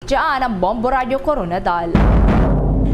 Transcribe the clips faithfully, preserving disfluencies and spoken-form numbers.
Diyan ang Bombo Radyo Koronadal.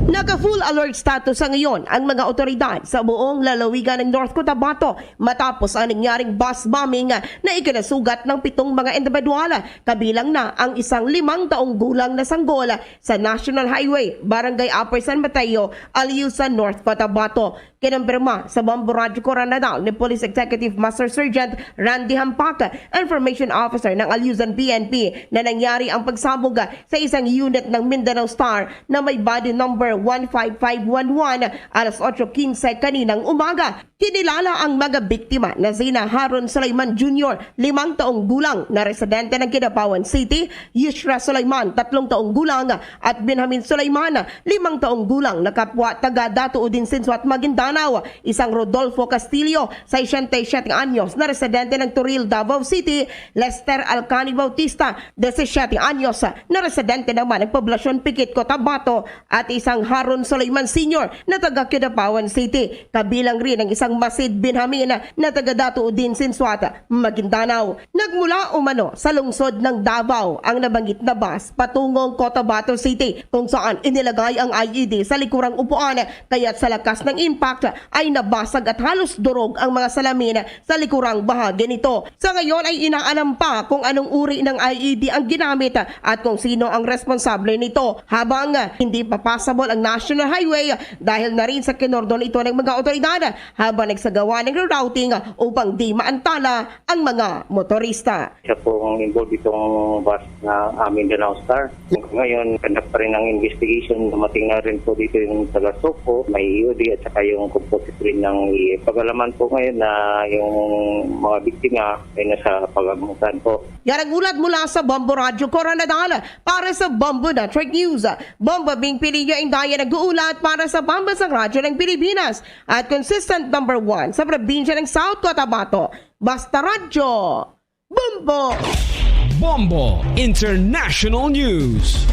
Naka-full alert status sa ngayon ang mga otoridad sa buong lalawigan ng North Cotabato matapos ang nangyaring bus bombing na ikinasugat ng pitong mga individual, kabilang na ang isang limang taong gulang na sanggol sa National Highway, Barangay Upper San Mateo, Alyusan, North Cotabato. Kinumpirma sa Bombo Radyo Koronadal ni Police Executive Master Sergeant Randy Hampak, Information Officer ng Alyusan P N P, na nangyari ang pagsabog sa isang unit ng Mindanao Star na may body number one five five one one, alas otso quince kaninang umaga. Kinilala ang mga biktima na sina Haron Sulaiman Junior, limang taong gulang na residente ng Kidapawan City, Yushra Sulaiman, tatlong taong gulang, at Benjamin Sulaiman, limang taong gulang na kapwa taga Dato Udin, Sinsuat, Maguindanao, isang Rodolfo Castillo, sesenta y siete anyos, na residente ng Toril, Davao City, Lester Alcani Bautista, disisiete anyos, na residente naman ng Poblasyon Pikit, Cotabato, at isang Haron Sulaiman Senior na taga Kidapawan City, kabilang rin ang isang Masid Benjamin na taga Dato Udin, Sinsuat, Maguindanao. Nagmula umano sa lungsod ng Davao ang nabanggit na bus patungong Cotabato City, kung saan inilagay ang I E D sa likurang upuan, kaya't sa lakas ng impact ay nabasag at halos durog ang mga salamin sa likurang bahagi nito. Sa ngayon ay inaalam pa kung anong uri ng I E D ang ginamit at kung sino ang responsable nito, habang hindi pa passable ang National Highway dahil na rin sa kinordon ito ng mga otoridad habang nagsagawa ng rerouting upang di maantala ang mga motorista. Siya po ang involved itong bus na amin Mindanao Star. Ngayon, conduct pa rin ang investigation. Dumating na rin po dito yung taga SOCO, may E O D at saka yung composite rin ng E A. Pag-alaman po ngayon na yung mga biktima ay nasa pag-abutan po. Yan ang ulat mula sa Bombo Radyo Koronadal para sa Bombo Network News. Bombo Bing Pilillo ang daya nag-uulat para sa Pambansang Radyo ng Pilipinas at consistent number one sa probinsya ng South Cotabato. Basta Radyo, Bombo! Bombo International News.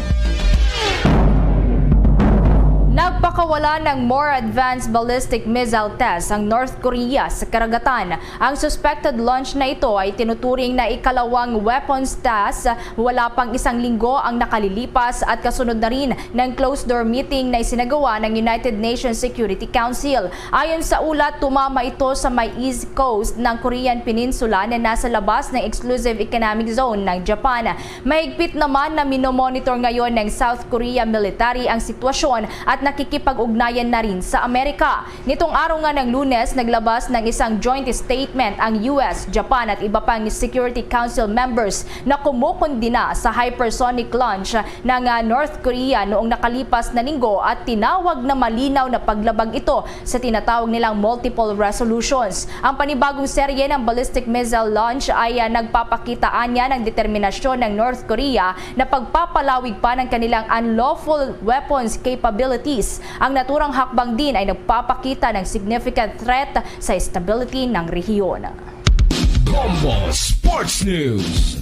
Nagpakawala ng more advanced ballistic missile test ang North Korea sa karagatan. Ang suspected launch na ito ay tinuturing na ikalawang weapons test. Wala pang isang linggo ang nakalilipas at kasunod na rin ng closed-door meeting na isinagawa ng United Nations Security Council. Ayon sa ulat, tumama ito sa may east coast ng Korean Peninsula na nasa labas ng exclusive economic zone ng Japan. Mahigpit naman na minomonitor ngayon ng South Korea military ang sitwasyon at nakikipag-ugnayan na rin sa Amerika. Nitong araw nga ng Lunes, naglabas ng isang joint statement ang U S, Japan at iba pang Security Council members na kumukundina sa hypersonic launch ng, ah, North Korea noong nakalipas na linggo at tinawag na malinaw na paglabag ito sa tinatawag nilang multiple resolutions. Ang panibagong serye ng ballistic missile launch ay, ah, nagpapakita anya ng determinasyon ng North Korea na pagpapalawig pa ng kanilang unlawful weapons capabilities. Ang naturang hakbang din ay nagpapakita ng significant threat sa stability ng rehiyon. Bombo Sports News.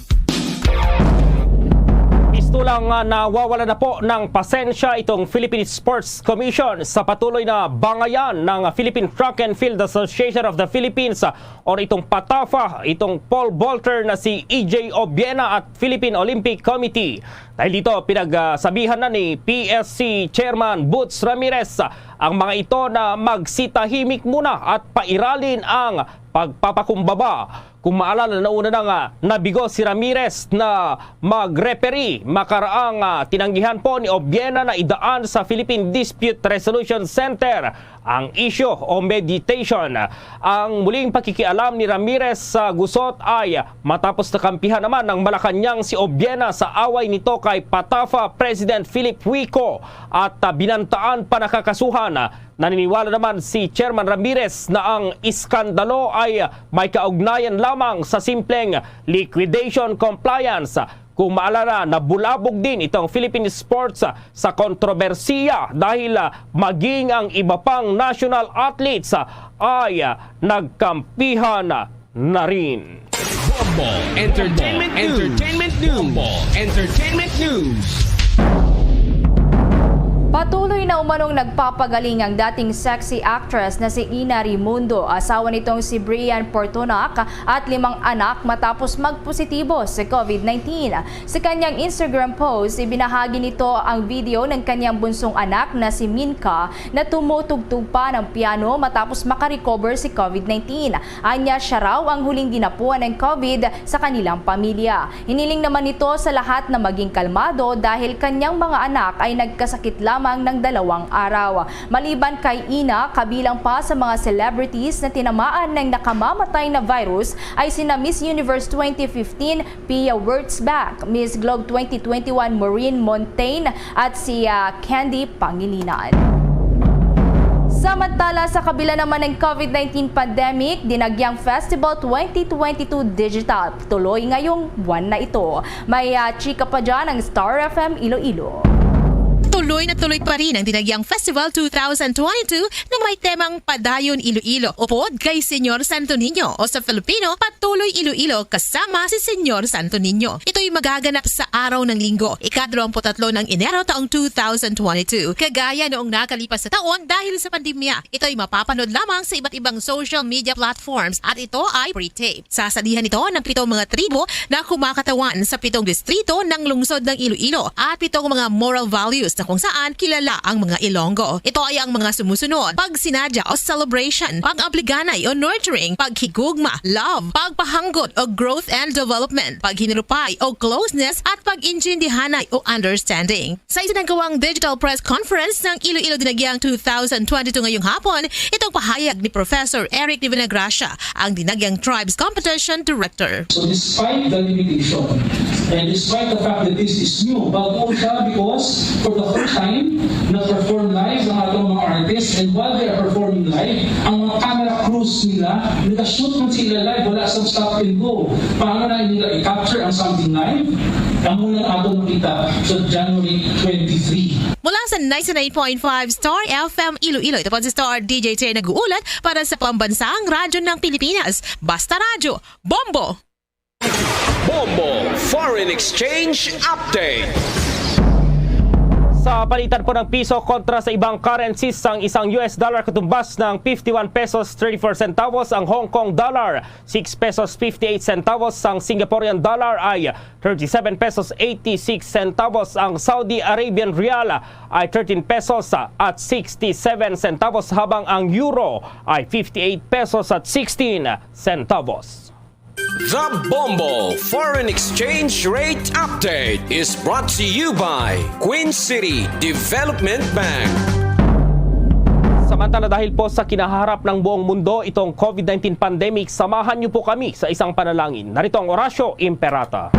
Pistolang, ah, nawawala na po ng pasensya itong Philippine Sports Commission sa patuloy na bangayan ng Philippine Track and Field Association of the Philippines, ah, o itong patafa, itong pole vaulter na si E J Obiena at Philippine Olympic Committee. Dahil dito, pinagsabihan na ni P S C Chairman Boots Ramirez ang mga ito na magsitahimik muna at pairalin ang pagpapakumbaba. Kung maalala, nauna na nga nabigo si Ramirez na mag-referee makaraang, ah, tinanggihan po ni Obiena na idaan sa Philippine Dispute Resolution Center ang issue o mediation. Ang muling pakikialam ni Ramirez sa gusot ay matapos nakampihan naman ng Malacañang si Obiena sa away nito kay patafa President Philip Huico at, ah, binantaan pa na kakasuhan. Naniniwala naman si Chairman Ramirez na ang iskandalo ay may kaugnayan lamang sa simpleng liquidation compliance. Kung maalala, nabulabog din itong Philippine sports sa kontrobersiya dahil, ah, maging ang iba pang national athletes, ah, ay, ah, nagkampihan na rin. Bombo Entertainment News. Entertainment News. Bombo Entertainment News. Patuloy na umanong nagpapagaling ang dating sexy actress na si Ina Raimundo. Asawa nitong si Brian Portonac at limang anak matapos magpositibo sa COVID nineteen. Sa kanyang Instagram post, ibinahagi nito ang video ng kanyang bunsong anak na si Minka na tumutugtog pa ng piano matapos makarecover si COVID nineteen. Anya siya raw ang huling ginapuan ng COVID sa kanilang pamilya. Hiniling naman nito sa lahat na maging kalmado dahil kanyang mga anak ay nagkasakit lamang ng dalawang araw. Maliban kay Ina, kabilang pa sa mga celebrities na tinamaan ng nakamamatay na virus ay sina Miss Universe twenty fifteen Pia Wurtzbach, Miss Globe twenty twenty-one Maureen Montaigne, at si, ah, Candy Pangilinan. Samantala, sa kabila naman ng COVID nineteen pandemic, Dinagyang Festival twenty twenty-two Digital tuloy ngayong buwan na ito. May, ah, chika pa dyan ang Star F M Iloilo. Tuloy na tuloy pa rin ang Dinagyang Festival two thousand twenty-two na may temang Padayon Iloilo, upod kay Señor Santo Niño, o sa Filipino, Patuloy Iloilo kasama si Señor Santo Niño. Ito'y magaganap sa araw ng Linggo, ika-dalawampu't-tatlo ng Enero taong two thousand twenty-two. Kagaya noong nakalipas na taon, dahil sa pandemya, ito'y mapapanood lamang sa iba't ibang social media platforms at ito ay pre-tape. Sasalihan ito ng pitong mga tribo na kumakatawan sa pitong distrito ng lungsod ng Iloilo at pitong mga moral values na kung saan kilala ang mga Ilonggo. Ito ay ang mga sumusunod: pagsinadya o celebration, pag-abliganay o nurturing, paghigugma, love, pagpahanggot o growth and development, paghinulupay o closeness, at pag-intindihanay o understanding. Sa isinagawang digital press conference ng Iloilo Dinagyang two thousand twenty-two ngayong hapon, itong pahayag ni Professor Eric de Vinagracia, ang Dinagyang Tribes Competition Director. So despite the limitation, and despite the fact that this is new, bago siya because for the first time, nag-perform live ang atong mga artists, and while they are performing live, ang mga camera crews nila, nag-shoot man sila live, wala sa stop and go. Paano na nila i-capture ang something live? Amo lang atong makita sa January twenty-three. Mula sa ninety-nine point five Star F M Iloilo, ito po si Star D J Tay nag-uulat para sa Pambansang Radyo ng Pilipinas. Basta Radyo, Bombo! Bombo Foreign Exchange Update. Sa palitan po ng piso kontra sa ibang currencies, ang isang U S dollar katumbas ng fifty-one pesos thirty-four centavos, ang Hong Kong dollar six pesos fifty-eight centavos, ang Singaporean dollar ay thirty-seven pesos eighty-six centavos, ang Saudi Arabian rial ay thirteen pesos at sixty-seven centavos, habang ang euro ay fifty-eight pesos at sixteen centavos. The Bombo Foreign Exchange Rate Update is brought to you by Queen City Development Bank. Samantala, dahil po sa kinaharap ng buong mundo itong COVID nineteen pandemic, samahan niyo po kami sa isang panalangin. Narito ang Oratio Imperata.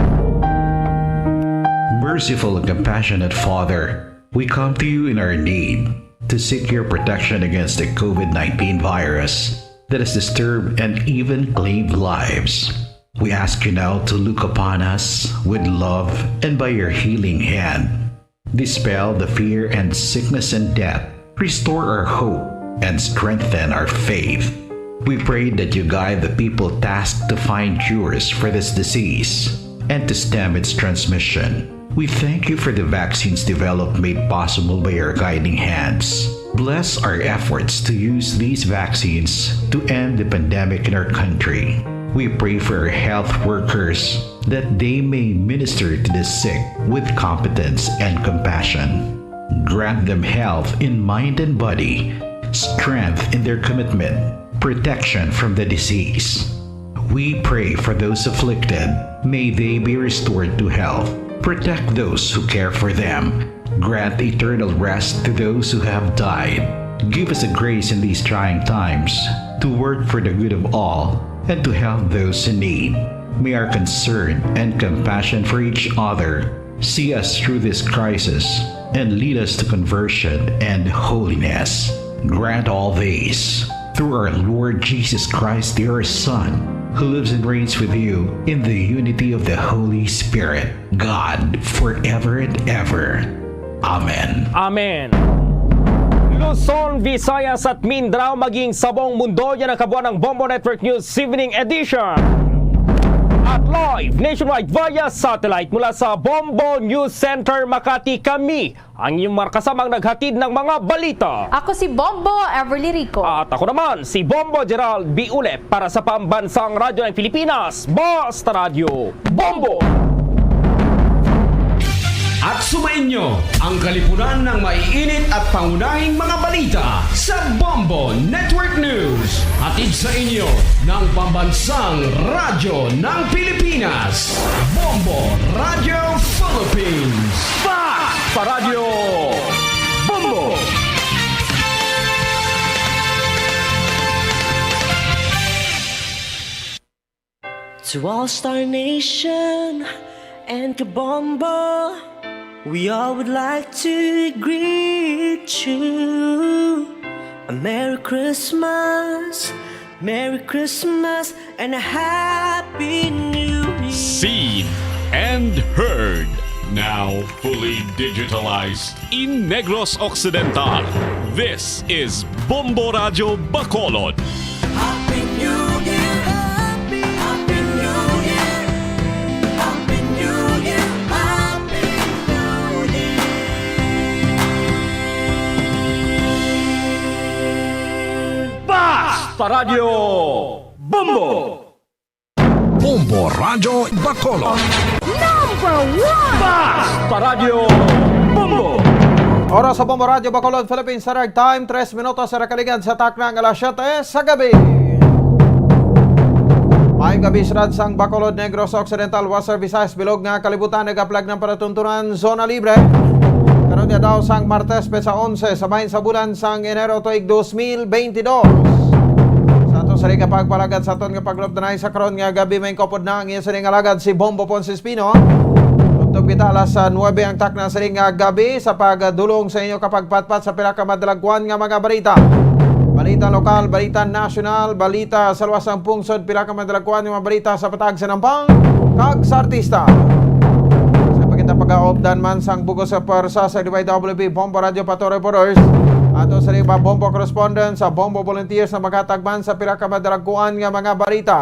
Merciful and compassionate Father, we come to you in our need to seek your protection against the COVID nineteen virus that has disturbed and even claimed lives. We ask you now to look upon us with love and by your healing hand, dispel the fear and sickness and death, restore our hope, and strengthen our faith. We pray that you guide the people tasked to find cures for this disease and to stem its transmission. We thank you for the vaccines developed made possible by your guiding hands. Bless our efforts to use these vaccines to end the pandemic in our country. We pray for our health workers that they may minister to the sick with competence and compassion. Grant them health in mind and body, strength in their commitment, protection from the disease. We pray for those afflicted. May they be restored to health. Protect those who care for them. Grant eternal rest to those who have died. Give us the grace in these trying times to work for the good of all and to help those in need. May our concern and compassion for each other see us through this crisis and lead us to conversion and holiness. Grant all this through our Lord Jesus Christ, your Son, who lives and reigns with you in the unity of the Holy Spirit, God, forever and ever. Amen. Amen. Luzon, Visayas at Mindanao, maging sa buong mundo, yan ang kabuuan ng Bombo Network News Evening Edition. At live nationwide via satellite mula sa Bombo News Center, Makati, kami ang inyong mga kasamang naghatid ng mga balita. Ako si Bombo Everly Rico. At ako naman si Bombo Gerald Biulep para sa Pambansang Radyo ng Pilipinas, Basta Radyo Bombo! At sumainyo ang kalipunan ng maiinit at pangunahing mga balita sa Bombo Network News. Hatid sa inyo ng Pambansang Radyo ng Pilipinas, Bombo Radio Philippines. Basta Radyo Bombo! To all Star Nation and Kabombo, we all would like to greet you a Merry Christmas, Merry Christmas, and a Happy New Year. Seen and heard, now fully digitalized in Negros Occidental. This is Bombo Radyo Bacolod. Happy New Year! Happy New Year! Happy New Year! Happy New Year! Basta Radyo Bombo! Bombo Radyo Bacolod. Number one! Basta Radyo Bombo! Oras sa Bombo Radyo Bacolod, Philippine Standard Time, tres minutos sa nakaligad sa takna nga alas siyete sa gabi. May gabi, syudad sang Bacolod, Negros Occidental, Western Visayas, bilog nga kalibutan, nagaplag ng palatuntunan, zona libre. Karon nga daw sang Martes, petsa onse sa bahin sa bulan sang Enero, tuig dos mil beintidos. Sa ato sa nga pagpalagad sa aton nga paglupdanay sa karon nga gabi, may kopod na ang iya sini nga alagad si Bombo Ponce Espino. Tubtob kita alas, ah, nuebe ang takna sini nga gabi sa pagdulong sa inyo kapagpatpat sa pila ka madalagkuan nga mga balita. Balita lokal, balita nasyonal, balita sa luwas sang pungsod, pila ka madalagkuan nga mga balita sa patag sa nampang kag sa artista. Sa pagkita pag-aopdan man sang bugos sa pwersa sa D Y W B Bombo Radio Pato Reporters, ato sa iba Bombo correspondent sa Bombo Volunteers na maghatag man sa pila ka madalagkuan nga mga balita.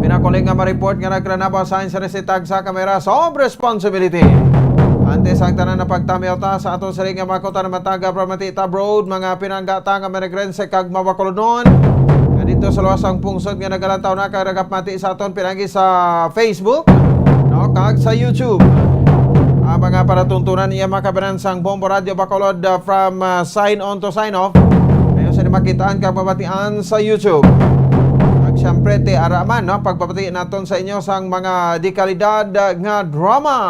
Pinakuling nga ma-report nga nagranaba sa sa resitag sa kamera sa responsibility. Antes ang tanan na pagtamiyaw ta sa aton siling nga mga kuta na mataga, pramati ta abroad, mga pinangga ta nga Managrense kag Mabacolodnon. Nga dito sa luwas ang pungsod nga nagalantaw na kag nagapamati sa aton pinagi sa Facebook, no, kag sa YouTube. Ang mga palatuntunan iya mga kabanan sang Bombo Radio Bacolod, uh, from, uh, sign on to sign off. Ayo sa makitaan kag mabatian sa YouTube. Kag siyempre, ti ara man, no, pagpabati naton sa inyo sang mga dekalidad, uh, nga drama.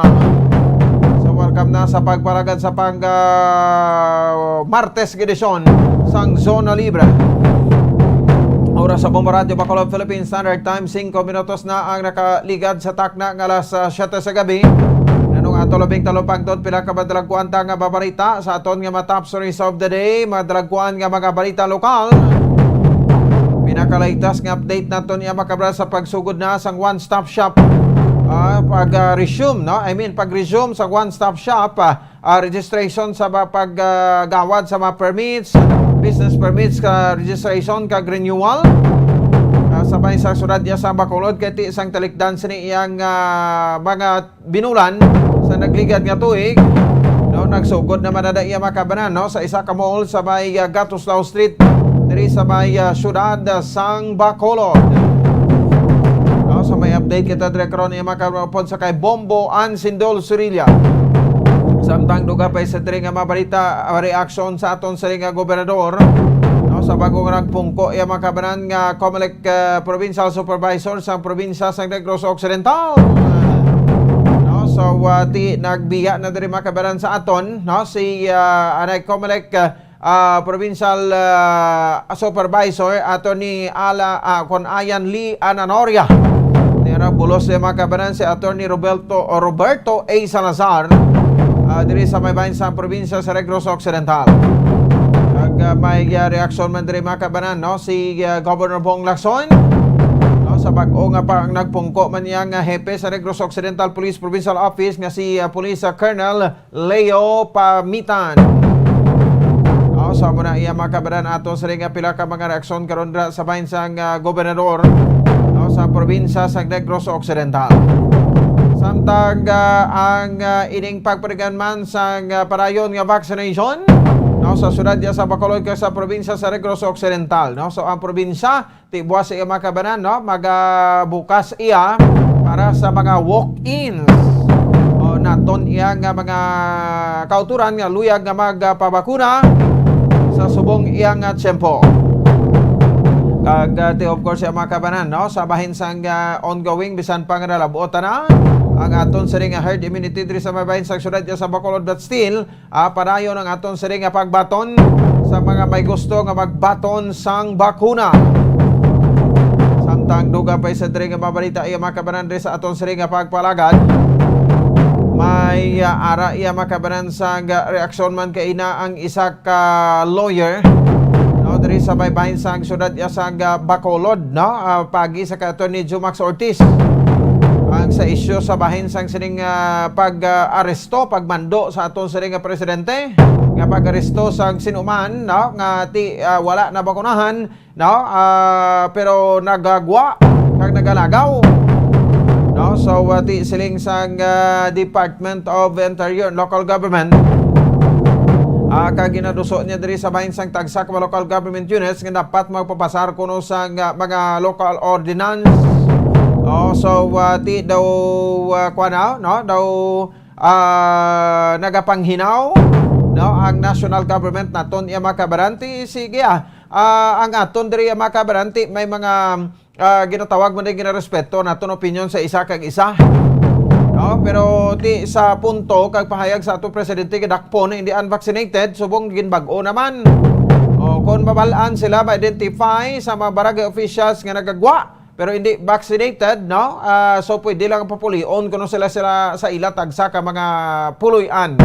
So, welcome na sa pagpalagad sa pang, ah, Martes nga edisyon sang Zona Libre. Oras sa Bombo Radio Bacolod, Philippine Standard Time, singko minutos na ang nakaligad sa takna nga alas, ah, siyete sa gabi. Nanong ato labing talupangton, pila ka madalagkuan ta nga babarita sa aton nga mga top stories of the day, madalagkuan nga mga balita lokal. Pinakalaytas nga update naton iya makabra sa pagsugod na sang one-stop shop. Ah, pag, ah, resume, no? I mean, pag-resume sa one-stop shop, ah, ah, registration sa ba-, pag, ah, gawad sa mga permits, business permits, ka registration kag renewal. Ah, sa bahin sa syudad niya sa Bacolod, kay ti sang talikdan sini iyang, ah, mga binulan sa nagligad nga tuig. No, nagsugod naman na iya makabanan, no, sa isa ka mall sa may, ah, Gatuslao Street, diri sa may, ah, syudad, ah, sang Bacolod. No, sa may update kita dire karon, iya makaupod sa kay Bombo Ansindol Surilla. Samtang duga pa sa diri nga mga balita, ah, reaksyon sa aton siling nga gobernador, no, sa bagong nagpungko iya makabanan nga Comelec, ah, Provincial Supervisor sa probinsya sa Negros Occidental. No, so, ah, ti nagbiya na diri makabanan sa aton, no, si, ah, anay Comelec, ah, ah, Provincial, ah, Supervisor, Attorney Ala, ah, kon Ayan Lee Ananoria. Nira bulos ni makabanan si Attorney Roberto, o Roberto A. Salazar, ah, diri sa may bahin sa probinsya sa Negros Occidental. Kag, ah, may, ah, reaksyon man diri makabanan, no, si, ah, Governor Bong Lacson, no, sa bag-o nga pa ang nagpungko man niya nga hepe sa Negros Occidental Police Provincial Office nga si, ah, Police, ah, Colonel Leo Pamitan. Oh, sa amo na iya makabanan ato sa nga pila ka mga reaksyon karon dira sa bahin sang, ah, gobernador. No, sa probinsya sa Negros Occidental. Samtang, ah, ang, ah, ining pagparigan man sang, ah, padayon nga vaccination, no, sa syudad ya sa Bacolod kag sa probinsya sa Negros Occidental, no. So ang probinsya, ti buwas iya mga kabanan, no, magabukas iya para sa mga walk-ins. O naton iya nga mga kauturan nga luyag nga magpabakuna sa subong iya nga tiyempo. Kag, ah, ti, of course, ang mga kabanan, no, sa bahin sang, ah, ongoing, bisan pa nga nalab-ot na ang aton siring nga herd immunity diri sa may bahin sang syudad ya sa Bacolod, but still, ah, padayon ang aton siring nga pagbaton sa mga may gusto nga magbaton sang bakuna. Samtang dugang pa sa diri nga mga balita, iya mga kabanan, diri sa aton siring nga pagpalagad, may, ah, ara iya mga kabanan sang, ah, reaksyon man kay ina ang isa ka lawyer, no, diri sa may bahin sang syudad ya sang, ah, Bacolod, no, ah, pagi sa kay Attorney Jumax Ortiz ang sa isyu sa bahin sang sining, ah, pag, ah, aresto, pagmando sa aton siring nga presidente nga pag-aresto sang sinuman, no, nga ti, ah, wala nabakunahan, no, ah, pero nagagwa kag nagalagaw, no. So, ah, ti siling sang, ah, Department of Interior and Local Government, ah, kag ginaduso niya diri sa bahin sang tagsa ka mga local government units nga dapat magpapasar kuno sang, ah, mga local ordinance. Oh, so, ah, ti daw, ah, kuwan na, no, daw, ah, nagapanghinaw, no, ang national government naton iya mga kabanan. Ti sige, ah, ah, ang aton diri, ah, mga kabanan, ti may mga, ah, ginatawag man din ginarespeto naton opinion sa isa kag isa, no. Pero ti sa punto kag pahayag sa aton presidente, gidakpon hindi unvaccinated, subong ginbag-o naman. O, kung mabal-an sila, ma-identify sa mga barangay officials nga nagagwa pero hindi vaccinated, no? Ah, so pwede lang papulion kuno sila, sila sa ila tagsa ka mga puloy-an,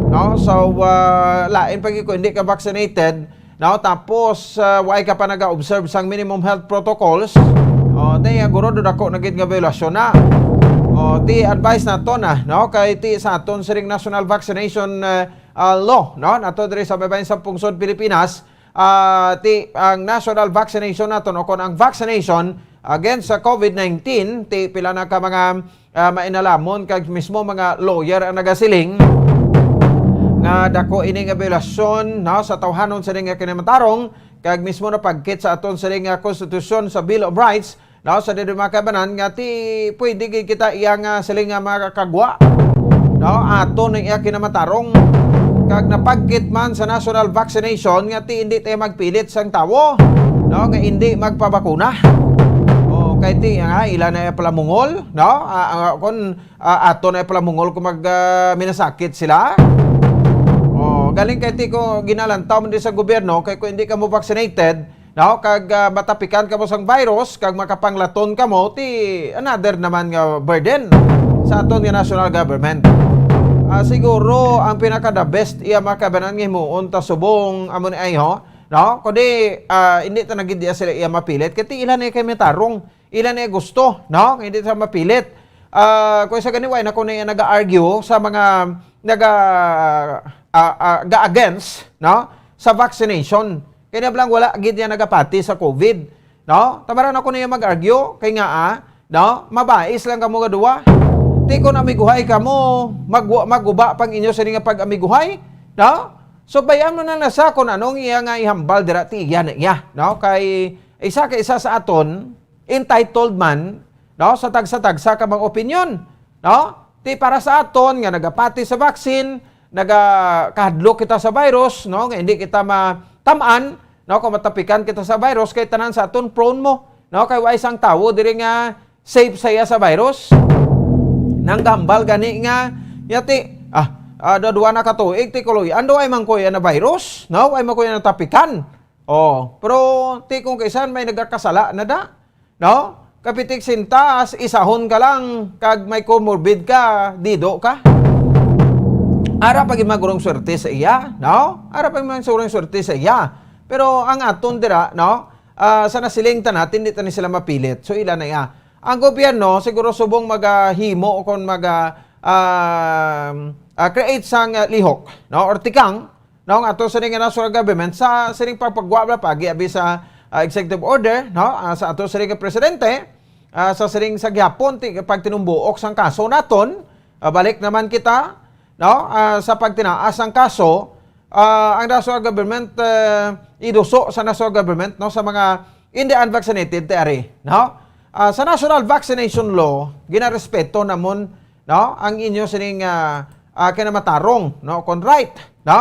no? So, ah, lain pa gyud kung hindi ka vaccinated, no? Tapos, ah, wala ka pa naga-observe sang minimum health protocols. O, ti, guro, do dako na gid nga violasyon na. O, ti, advice naton na, no? Kay ti sa aton siring national vaccination, ah, ah, law, no, nato diri sa babayin sa pungsod Pilipinas, ah, ti ang national vaccination naton o kon ang vaccination against sa COVID nineteen, ti pila na ka mga, ah, mainalamon kag mismo mga lawyer ang nagasiling nga dako ini nga biolasyon, no, sa tawhanon sini nga kinamatarong kag mismo na pagkit sa aton sini nga konstitusyon sa Bill of Rights, no, sa diri mga kabanan nga ti pwede gid kita iya nga siling nga makakagwa, no, ato na iya kinamatarong. Kag napagkit man sa national vaccination nga ti hindi tayo magpilit sang tawo, no, nga hindi magpabakuna. O kay ti nga ila na iya palamungol, no, ah, ah, kon, ah, ato na iya palamungol kung mag, ah, minasakit sila. O galing kay ti ko ginalantaw man di sa gobyerno kay kung hindi ka mo vaccinated, no, kag, ah, matapikan kamo sang virus kag makapanglaton kamo, ti another naman nga burden sa aton nga national government. Ah, siguro ang pinaka the best iya mga kabanan nga himuon ta subong amo ni ay, ho, no, kundi, ah, hindi ta na gid iya sila iya mapilit kay ti ila na kay matarong, ila na gusto, no, hindi ta mapilit. Ah, kung sa gani, why na ko na iya naga-argue sa mga naga, ah, ah, ga-against, no, sa vaccination? Kay na lang wala gid niya nagapati sa COVID, no? Tamaran ako niya mag-argue kay nga, ah, no? Mabais lang kamo nga duwa. Ti kon amiguhay kamo, mag-, maguba pang inyo sini nga pag-amiguhay, no? So bayan mo na na sa kung anong iya nga ihambal dira ti iya na iya, no? Kay isa ka isa sa aton, entitled man, no, sa tagsa-tagsa ka mga opinyon, no? Ti para sa aton nga nagapati sa vaccine, nagakahadlok kita sa virus, no, nga hindi kita matamaan, no, kung matapikan kita sa virus, kay tanan sa aton prone mo, no, kay wa isang tawo diri nga safe sa iya sa virus. Nanggambal gani nga, yati, ah, ah, do duwa na ka tuig, ti kuloy, ando ay man ko iya na virus, no, ay man ko iya natapikan. Oh, pero ti kung kaisan may nagakasala na da, no? Kapitik sintas, isahon ka lang, kag may comorbid ka, dido ka. Ara pa gid magurong swerte sa iya, no? Ara pa gid magurong swerte sa iya. Pero ang aton dira, no? Ah, sa nasiling ta natin, di ta ni sila mapilit. So, ila na iya. Ang gobyerno, siguro subong magahimo o kung maga, ah, ah, create sang, ah, lihok, no? Or tikang, no, nga ato sining nga national government sa sining pagpagwa ba pagi abi sa, ah, executive order, no, ah, sa ato siring nga presidente, ah, sa siring sa gihapon ti pagtinumbuok sang kaso naton, ah, balik naman kita, no, ah, sa pagtinaas sang kaso, ah, ang national government, eh, iduso sa national government, no, sa mga hindi unvaccinated, ti ari, no? Ah, sa national vaccination law, ginarespeto namon, no, ang inyo sining, ah, ah, kinamatarong, no, kon right, no,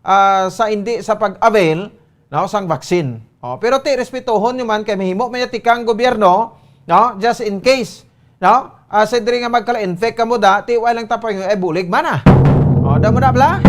ah, sa hindi sa pag-avail, no, sang vaccine. Oh, pero ti respetohon nyo man kay mahimo man tikang gobyerno, no, just in case, no? Ah, sa diri nga magkala-infect kamo da, ti wala lang tapang ay bulig man ah. Oh, da mo na bla?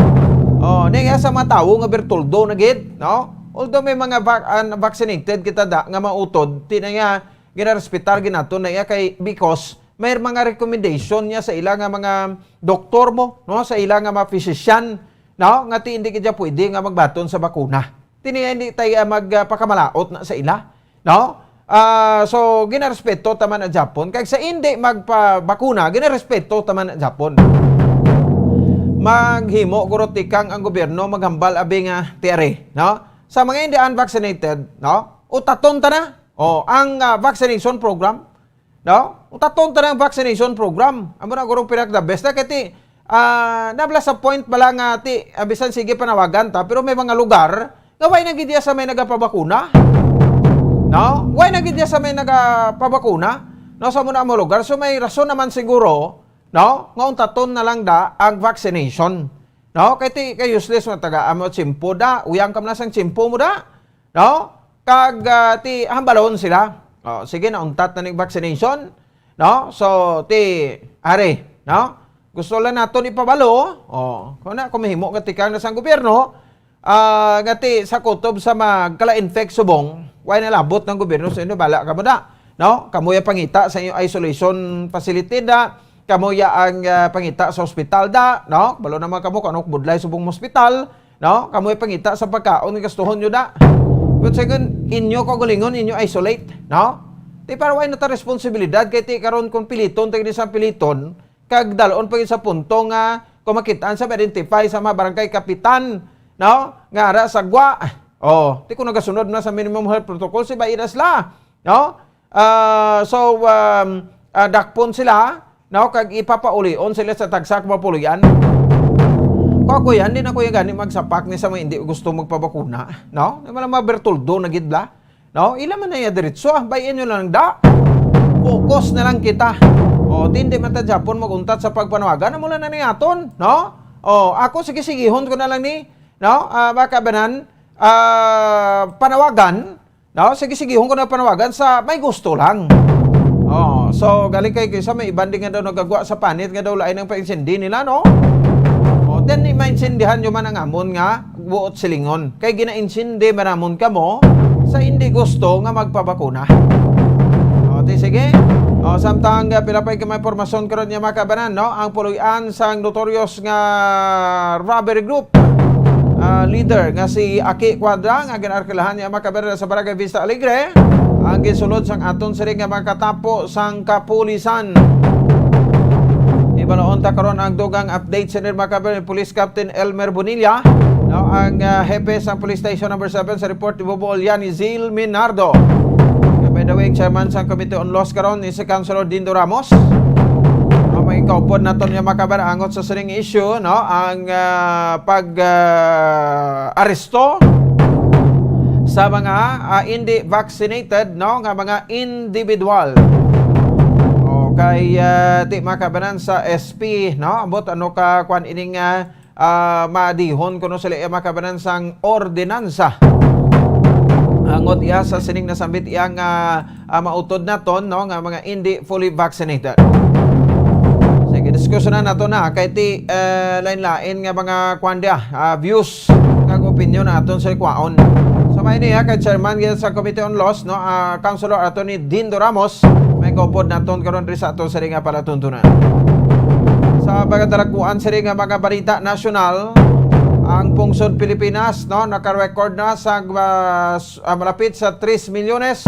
Oh, ni nga sa mga tawo nga bertuldo na gid, no? Although may mga vac- unvaccinated kita da nga mautod, ti na nga ginarespetar ginaton na iya kay because may mga recommendation niya sa ila nga mga doktor mo, no? Sa ila nga mga physician, no? Nga ti hindi kita pwede nga magbaton sa bakuna. Ti niya hindi tayo, ah, magpakamalaot na sa ila, no? Ah, so, ginarespeto taman ang Japon. Kag sa hindi magpabakuna, ginarespeto taman ang Japon. Maghimo guro tikang ang gobyerno, maghambal abi nga tiari, no? Sa mga hindi unvaccinated, no? Utaton ta na. O, ang, ah, vaccination program, no? Utaton ta na ang vaccination program. Amo na gurong pinaka the best na kay ti, ah, nabla sa point bala nga ti, ah, bisan sige panawagan ta, pero may mga lugar nga way na gid sa may nagapabakuna. No? Way na gid sa may nagapabakuna. No, sa muna mo lugar. So may rason naman siguro, no, nga untaton na lang da ang vaccination. No? Kay ti kay useless mo taga amo tsimpo da, uyang kam na sang tsimpo mo da. No? Kag, ah, ti hambalon sila. Oh, sige, nauntat na ning vaccination, no? So, ti ari, no? Gusto lang naton ipabalo, oh, kung na, kung mahimo nga tikang na sang gobyerno, ah, nga ti sa kutob sa magkala-infect subong, way nalabot ng gobyerno sa inyo, bala kamo da, no? Kamo ya pangita sa inyong isolation facility da, kamo ya ang, ah, pangita sa ospital da, no? Balo naman kamo kung anong budlay subong ospital, no? Kamo ya pangita sa pagkaon nga gastuhon nyo da. But second, inyo kaugalingon, inyo isolate, no? Ti para way na ta responsibilidad kay ti karon kung piliton ta gid sa piliton, kag dalon pa gid sa punto nga kung makitaan sa identify sa mga barangay kapitan, no? Nga ara sa gwa. Oh, ti kung nagasunod na sa minimum health protocol, si Baidas la, no? Ah, so, um, ah, dakpon sila, no? Kag ipapaulion sila sa tagsa ka mapuloy-an. Kung ako yan, di na ko yan gani magsapak ni sa mga hindi gusto magpabakuna, no? Yung mga, mga bertuldo na gid bla, no? Ila man na iya diretso, ah, bayin nyo lang da. Focus na lang kita. O, tindi man ta Japon maguntat sa pagpanawagan, amo lang na ni aton, no? O, ako, sige, sigihon ko na lang ni, no? Ah, baka banan, ah, panawagan, no? Sige, sigihon ko na panawagan sa may gusto lang. Oh, so, galing kay kisa may iban din nga daw nagagwa sa panit nga daw lain ang painsindi nila, no? Oh, then, maintindihan nyo man ang amon nga buot silingon. Kay ginainsindi man amon kamo sa hindi gusto nga magpabakuna. Oh, ti sige. Oh, samtang, ah, pila pa'y ka may impormasyon karon niya, mga kabanan, no? Ang puloy-an sang notorious nga robbery group, ah, leader nga si Aki Cuadra, nga ginarkilahan niya, mga kabanan, sa Barangay Vista Alegre, ang gisulod sang aton siring nga mga katapo sang kapulisan. Ibaloon ta karon ang dugang update sa mga kabanan, Police Captain Elmer Bonilla, no, ang, ah, hepe sang Police Station Number Seven sa report ni Bobo Oliani, Zil Minardo. By the way, chairman sang Committee on Laws karon ni si Councilor Dindo Ramos. Ang mga kaupod naton nga makabar angot sa sining issue, no, ang, ah, pag, ah, aresto sa mga, ah, hindi vaccinated, no, nga mga individual. Okay, ah, ti makabanan sa S P, no, ambot ano ka kwan ining, ah, ah, maadihon kuno sila iya makabanan sang ordinansa. Angot iya sa sining nasambit iya nga, ah, mautod naton, no, nga mga hindi fully vaccinated. Sige, diskusyonan nato na kay ti, eh, lain-lain nga mga kwan dia, ah, views kag opinion naton sa kwaon. Sa may niya kay chairman gid sa Committee on Laws, no, ah, Councilor Attorney Dindo Ramos, may kaupod naton karon diri sa aton sa nga palatuntunan. Sa pagkadalakuan sa nga mga balita nasyonal, ang pungsod Pilipinas, no, naka-record na sa, ah, s-, ah, malapit sa tres milyones,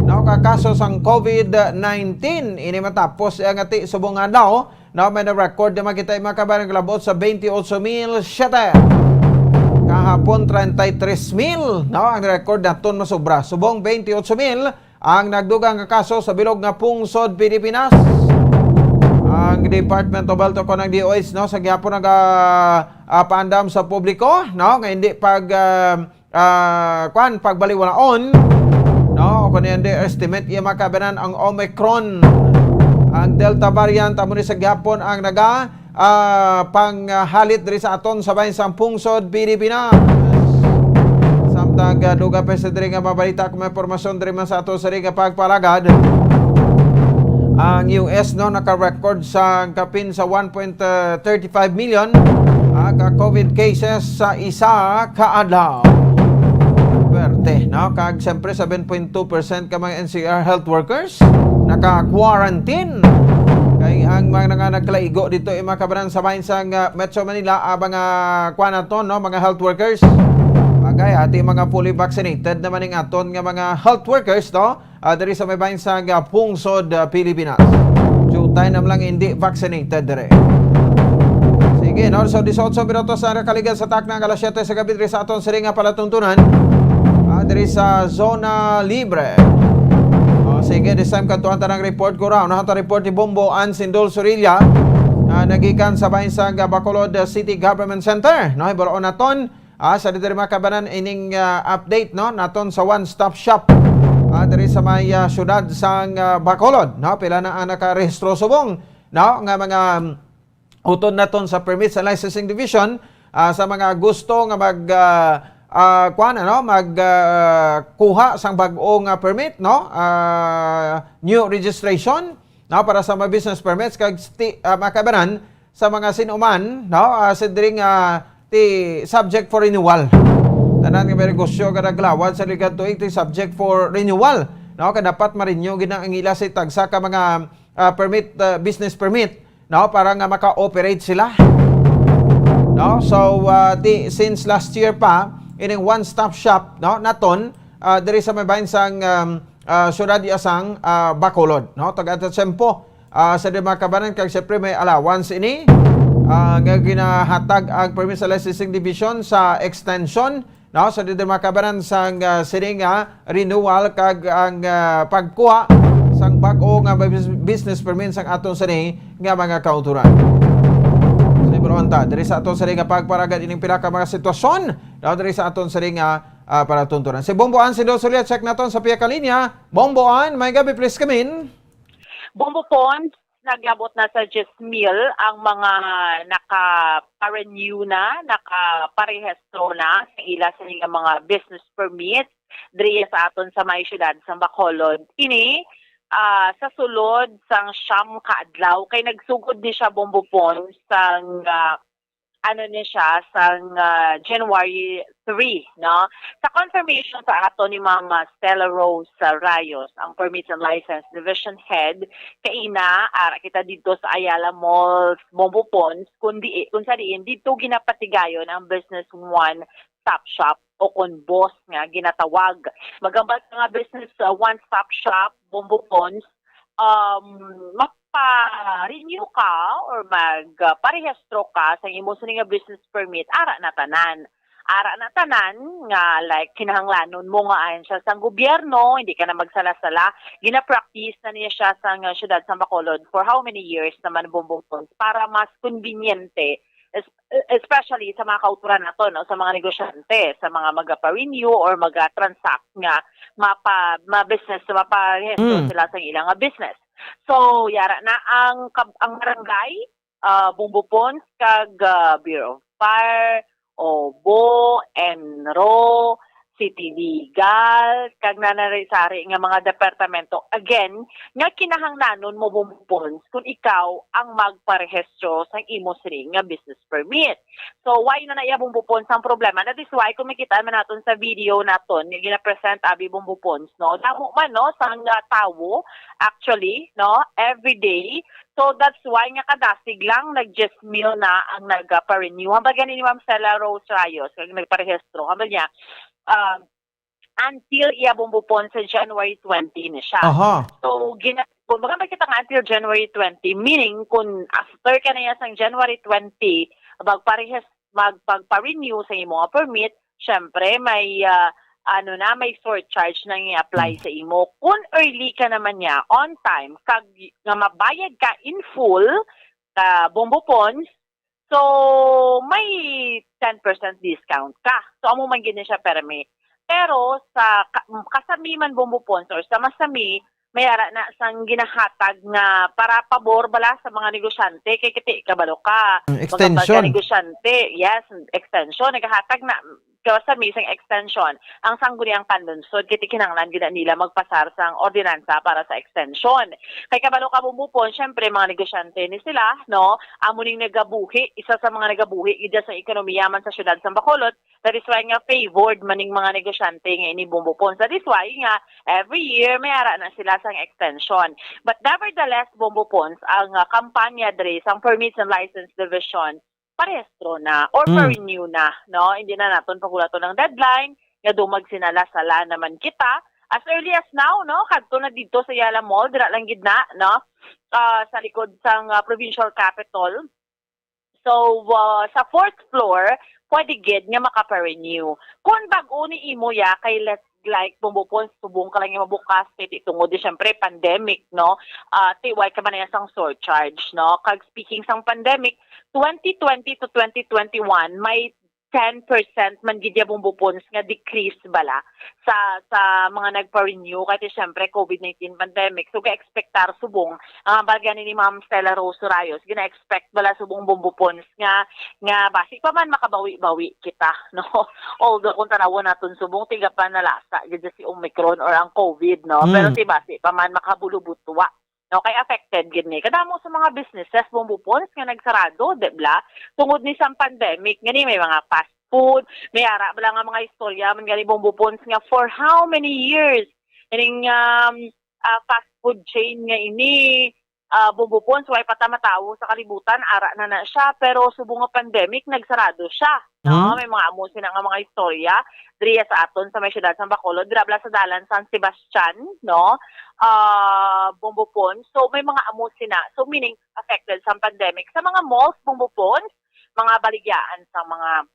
no, ka kaso sang COVID nineteen. Ini matapos, eh, nga ti subong adlaw, no, may na-record naman kita, mga kabayan, kalabot sa twenty-eight mil siete. Kaha Hapon, treinta y tres mil, no, ang record naton masobra. Subong, twenty-eight mil ang nagdugang nga kaso sa bilog nga pungsod Pilipinas. Ang Department of Health o kanang D O H, no, sa gihapon naga, ah, paandam sa publiko, no, nga hindi pag, ah, ah, kwan, pagbaliwalaon, no, o kung hindi underestimate, iya makabanan ang Omicron. Ang Delta variant, amo ni sa gihapon ang naga, ah, panghalit diri sa aton sa bahin sang pungsod Pilipinas. Samtang, ah, dugang pa sa diri nga mabalita, kung may impormasyon diri man sa ato sa diri nga pagpalagad, ang U S, no, naka-record sa kapin sa one point thirty-five million, ah, ka COVID cases sa isa ka adlaw. Perte, no? Kag siyempre, seven point two percent ka mga N C R health workers naka-quarantine. Kay ang mga nga nagkalaigo dito, ay mga kabanan sa bahin sang, ah, Metro Manila, ah, mga kuan naton, no, mga health workers. Bagay, ati mga fully vaccinated naman ning aton nga mga health workers, no? Ah, diri sa may bahin sang, ah, pungsod, ah, Pilipinas. Diutay na lang hindi vaccinated diri. Sige, no? So, dieciocho minutos na nakaligal sa takna nga alas siyete sa gabi diri sa aton siring nga palatuntunan. Ah, diri sa Zona Libre. Oh, sige, this time, kadtuan ta ang report ko raw. Nahatag report ni Bombo Ann Sindol Sorilla, ah, nagikan sa bahin sang, ah, Bacolod City Government Center. No, hibaluon naton, ah, sa diri mga kabanan ining, ah, update, no, naton sa One Stop Shop, ah, diri sa may, ah, siyudad sang, ah, Bacolod, no? Pila na ang nakarehistro subong, no, nga mga, um, utod naton sa Permits and Licensing Division, ah, sa mga gusto nga mag, ah, ah, kuan, ano, mag, ah, kuha sang bag-o nga permit, no? Ah, new registration, no, para sa mga business permits kag sti-, ah, mga kabanan sa mga sinuman, no, ah, sa diri nga ti subject for renewal. Tanan nga may negosyo nga naglawan sa ligad tuig ti subject for renewal, no, kay dapat ma-renew gid ang ila sa tagsa ka mga, ah, permit, ah, business permit, no, para nga maka-operate sila. No? So, ah, di, since last year pa, ining one-stop shop, no, naton, ah, diri sa may bahin sang, um, ah, siyudad iya sang, ah, Bacolod, no? Taga Tatsempo, ah, sa di mga kabanan, kag siyempre may allowance ini, ah, nga ginahatag ang Permits and Licensing Division sa extension, no, sa di mga kabanan sang, ah, sini nga renewal kag ang, ah, pagkuha sang bag-o nga bus-, business permit sang aton sini nga mga kautoran. Sa ibabaw ta, diri sa aton sini nga pagpalagad ining pila ka mga sitwasyon, no, diri sa aton sini nga, ah, palatuntunan. Si Bombo Ann Sindol Sorilla, check naton sa pihak ka linya. Bombo Ann, may gabi, please come in. Bombo Pons, naglabot na sa diyes mil ang mga naka-renew na, nakaparehistro na sa ila sa nga mga business permit diri sa aton sa may siyudad sa Bacolod. Ini, ah, sa sulod sang siyam ka adlaw, kay nagsugod ni siya, Bombo Pons, sang, ah, ano ni siya, sang, ah, January three, no? Sa confirmation sa aton ni Ma'am Stella Rose, ah, Rayos, ang Permits and License Division Head, kaina, ara kita dito sa Ayala Malls, Bombo Pons, kundi, kung sa diin, dito ginapatigayon ang Business One Stop Shop o kon BOSS nga ginatawag. Magambal ka nga Business, ah, One Stop Shop, Bombo Pons, um, mapa-renew ka or mag, ah, parehistro ka sa imo sini nga business permit, ara na tanan. Ara na tanan nga, like, kinahanglanon mo nga ayon siya sang gobyerno, hindi ka na magsala-sala. Gina-practice na niya siya sa nga siyudad sa Bacolod for how many years naman, Bombo Pons, para mas konbinyente, es-, especially sa mga kauturan nato, no, sa mga negosyante, sa mga maga-renew or maga-transact nga mapa-, ma-business, maparehistro Mm. sila sa ilang nga business. So, yara na ang kab-, ang barangay, ah, Bombo Pons kag, ah, Bureau of Fire, OBO, ENRO, City Legal, kag nanari-sari nga mga departamento. Again, nga kinahanglanon mo, Bombo Pons, kung ikaw ang magparehistro sang imo sini nga business permit. So, why na naiya, Bombo Pons, ang problema? That is why, kung makita man naton sa video naton, nga gina-present abi, Bombo Pons, no? Damo man, no, sang, ah, tawo, actually, no, every day. So, that's why nga kadasig lang, nag-diyes mil na ang nagpa-renew. Hambal gani ni Ma'am Stella Rose Rayos, nga nagparehistro. Hambal niya, um, until iya, Bombo Pons, sa January twenty ni siya. Aha. So, gina-, kung magambal kita nga until January twenty, meaning kung after ka na iya sang January twenty, magparehis-, magpagpa-renew sa imo nga permit, syempre may, ah, ano na, may surcharge na i-apply sa imo. Kung early ka naman niya, on time, kag nga mabayad ka in full, ah, Bombo Pons, so may ten percent discount ka. So, amo man gid ni siya permi. Pero sa ka-, kasami man, Bombo Pons, or sa masami, may ara na sang ginahatag nga para pabor bala sa mga negosyante, kay kiti kabalo ka, Mm, mga extension. Negosyante, yes, extension, nagahatag na kasami sang extension ang Sangguniang Panlungsod, kay ti kinahanglan gid nila magpasar sang ordinansa para sa extension. Kay kabalo ka, Bombo Pons, syempre, mga negosyante ni sila, no? Amo ning nagabuhi, isa sa mga nagabuhi gid sa ekonomiya man sa siyudad sang Bacolod. That is why nga favored man ning mga negosyante nga ini, Bombo Pons. That is why nga every year may ara na sila sang extension. But nevertheless, Bombo Pons, ang, ah, kampanya diri sang Permits and License Division parehistro na or Mm. pa-renew na, no? Hindi na naton pagulaton ang deadline, nga dumag sinala-sala naman kita. As early as now, no? Kadto na dito sa Ayala Mall, dira lang gid na, no? Ah, sa likod sang, ah, provincial capitol. So, ah, sa fourth floor, pwede gid nga makapa-renew. Kung bag-o ni imo ya, kay let-, like, Bombo Pons, subong ka lang yung mabukas, kay ti-, tungod di, syempre, pandemic, no? Ah, ti-, wala ka man na sang surcharge, no? Kag speaking sang pandemic, twenty twenty to twenty twenty-one, may ten percent man gid ya, Bombo Pons, nga decrease bala sa, sa mga nagpa-renew, kay ti, syempre, covid nineteen pandemic. So, ga-expectar subong ang, ah, balagyan ni Ma'am Stella Rose Rayos, gina-expect bala subong, Bombo Pons, nga, nga basi pa man makabawi-bawi kita, no? Although kung tanawon naton subong, tiga pa nalasa gid si Omicron or ang covid, no? Pero Mm. ti basi pa man makabulubutwa, no? Kay affected gid ni kadamo sa mga businesses, Bombo Pons, nga nagsarado, di bala? Tungod ni sang pandemic, nga ni may mga fast food, may ara bala nga mga istorya man gani, Bombo Pons, nga for how many years ining, um, ah, fast food chain nga ini, ah, Bombo Pons, way pa ta matawo sa kalibutan, ara na na siya, pero subong nga pandemic, nagsarado siya, no? Hmm. May mga amo sina nga mga istorya diri sa aton sa may siyudad sa Bacolod, dira bala sa dalan San Sebastian, no? Ah, Bombo Pons. So, may mga amo sina. So, meaning, affected sa pandemic. Sa mga malls, Bombo Pons, mga baligyaan sa mga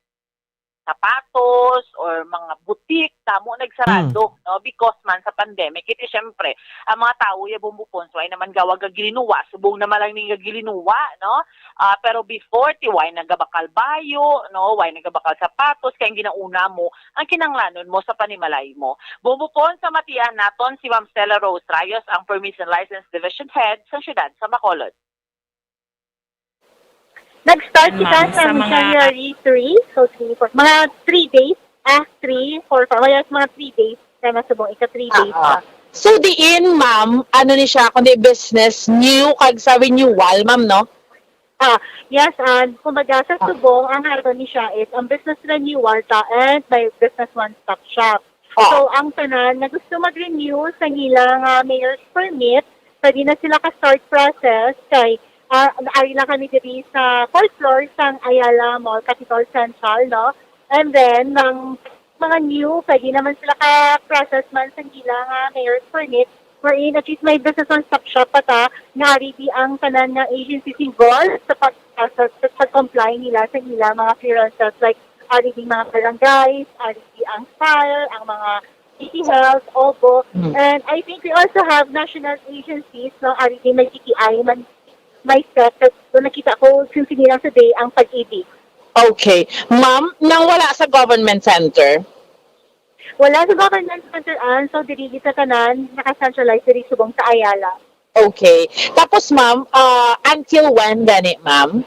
sapatos or mga butik, damo nagsarado, Mm. no? Because man sa pandemic, iti syempre, ang mga tawo ya, Bombo Pons, way naman gawa ga gilinuwa, subong naman lang ning gilinuwa, no? Ah, pero before, ti way nagabakal bayo, no? Way nagabakal sapatos, kay ang ginauna mo, ang kinanglanon mo sa panimalay mo. Bombo Pons, sa matian naton, si Ma'am Stella Rose Rayos, ang Permits and License Division Head sa siyudad sa Bacolod. Nag-start Yan, kita ma'am, sa sa mga January three, so three, four, mga three days, ah, three, four, five, wala, mga three days, kaya masubong, ika three days Ah, pa. ah. So, diin, ma'am, ano ni siya, kundi business, new kag sa renewal, ma'am, no? Ah, yes, and kumbaga, sa Ah. subong, ang ato ni siya is, ang business renewal ta, and may business one-stop shop. Ah. So, ang tanan nga gusto mag-renew sa ilang, ah, mayor's permit, pwede na sila ka-start process kay, ah, ari lang kami diri sa fourth floor sang Ayala Mall Capitol Central, no? And then, ang mga new, pwede naman sila ka-process man sa ilang, ah, mayor's permit, wherein at least may business one-stop shop pa ta, nga ari di ang tanan nga agencies involved sa pag-process at pag-comply nila sa ilang mga clearances, like, ari di mga barangays, ari di ang fire, ang mga city health, obo. Mm. And I think we also have national agencies, no? Ari di may C T I, man, may set, so nakita ko, since hindi lang today, ang pag-ibig. Okay. Ma'am, nang wala sa government center? Wala sa government center, an, so diri sa tanan, naka-centralize diri subong sa Ayala. Okay. Tapos, ma'am, ah, until when gani, ma'am?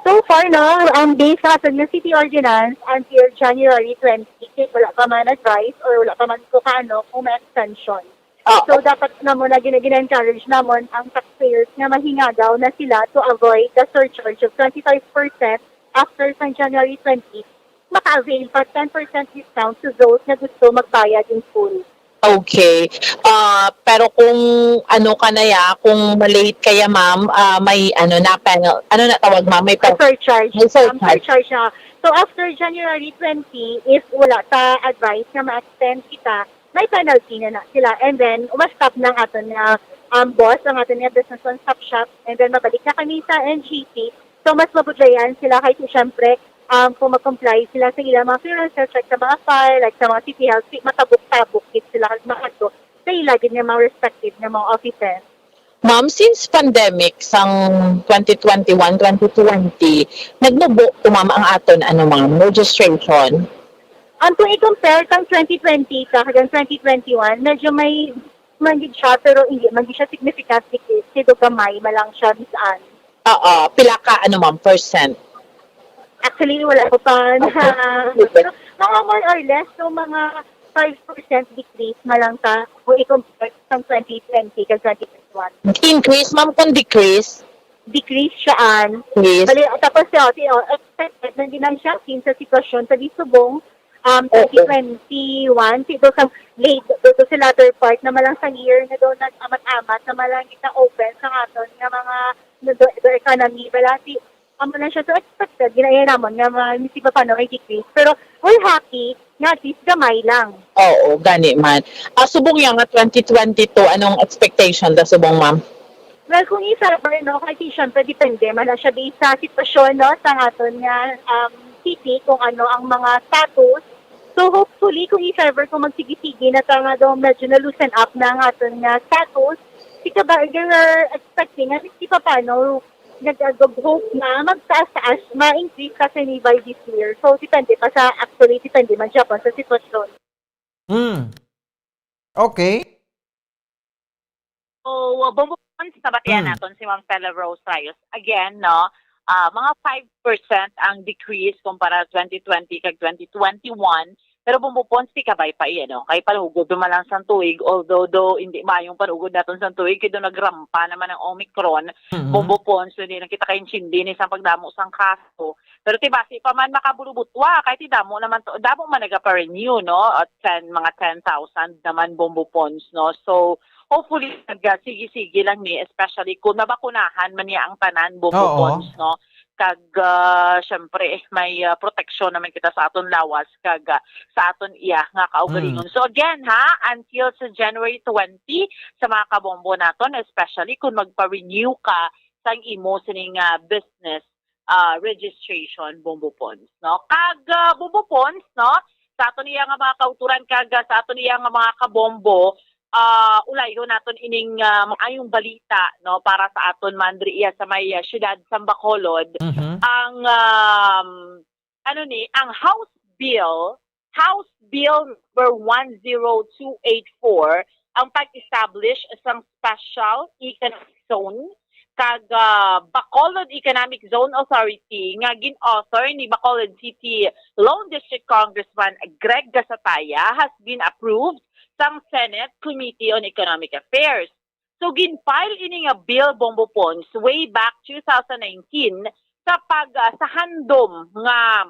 So far, no, ang based sa aton nga city ordinance, until January twenty, kay wala pa man advice or wala pa man ko kaano kung may extension. Ah, So, okay. dapat namon na gina-, gina-encourage namon ang taxpayers nga mahingagaw na sila to avoid the surcharge of twenty-five percent after sa January twenty, maka-avail pa ten percent discount to those nga gusto magbayad in full. Okay. Ah, pero kung ano ka na ya, kung ma-late ka ya, ma'am, ah, may ano na, penal-, ano na tawag, ma'am? May May pen-, surcharge. may Ang surcharge. surcharge siya. So, after January twenty, if wala ta advice nga ma-extend kita, may penalty na na sila. And then, uma-stop na ang aton nga, um, boss, ang aton nga business one-stop shop. And then, mabalik na kami sa N G T. So, mas mabudlayan sila kay, syempre, um, kung mag-comply sila sa ilang mga clearances, like sa mga fire, like sa mga city health, di matabok-tabok gid sila kag makadto sa ila gid nga mga respective nga mga offices. Ma'am, since pandemic sang twenty twenty-one, twenty twenty, nagnubo to, ma'am, ang aton, ano, ma'am, registration? Ang kung i-compare kang twenty twenty ka kag twenty twenty-one, medyo may man gid siya, pero hindi man gid siya significant decrease. Sido gamay man lang siya, Miss Anne. Oo, pila ka, ano, ma'am, percent? Actually, wala ko pa na, pero mga more or less, so mga five percent decrease na lang sa kung i-compare sa twenty twenty kag twenty twenty-one. Increase, ma'am, kung decrease? Decrease siya, Anne. Yes. Bali, tapos siya, si, oh, expected na din lang siya, since sa sitwasyon sa di subong, um, Oo. twenty twenty-one, siguro sa late, dito sa latter part na malang sa year na daw nag-amat-amat na malang na-open sa aton nga mga, the, the economy, wala si, amo na siya, so expected, ginaya namon nga mga, hindi pa paano may decrease. Pero we're happy nga at least gamay lang. Oo, gani man. Ah, subong niya nga twenty twenty-two, anong expectation ta subong, ma'am? Well, kung if ever, no, kasi syempre depende man na siya based sa sitwasyon, no, sa aton nga, um, city, kung ano ang mga status. So hopefully, kung if ever, kung magsigi-sigi na ta nga daw medyo na-loosen up na ang aton nga status, si Kabarger are expecting nga di pa paano, nag-hope na magtaas-taas, ma-increase kasi ni by this year. So depende pa sa, actually, depende man siya pa sa sitwasyon. Mm. Okay. So, uh, Bombo Pons, nabatian Mm. naton si Ma'am Pella Rose Rayos. Again, no, ah, mga five percent ang decrease kumpara twenty twenty kag twenty twenty-one. Pero Bombo Pons, di kabay pa iya, no? Kay palugod naman lang sang tuig, although do, hindi mayong palugod naton sang tuig, kay do nagrampa naman ang Omicron. Mhm. Bombo Pons, hindi na kita kaintindi ni sang pagdamo sang kaso. Pero tibasi pa man makabulubutwa, kay ti damo naman to, damo man nagaparenew, no? At ten, mga ten thousand naman Bombo Pons, no? So, hopefully, naga-sige-sige lang ni, especially kung mabakunahan man niya ang tanan Bombo Oo. Pons, no? Kag, ah, syempre, may, ah, proteksyon naman kita sa aton lawas, kag, ah, sa aton iya nga kaugalingon. Mm. So again, ha, until sa January twenty, sa mga kabombo naton, especially kung magpa-renew ka sang imo sining, ah, business, ah, registration, Bombo Pons, no? Kag, ah, Bombo Pons, no? Sa aton iya nga mga kauturan kag, ah, sa aton iya nga mga kabombo, ah, ulayhon naton ining, ah, maayong balita, no, para sa aton man diri iya sa may, ah, siyudad sang Bacolod. Mhm. Ang, um, ano ni, ang House Bill, House Bill number one zero two eight four, ang pag-establish sang special economic zone kag, ah, Bacolod Economic Zone Authority nga gin-author ni Bacolod City Lone District Congressman Greg Gasataya has been approved sang Senate Committee on Economic Affairs. So, gin-file ini nga bill, Bombo Pons, way back two thousand nineteen sa pag, ah, sa handom nga,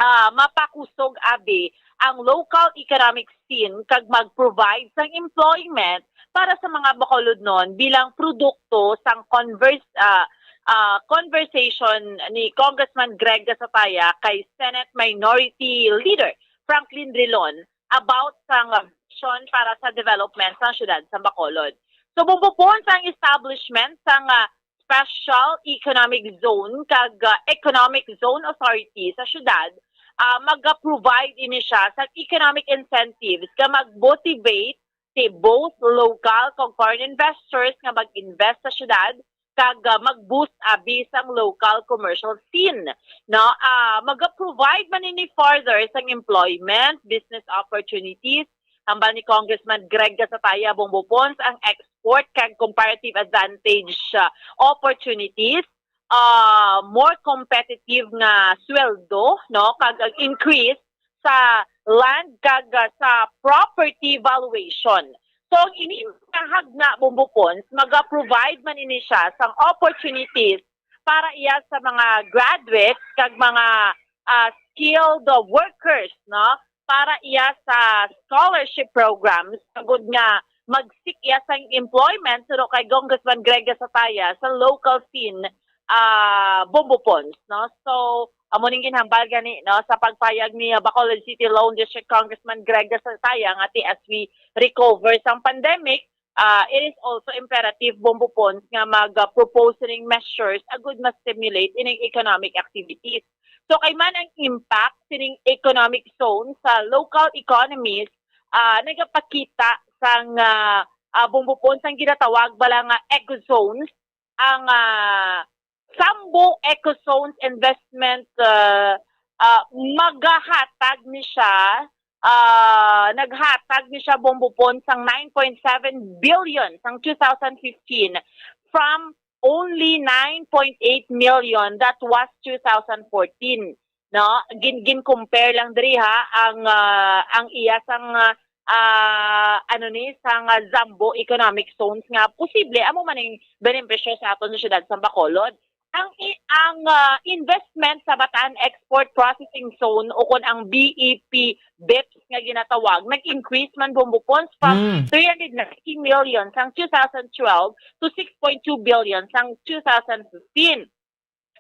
ah, mapakusog abi ang local economic scene kag mag-provide sang employment para sa mga Bacolodnon bilang produkto sang converse, ah, ah, conversation ni Congressman Greg Gasataya kay Senate Minority Leader Franklin Drilon about sang vision para sa development sa siyudad sa Bacolod. So, Bombo Pons, ang establishment sang, ah, Special Economic Zone kag, ah, Economic Zone Authority sa siyudad, ah, maga-provide ini siya sa economic incentives nga mag-motivate ti both local kag foreign investors nga mag-invest sa siyudad kag, ah, mag-boost abi sang local commercial scene, no? Ah, maga-provide man ini further sang employment, business opportunities. Hambal ni Congressman Greg Gasataya, Bombo Pons, ang export kag comparative advantage, ah, opportunities, ah, more competitive nga sweldo, no, kag ang increase sa land kag, ah, sa property valuation. So, ang ini nga hagna, Bombo Pons, maga-provide man ini siya sang opportunities para iya sa mga graduates kag mga, ah, skilled, ah, workers, no, para iya sa scholarship programs, agud nga mag-seek iya sang employment, suno kay Congressman Greg Gasataya, sa local scene, ah, Bombo Pons, no? So, amo ning ginhambal gani, no, sa pagpayag ni, ah, Bacolod City Lone District Congressman Greg Gasataya nga ti as we recover sang pandemic, ah, it is also imperative, Bombo Pons, nga mag, ah, propose ning measures agud ma-stimulate ining economic activities. So, kay man ang impact sining economic zone sa local economies, ah, nagapakita sang, ah, ah, Bombo Pons ang ginatawag bala nga eco zones, ang, ah, Zambo Eco Zones Investment, ah, ah, magahatag ni siya, ah, naghatag ni siya, Bombo Pons, sang nine point seven billion sang two thousand fifteen from only nine point eight million that was two thousand fourteen, no? Gin, gin-compare lang diri, ha, ang, ah, ang iya sang, ah, ah, ano ni, sang, ah, Zambo Economic Zones nga posible amo man ang benepisyo sa aton sa siyudad sa Bacolod. Ang i-, ang, ah, investment sa Bataan Export Processing Zone, o kon ang B E P, BEPS nga ginatawag, nag-increase man, Bombo Pons, from Mm. three hundred ninety million sang two thousand twelve to six point two billion sang two thousand fifteen.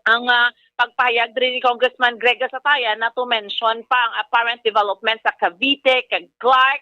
Ang, ah, pagpahayag diri ni Congressman Greg Gasataya, not to mention pa ang apparent development sa Cavite kag Clark,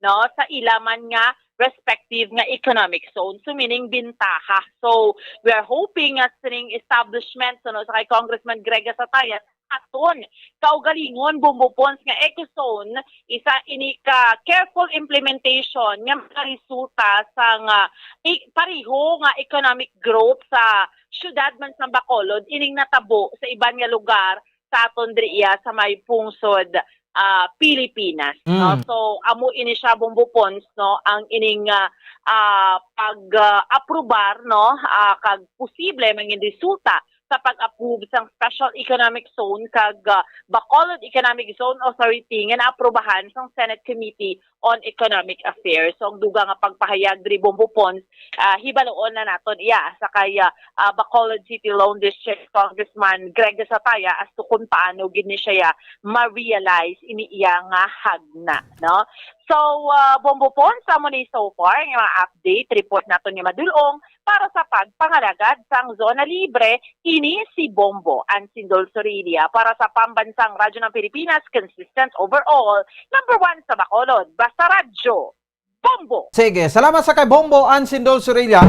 no, sa ila man nga respective nga economic zone. So, meaning, bintaha. So, we are hoping nga sining establishment, no, sa kay Congressman Greg Gasataya, aton kaugalingon, Bombo Pons, nga eco zone, isa ini ka careful implementation nga makaresulta sa nga i-, pareho nga economic growth sa siyudad man sa Bacolod, ining natabo sa iban nga lugar sa aton diri iya sa may pungsod, ah, Pilipinas, no? Mm. So, amo ini siya, Bombo Pons, no, ang ining, ah, ah, pag, ah, aprobar, no, ah, kag posible mangin resulta sa pag-approve sang Special Economic Zone kag, ah, Bacolod Economic Zone Authority nga naaprubahan sang Senate Committee on Economic Affairs. So, ang dugang nga pagpahayag diri, Bombo Pons, ah, hibaluon na naton iya sa kay, ah, ah, Bacolod City Lone District Congressman Greg Gasataya as to kung paano gid ni siya ma-realize ini iya nga hagna, no? So, ah, Bombo Pons, amo ni so far nga mga update, report naton nga madulong para sa pagpangalagad sang zona libre. Ini si Bombo Ansindol Sorilla para sa Pambansang Radyo ng Pilipinas, consistent overall, number one sa Bacolod, basta radyo, Bombo! Sige, salamat sa kay Bombo Ansindol Sorilla.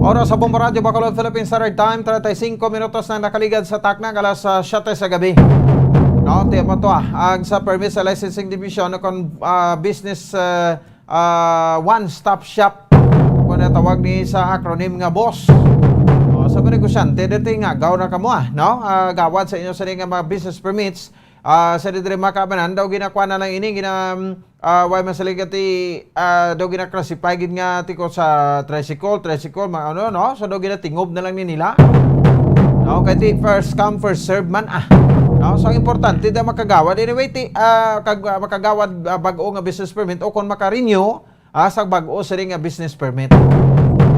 Oras sa Bombo Radyo Bacolod, Philippine Standard Time, treinta y cinco minutos na nakaligad sa takna nga alas, ah, siyete sa gabi. No, ti mo to, ah, ang sa Permit sa Licensing Division, no, kon, ah, business, ah, ah, one-stop shop, kung natawag ni sa acronym nga boss. O, sa mga negosyante, dito nga, gaw na kamo, ah, no? Ah, gawad sa inyo sa nga mga business permits, ah, sa diri mga kaabanan, daw ginakuha na lang ini, gina, ah, why man sila gati, ah, daw gina-classify gid nga tiko sa tricycle, tricycle, mga ano, no? So, daw ginatingob na lang ni nila. No? Kay ti first come, first serve man, ah. No? So, ang importante, daw makagawad. Anyway, ti, ah, kag, ah, makagawad, ah, bag-o nga business permit o kung maka-renew, ah, sa bag-o sini nga business permit.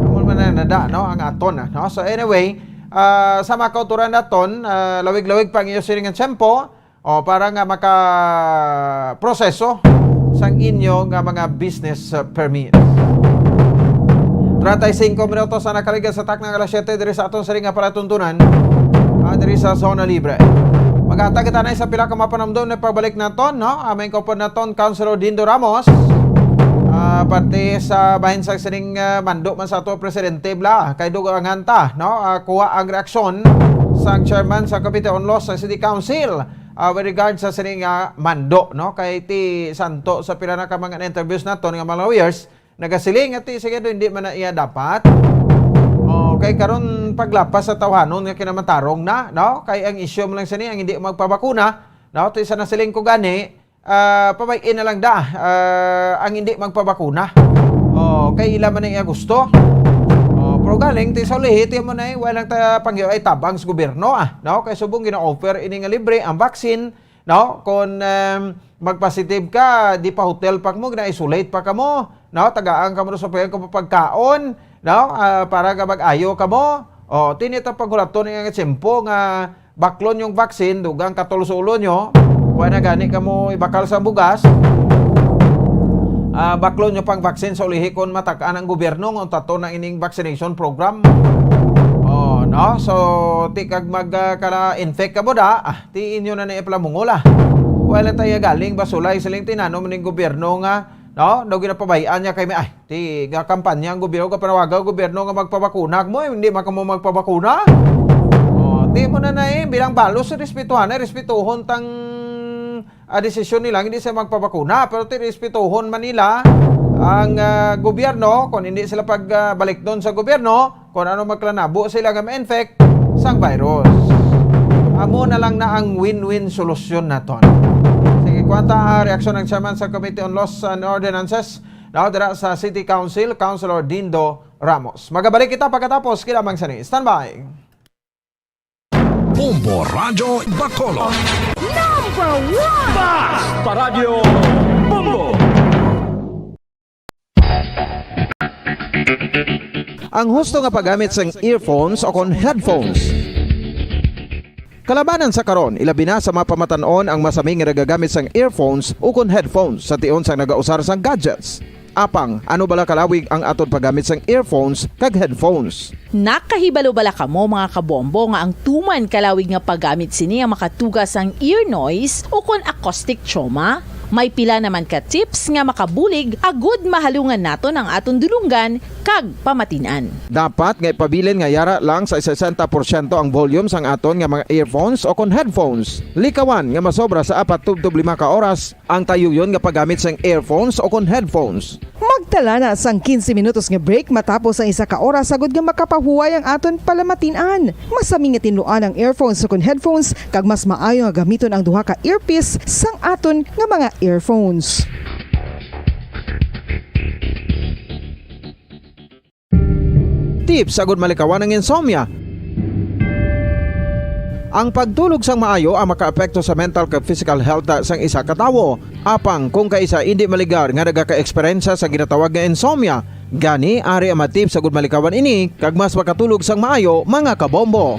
Amo man na nada, no, ang aton, ah, no? So anyway, ah, sa mga kauturan naton, ah, lawig-lawig pa ang iyo sini nga tiyempo, o, para nga maka-proseso sang inyo nga mga business, ah, permit. Treinta y cinco minutos ang nakaligad sa takna nga alas siyete diri sa aton sini nga palatuntunan, ah, diri sa Zona Libre. Maghatag kita na sa pila ka mga panamdom na pagbalik naton, no? Ah, may kaupod naton, Councilor Dindo Ramos. Ah, parte sa bahin sa sining, ah, mando man sa ato presidente, bla, kay dugangan ta, no? Ah, kuha ang reaksyon sang chairman sa Committee on Laws sa City Council, ah, with regard sa sining, ah, mando, no? Kay ti santo sa pila na ka mga interviews naton nga mga lawyers, nagasiling nga ti, sige, do, hindi man na iya dapat. O, kay karon paglapas sa tawhanon nga kinamatarong na, no? Kay ang issue mo lang sini ang hindi magpabakuna, no? Ti sa nasiling ko gani, ah, pabay-in na lang da, ah, ang hindi magpabakuna. O, kay ila man ang iya gusto. O, pero galing ti sa ulihi, ti mo na, eh, walang ta pangyo ay tabang sa gobyerno, ah, no? Kay subong gina-offer ini nga libre ang vaccine, no? Kung, em, magpositive ka, di pa hotel pa mo, gina-isolate pa kamo, no? Tagaan kamo sa pagkaon, no? Ah, para nga mag-ayo kamo. O, tini ta paghulaton nga tiyempo nga baklon yung vaccine, dugang katol sa ulo nyo, wala na gani kamo ibakal sa bugas. Ah, baklon nyo pang vaccine sa ulihi kung matak-an ang gobyerno nga untaton ang ining vaccination program. O, no? So, ti kag mag, ah, kala-infect ka mo da, ah, ti inyo na ni ipalamungola. Wala tayo galing basulay siling tinano maning gobyerno nga, no? Daw ginapabayaan niya kay may, ay, ti gakampanya ang gobyerno, gapanawagan ang gobyerno nga magpabakuna mo, eh, hindi man kamo magpabakuna. O, Di mo na na eh, bilang balos, respetuhan na, respetuhon tang ah, desisyon nila, hindi sila magpabakuna, pero ti respetuhon man nila ang, ah, gobyerno, kung hindi sila pag, ah, baliknon sa gobyerno, kung ano magklanabo sila nga ma-infect sang virus. Amo na lang na ang win-win solusyon naton. Sige, kwanta ang reaksyon ng chairman sa Committee on Laws and Ordinances, daw dira sa City Council, Councilor Dindo Ramos. Magabalik kita pagkatapos, kinamang sani. Standby. Bombo Radyo Bacolod. Number one! Basta Radyo Bombo! Ang husto nga paggamit sang earphones o kon headphones. Kalabanan sa karon, ilabi na sa mga pamatan-on ang masami nga nagagamit sang earphones o kon headphones sa tion sang nagausar sang gadgets. Apang, ano bala kalawig ang aton paggamit sang earphones kag headphones? Nakahibalo bala kamo, mga kabombo, nga ang tuman kalawig nga paggamit sini ang makatuga sang ear noise o kon acoustic trauma? May pila naman ka tips nga makabulig agud mahalungan naton ang aton dulonggan kag pamatin-an. Dapat nga ipabilin nga yara lang sa sesenta porsyento ang volume sang aton nga mga earphones o kon headphones. Likawan nga masobra sa apat tubtob lima ka oras ang tayuyon nga paggamit sang earphones o kon headphones. Magtala na sang quince minutos nga break matapos ang isa ka oras agud nga makapahuway ang aton palamatin-an. Masami nga tinluan ang earphones o kon headphones, kag mas maayo nga gamiton ang duha ka earpiece sang aton nga mga earphones. Tips agud malikawan ang insomnia. Ang pagtulog sang maayo ang makaapekto sa mental kag physical health sang isa ka tawo. Apang kung kaisa indi maligar nga nagaka-eksperyensya sa ginatawag nga insomnia, gani ari ang mga tips agud malikawan ini kag mas makatulog sang maayo, mga kabombo.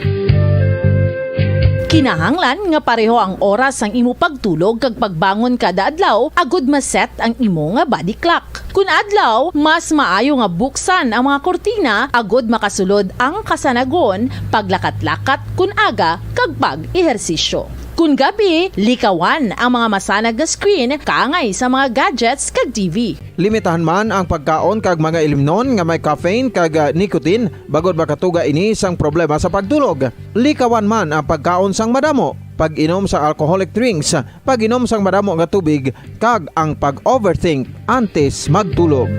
Kinahanglan nga pareho ang oras sang imo pagtulog kag pagbangon kada adlaw agud ma-set ang imo nga body clock. Kun adlaw, mas maayo nga buksan ang mga kurtina agud makasulod ang kasanagon, paglakat-lakat kun aga, kag pag-ehersisyo. Kun gabi, likawan ang mga masanag nga screen kaangay sa mga gadgets kag T V. Limitahan man ang pagkaon kag mga ilimnon nga may caffeine kag, ah, nicotine, bangod makatuga ini sang problema sa pagtulog. Likawan man ang pagkaon sang madamo, pag-inom sa alcoholic drinks, pag-inom sang madamo nga tubig, kag ang pag-overthink antes magtulog.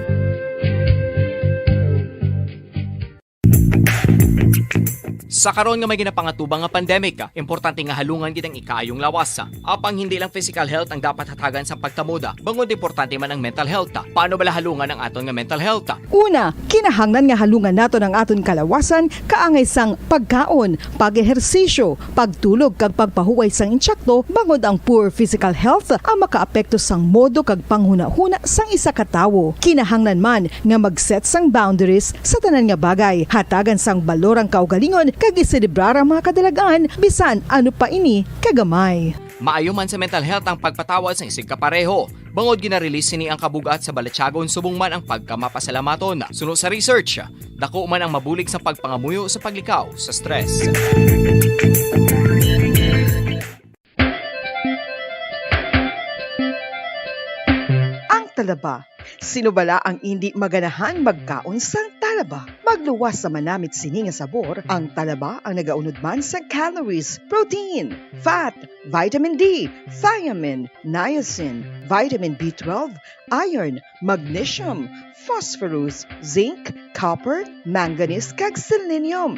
Sa karon nga may ginapangatubang nga pandemic, importante nga halungan gid ang ikaayong lawas. Apang hindi lang physical health ang dapat hatagan sang pagtamod, bangod importante man ang mental health. Paano bala halungan ang aton nga mental health? Una, kinahanglan nga halungan naton ang aton kalawasan kaangay sang pagkaon, pag-ehersisyo, pagtulog kag pagpahuway sang insakto, bangod ang poor physical health ang makaapekto sang modo kag panghunahuna sang isa ka tawo. Kinahanglan man nga mag-set sang boundaries sa tanan nga bagay, hatagan sang balor ang kaugalingon kag iselebrar ang mga kadalag-an bisan ano pa ini kagamay. Maayo man sa mental health ang pagpatawad sa isig kapareho. Bangod gina-release sini ang kabug-at sa balatyagon subong man ang pagkamapasalamaton. Suno sa research, dako man ang mabulig sa pagpangamuyo sa paglikaw sa stress. Ang talaba. Sino bala ang indi maganahan magkaon sang talaba? Magluwas sa manamit sini nga sabor, ang talaba ang nagaunod man sa calories, protein, fat, vitamin D, thiamine, niacin, vitamin B twelve, iron, magnesium, phosphorus, zinc, copper, manganese, kag selenium.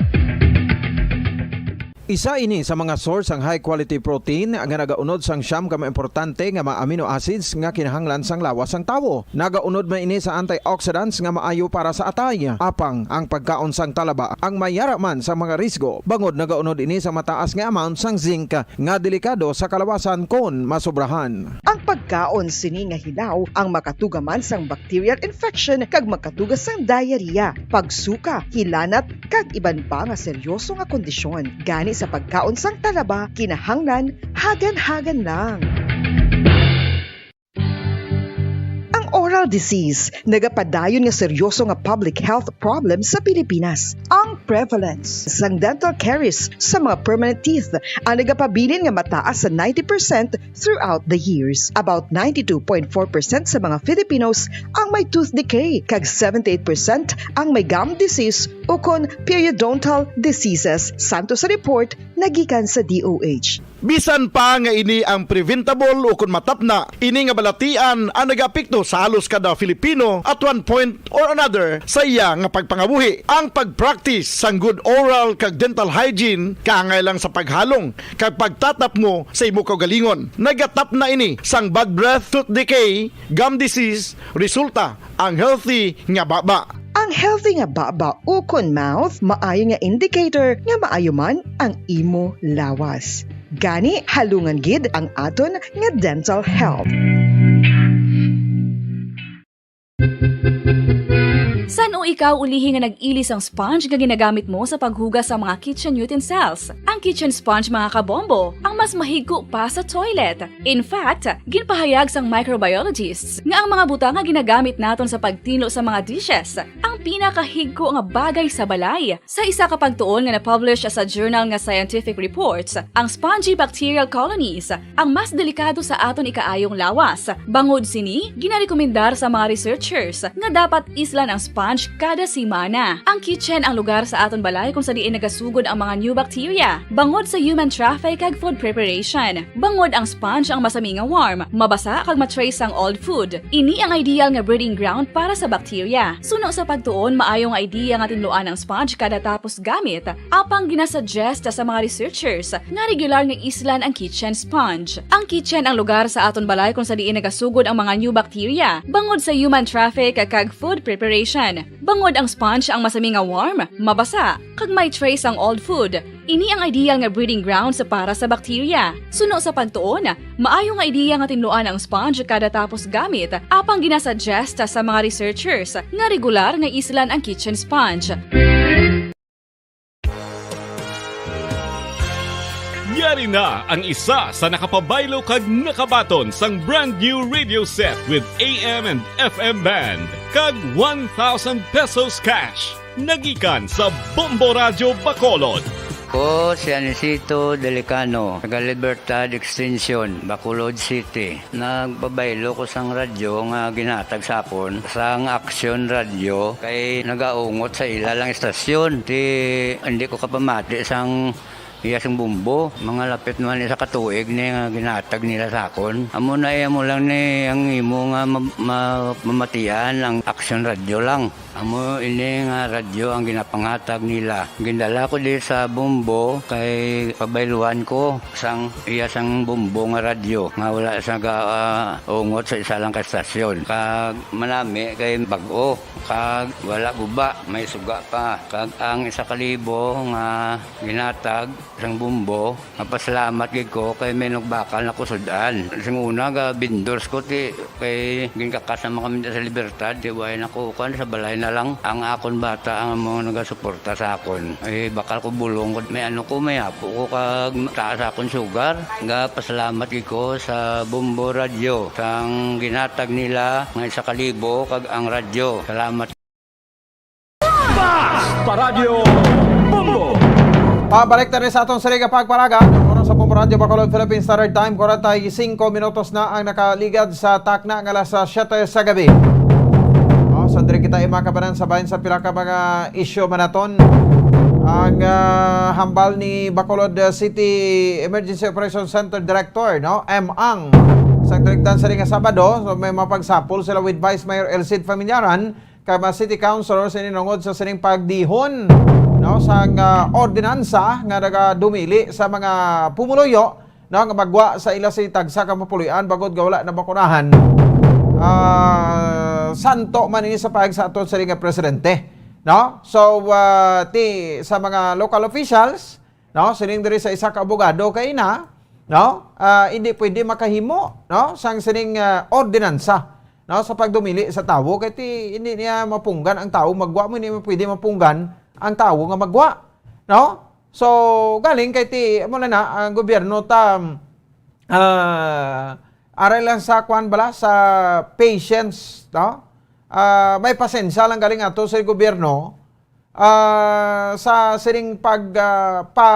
Isa ini sa mga source sang high quality protein nga nagaunod sang siyam ka mga importante nga mga amino acids nga kinahanglan sang lawas sang tawo. Nagaunod man ini sa antioxidants nga maayo para sa atay. Apang ang pagkaon sang talaba ang may yara man sa mga risgo, bangod nagaunod ini sa mataas nga amount sang zinc nga delikado sa kalawasan kon masobrahan. Ang pagkaon sini nga hilaw ang makatuga man sang bacterial infection kag makatuga sang diarrhea, pagsuka, hilanat, kag iban pa nga seryoso nga kondisyon. Gani sa pagkaon sang talaba, kinahanglan hagan-hagan lang. Ang Oral disease, nagapadayon nga seryoso nga public health problem sa Pilipinas. Ang prevalence sang dental caries sa mga permanent teeth ang nagapabilin nga mataas sa ninety percent throughout the years. About ninety-two point four percent sa mga Filipinos ang may tooth decay, kag seventy-eight percent ang may gum disease ukon periodontal diseases, santo sa report nga gikan sa D O H. Bisan pa nga ini ang preventable ukon matapna, ini nga balatian ang nagaapekto sa halos kada Filipino at one point or another sa iya nga pagpangabuhi. Ang pag-practice sang good oral kag dental hygiene kaangay lang sa paghalong kag pagtatapmo sa imo kaugalingon. Nagatapna ini sang bad breath, tooth decay, gum disease, resulta ang healthy nga baba. Ang healthy nga baba ukon mouth maayo nga indicator nga maayo man ang imo lawas. Gani, halungan gid ang aton nga dental health. San-o ikaw ulihi nga nag-ili sang sponge nga ginagamit mo sa paghugas sa mga kitchen utensils? Ang kitchen sponge, mga kabombo, ang mas mahigko pa sa toilet. In fact, ginpahayag sang microbiologists nga ang mga butang nga ginagamit naton sa pagtinlo sa mga dishes ang pinakahigko nga bagay sa balay. Sa isa ka pagtuon nga na-publish sa journal nga Scientific Reports, ang spongy bacterial colonies ang mas delikado sa aton ikaayong lawas. Bangod sini, ginarekomendar sa mga researchers nga dapat islan ang sponge kada semana. Ang kitchen ang lugar sa aton balay kung sa diin nagasugod ang mga new bacteria, bangod sa human traffic kag food preparation. Bangod ang sponge ang masami nga warm, mabasa kag ma-trace ang old food. Ini ang ideal nga breeding ground para sa bacteria. Suno sa pagtuon, maayo nga idea nga tinluan ang sponge kada tapos gamit, apang ginasuggest sa mga researchers nga regular nga islan ang kitchen sponge. Ang kitchen ang lugar sa aton balay kung sa diin nagasugod ang mga new bacteria, bangod sa human traffic kag food preparation. Bangod ang sponge ang masami nga warm, mabasa, kag may trace ang old food, ini ang ideal nga breeding grounds para sa bacteria. Suno sa pagtuon, maayo nga ideya nga tinluan ang sponge kada tapos gamit, apang ginasuggest sa mga researchers nga regular nga islan ang kitchen sponge. Yari na ang isa sa nakapabaylo kag nakabaton sang brand new radio set with A M and F M band kag one thousand pesos cash. Nagikan sa Bombo Radyo Bacolod. Ko si Anisito Delicano, taga Libertad Extension, Bacolod City. Nagpabaylo ko sang radyo nga ginhatag sa akon sang Aksyon Radyo kay nagaungot sa ila lang istasyon. Ti, hindi ko kapamati sang iya sang bumbo. Mga lapit naman isa ka tuig ni nga ginhatag nila sa akon. Amo na iya mo lang ni ang imo nga ma-, ma-, mamatian ang Aksyon Radyo lang. Amo ini nga radyo ang ginapanghatag nila. Gindala ko di sa Bombo kay pabayluan ko sang iya sang Bombo nga radyo nga wala sa ga, ah, ungot sa isa lang ka estasyon. Kag manami kay bag-o, kag wala guba, may suga pa. Kag ang isa ka libo nga ginhatag sang Bombo, mapasalamat gid ko kay may nagbakal na ko sud-an. Sing una, ga vendors ko, ti, kay ginkakas naman kami sa Libertad, ti, way na ko, kuan, sa balay na lang. Ang akon bata ang mga nagasuporta sa akon. Ay, bakal ko bulong ko, may ano ko, may apo ko, kag taas akon sugar. Ga pasalamat gid ko sa Bombo Radyo, sang ginhatag nila nga isa ka libo, kag ang radyo. Salamat. Basta Radyo Bombo. Pabalik ta rin sa atong sariga pagparaga. Oras sa Bombo Radyo Bacolod, Philippine Standard Time, forty-five minutos na ang nakaligad sa takna nga alas siyete sa gabi. Oh, so, diri kita, mga kabanan, sa bahin sa pila ka mga isyu man naton. Ang, ah, hambal ni Bacolod, ah, City Emergency Operations Center Director, no? M. Ang sa tuigdan sa nga Sabado, so, may mapagsapol sila with Vice Mayor El Cid Familiaran kag mga city councilors ini nungod sa sining pagdihon, no, sang, ah, ordinansa nga nagadumili sa mga pumuluyo, no, nga magwa sa ila sa tagsa ka mapuloy-an bangod nga wala nabakunahan. Ah, santo man ini sa pahayag sa aton sining nga presidente, no? So, ah, ti, sa mga local officials, no, sining diri sa isa ka abogado kay na, no, ah, hindi pwede makahimo, no, sang sining, ah, ordinansa, no, sa pagdumili sa tawo kay ti hindi niya mapunggan ang tawo, magwa mo, hindi mo pwede mapunggan ang tawo nga magwa, no? So, galing kay ti, amo na na, ang gobyerno ta, ah, aral lang sa kwan bala, sa patience, no? Ah, may pasensya lang galing ato sa gobyerno, ah, sa sining pag, ah, pa,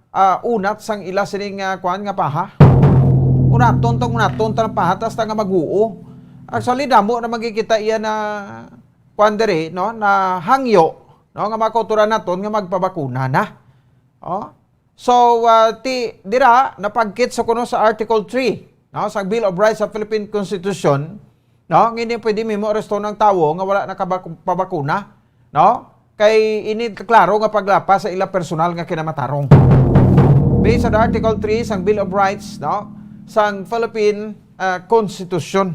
ah, unat sang ila sining, ah, kwan nga paha. Unaton tang unaton tang paha, tas ta nga maguo. Actually, damo na magkikita iya na kwan diri, no, na hangyo, no, nga mga kautoran naton nga magpabakuna na. Oh. So, ah, ti, dira, napagkit sa kuno sa Article three, no, sa Bill of Rights sa Philippine Constitution, no, nga hindi pwede mimo aresto ng tawo nga wala nakapabakuna, no? Kay ini klaro nga paglapas sa ila personal nga kinamatarong. Based on Article three sang Bill of Rights, no, sang Philippine, ah, Constitution.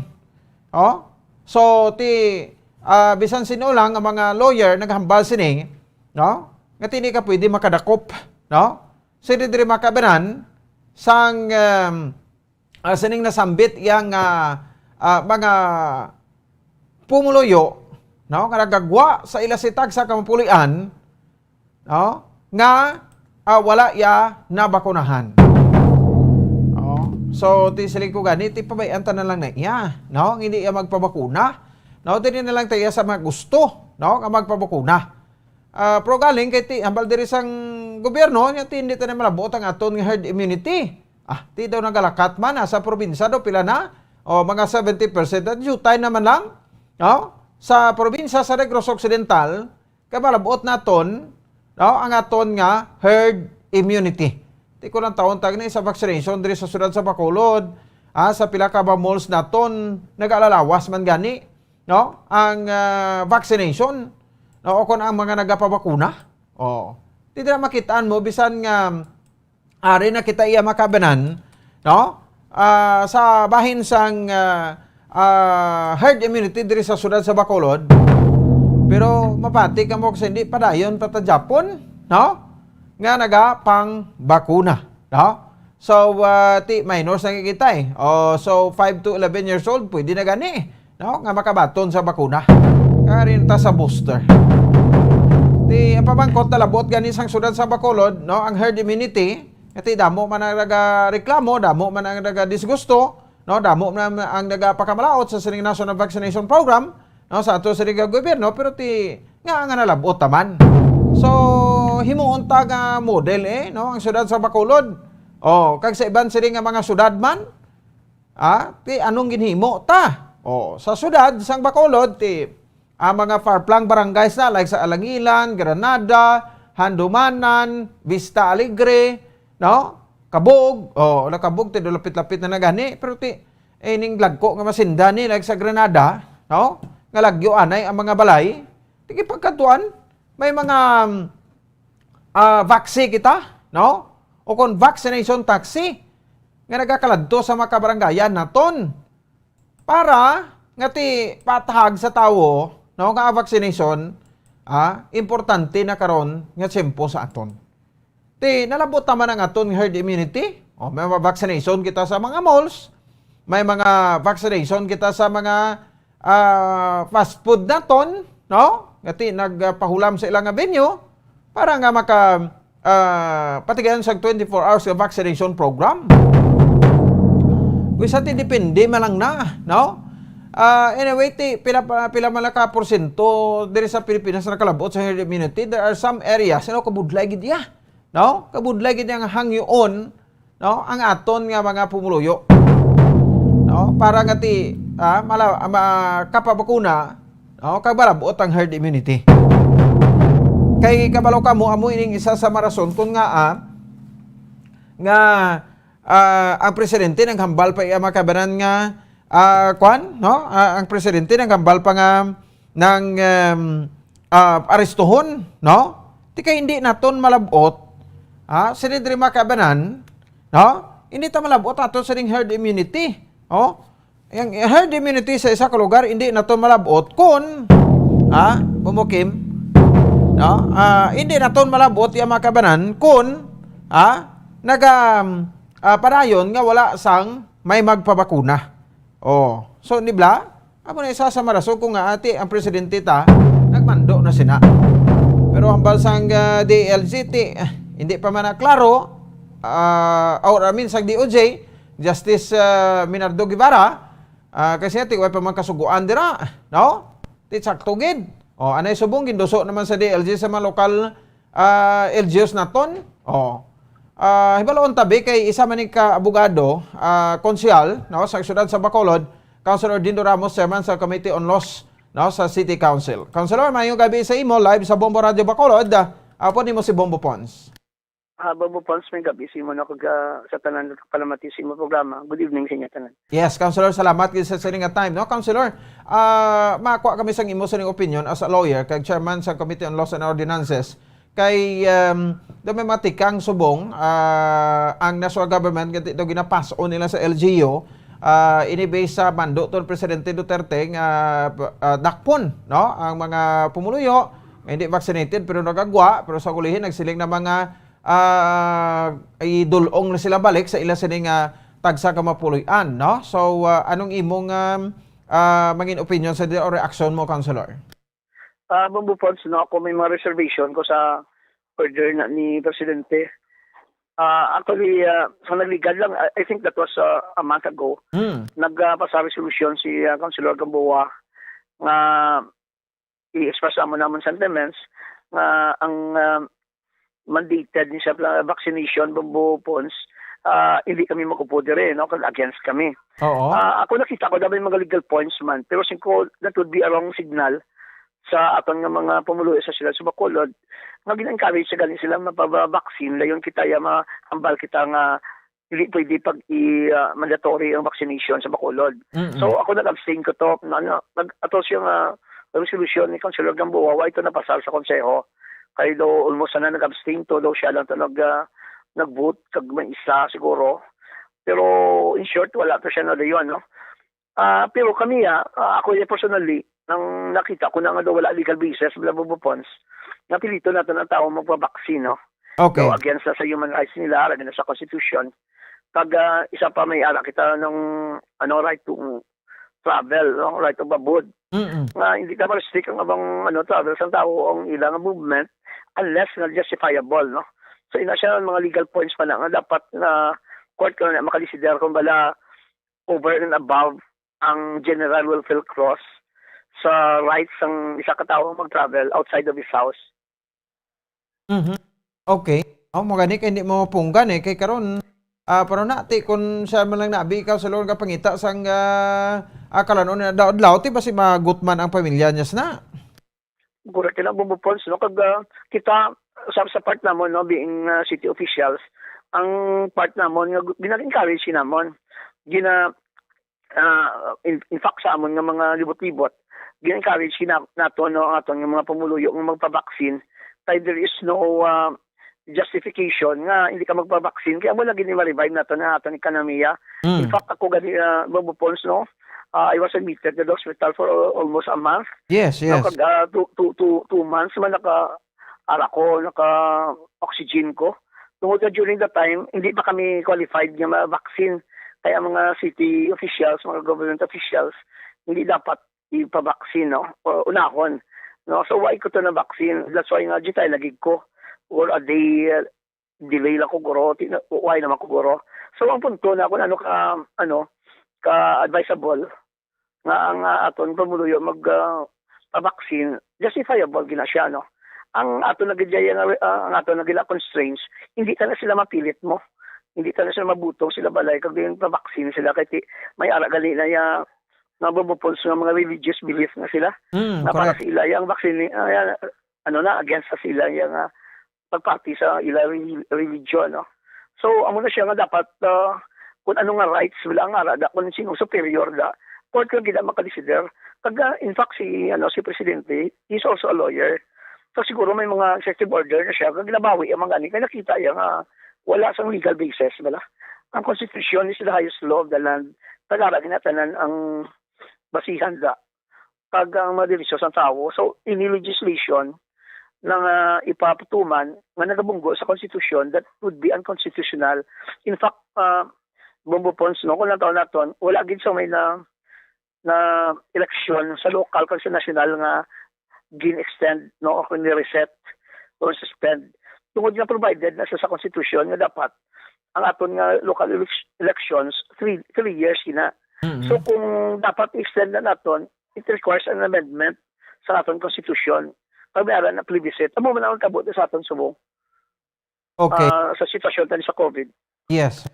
Oh? So, ti, ah, bisan sino lang nga mga lawyer naghambal sini, no? Nga ti hindi ka pwede makadakop, no? Sini diri makabanan sang, um, ah, sining nasambit yang, ah, ah, mga pumuluyo, no? Nga nagagwa sa ila si tagsa ka mapulian, no? Nga, ah, wala iya nabakunahan. No? So, ti siling ko gani, ti pabayaan ta na lang na iya, no? Hindi iya magpabakuna. No? Dili na lang ta iya sa mga gusto, no? Nga magpabakuna. Ah, pero galing kay ti, hambal diri sang gobyerno, nya ti hindi ta na malabot ang aton nga herd immunity. Ah, ti daw nagalakat man, ah, sa probinsya daw, pila na? O, mga seventy percent. At jutay naman lang, no? Sa probinsya sa Negros Occidental, kay malabot naton, no, ang aton nga herd immunity. Ti ko lang taon tag ni sa vaccination diri sa siyudad sa Bacolod, ah, sa pila ka ba malls naton, nag-alalawas man gani, no, ang, ah, vaccination, no, o kon ang mga nagapabakuna. Oh. Ti dira makitaan mo, bisan nga ari na kita iya makabanan, no? Ah, sa bahin sang, ah, ah, herd immunity diri sa siyudad sa Bacolod, pero mapati ka mo kasi hindi padayon pa ta Japon, no? Nga nagapangbakuna, no? So, ah, ti minors na kita eh. Oh, so, five to eleven years old, pwede na gani, no? Nga makabaton sa bakuna. Kari ta sa booster. Ti, ang pamangkot na labot gani sang siyudad sa Bacolod, no? Ang herd immunity, iti damo man ang nagareklamo, damo man ang nagadisgusto, no? Damo man ang nagapakamalaot sa sining National Vaccination Program, no? Sa ato sining gobyerno, pero ti, nga, nga nalabot naman. So, himuon ta nga model, eh, no? Ang siyudad sa Bacolod. Oh, kag sa iban sini nga mga siyudad man, ah, ti anong ginhimo ta? Oh, sa siyudad sang Bacolod, ti ang mga far-flung barangays na, like sa Alangilan, Granada, Handumanan, Vista Alegre, no? Cabug, oh, na Cabug, ti do lapit-lapit na na gani, pero ti, eh, ning lagko nga masinda ni, like sa Granada, no? Nga lagyo anay ang mga balay, ti pagkatuan, may mga, um, ah, vaccine kita, no? O kon vaccination taxi nga nagakaladto sa mga kabarangayan naton para nga ti patahag sa tawo, no, nga ang vaccination, ah, importante na karon nga tiyempo sa aton. Ti nalabot naman ang aton herd immunity. O, may mga vaccination kita sa mga malls, may mga vaccination kita sa mga ah, fast food naton, no? Nga ti nagpahulam sa ila nga venue para nga maka, ah, patigayon sa twenty-four hours nga vaccination program. Kung sa ti depende man lang na, no? Ah, anyway, ti pila pa, pila man lang ka porsyento diri sa Pilipinas na nakalabot sa herd immunity, there are some areas, you know, kabudlay gid iya. No? Kabudlay gid ang hangyoon, no? Ang aton nga mga pumuluyo. No? Para nga ti, ah, mala-, makapabakuna, no? Kag malabot ang herd immunity. Kay kabalo kamo, amo ining isa sa marason kung nga, ah, nga, ah, ang presidente naghambal pa iya makabanan nga, ah, kwan, no? Ah, ang presidente naghambal pa nga nang, um, ah, arestuhon, no? Ti kay hindi naton malabot, ha? Sini diri makabanan, no? Hindi ta malabot ato sining herd immunity, oh. Ang herd immunity sa isa ka lugar, hindi naton malabot kun, ha? Bumukim, no? Ah, hindi naton malabot iya makabanan kun, ha? Naga, ah, padayon nga wala sang may magpabakuna. Oh, so, di ba? Amo na isa sa marason kung nga ati ang presidente ta, nagmando na sina. Pero ang balsang, ah, D L G T, ah, hindi pa man na klaro, ah, or I mean, sa D O J, Justice, ah, Minardo Guevara, ah, kasi ati, way pa man kasuguan dira, no? Ti sakto gid. O, anay subong, ginduso naman sa D L G sa mga lokal, ah, L G Us naton. O, ah, hibalon tabi kay isa man ni ka abogado, ah, konsehal, no, sa siyudad sa Bacolod, Councilor Dindo Ramos, chairman sa Committee on Laws, no, sa City Council. Councilor, maayong gabi sa imo, live sa Bombo Radio Bacolod. Ah, apo nimo si Bombo Pons. Ah, Bombo Pons, may gabi sa imo, no, kag, ah, sa tanan nga kapalamati sa imo programa. Good evening sa inyo tanan. Yes, Councilor, salamat gid sa sini nga time, no? Councilor, ah, makuha kami sang imo sining opinion as a lawyer kag chairman sa Committee on Laws and Ordinances. Kay, um, daw may matikang subong, ah, ang national government nga daw ginapas-on nila sa L G U, ah, ini based sa mando to ni Presidente Duterte nga, ah, dakpon, no? Ang mga pumuluyo nga hindi vaccinated pero nagagwa, pero sa ulihi nagsiling na mga ah, idul-ong na sila balik sa ila sini nga tagsa ka mapuloy-an, no? So, ah, anong imong, um, ah, mangin opinion sa di-, o reaksyon mo, Councilor? Ah, Bombo Pons, no, ako may mga reservation ko sa order na ni Presidente. Ah, actually, ah, sa nagligad lang, I, I think that was, ah, a month ago, Hmm. nagpasa resolution si, ah, Councilor Gamboa nga i-express namon namon sentiments nga ang, ah, mandated ni sa vaccination, Bombo Pons, ah, hindi kami mag-upo dire, no, kag against kami. Oo. Ah, ako nakita ko, dapat mga legal points man, pero singko, that would be a wrong signal sa aton nga mga pumuluyo sa siyudad sa Bacolod, nga gina-encourage sa gani sila mapabaksin, dayon kita ya ma-, ambal kita nga dili pwede pag i, ah, mandatory ang vaccination sa Bacolod. Mm-mm. So, ako nag-abstain ko to. Ano, nag-, ato siya nga resolution ni Councilor Gamboa, wa ito napasar sa konseho. Kay daw almost na nag-abstain to, daw siya lang to nag, ah, nag-vote, kag may isa siguro. Pero in short, wala to siya nadayon, no? Ah, pero kami, ah, ah, ako ya personally, nang nakita ko na nga daw wala legal basis, bla, bla, bla, Pons, napiliton naton ang tawo magpabaksin, no? Okay. So, against na sa human rights nila, lagi na sa constitution. Pag, ah, isa pa may ara kita ng, ano, right to travel, no? Right of abode. Mm-mm. Nga hindi ka ma-restrict ang abang, ano, travel sa tao ang ilang movement unless nga justifiable, no? So, ina siya ang mga legal points pa na nga dapat na court ka na makalisidar kung bala over and above ang general welfare clause sa rights sang isa ka tawo mag-travel outside of his house. Mhm. Okay. Oh, mo gani kay hindi mo mapunggan eh. Kay karon, ah, pero na, ti, kung siya man lang nabi ikaw sa lugar nga pangita sang, ah, ah, kalan-on na adlaw-adlaw, ti, basi magutman ang pamilya niya sina. Correct na, Bombo Pons, no? Kag, ah, kita sa, sa part namon, no, being, ah, city officials, ang part namon nga gu-, gina-encourage namon. Gina-, ah, in, in fact, sa amon nga mga libot-libot, gina-encourage gina-, nato, no, ang aton nga mga pumuluyo nga magpabaksin, kay there is no, ah, justification nga hindi ka magpabaksin. Kaya mo lagi ni ma-revive nato na aton ekonomiya. Mm. In fact, ako gani, ah, Bombo Pons, no, ah, I was admitted to the hospital for al-, almost a month. Yes, yes. No, kag, ah, two, two, two, two months man naka, ara ko, naka-oxygen ko. Tungod na during that time, hindi pa kami qualified nga ma-vaccine. Kaya ang mga city officials, mga government officials, hindi dapat ipabaksin, no? O unahon, no? So, why ko to na-vaccine? That's why nga, gitay lagi ko. Or a day, uh, delay lang ko, guro. Ti-, why naman ko, guro? So, ang punto na kung ano ka, ano, ka advisable, nga ang, ah, aton pumuluyo mag, ah, pabaksin, justifiable gina siya, no? Ang ato na gid dyan, ah, ang ato na gid constraints, hindi ka na sila mapilit mo. Hindi ka na sila mabutong sila balay kag din pabaksin sila kay ti-, may ara gali na ya, nga bubupon sa mga religious belief na sila. Mm, na para correct. Sa ila, yung vaccine, ah, yan, ano na, against sa sila, yung, ah, pagpati sa ila reli-, religion, no? So, amo na siya nga dapat, ah, kung ano nga rights wala nga ara da, kung sino superior da, court lang gid ang makadesider. Kag, ah, in fact, si, ano, si Presidente is also a lawyer. So, siguro may mga executive order na siya, kag nabawi ang mga ani, kay nakita niya nga wala sang legal basis, bala. Ang constitution is the highest law of the land. Kag ara ginatanan ang basihan da. Kag ang mga derecho sang tawo. So, any legislation na nga ipapatuman nga nagabunggo sa konstitusyon, that would be unconstitutional. In fact, ah, Bombo Pons, no, kung lang taon naton, wala gid sa may na, na eleksyon sa lokal kag sa nasyonal nga gin-extend, no, o ni-reset o suspend. Tungod nga provided na sa, sa konstitusyon nga dapat ang aton nga local elec-, elections, three, three years gina. Mm. So, kung dapat i-extend na naton, it requires an amendment sa aton constitution. Pag may ara na plebiscite, amo man ang kabuto sa aton subong. Okay. Ah, sa sitwasyon tani sa COVID. Yes.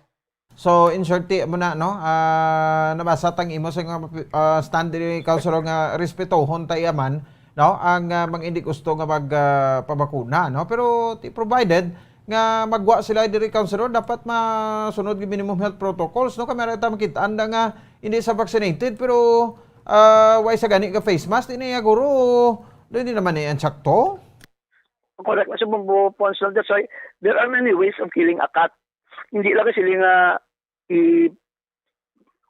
So, in short, ti, mo na, no? Ah, nabasa tang imo sa nga, ah, stand diri, Councilor, nga respetohon ta iya man, no? Ang, ah, mga hindi gusto nga mag, ah, pabakuna, no? Pero ti, provided nga magwa sila diri, Councilor, dapat masunod yung minimum health protocols, no? Kami ra ta makita anda nga hindi sa vaccinated, pero, ah, wa sa gani ka face mask, di na iya guro, di naman ni ang sakto. Correct, Mister Bombo Pons, no? That's why there are many ways of killing a cat. Hindi lang sila nga i-,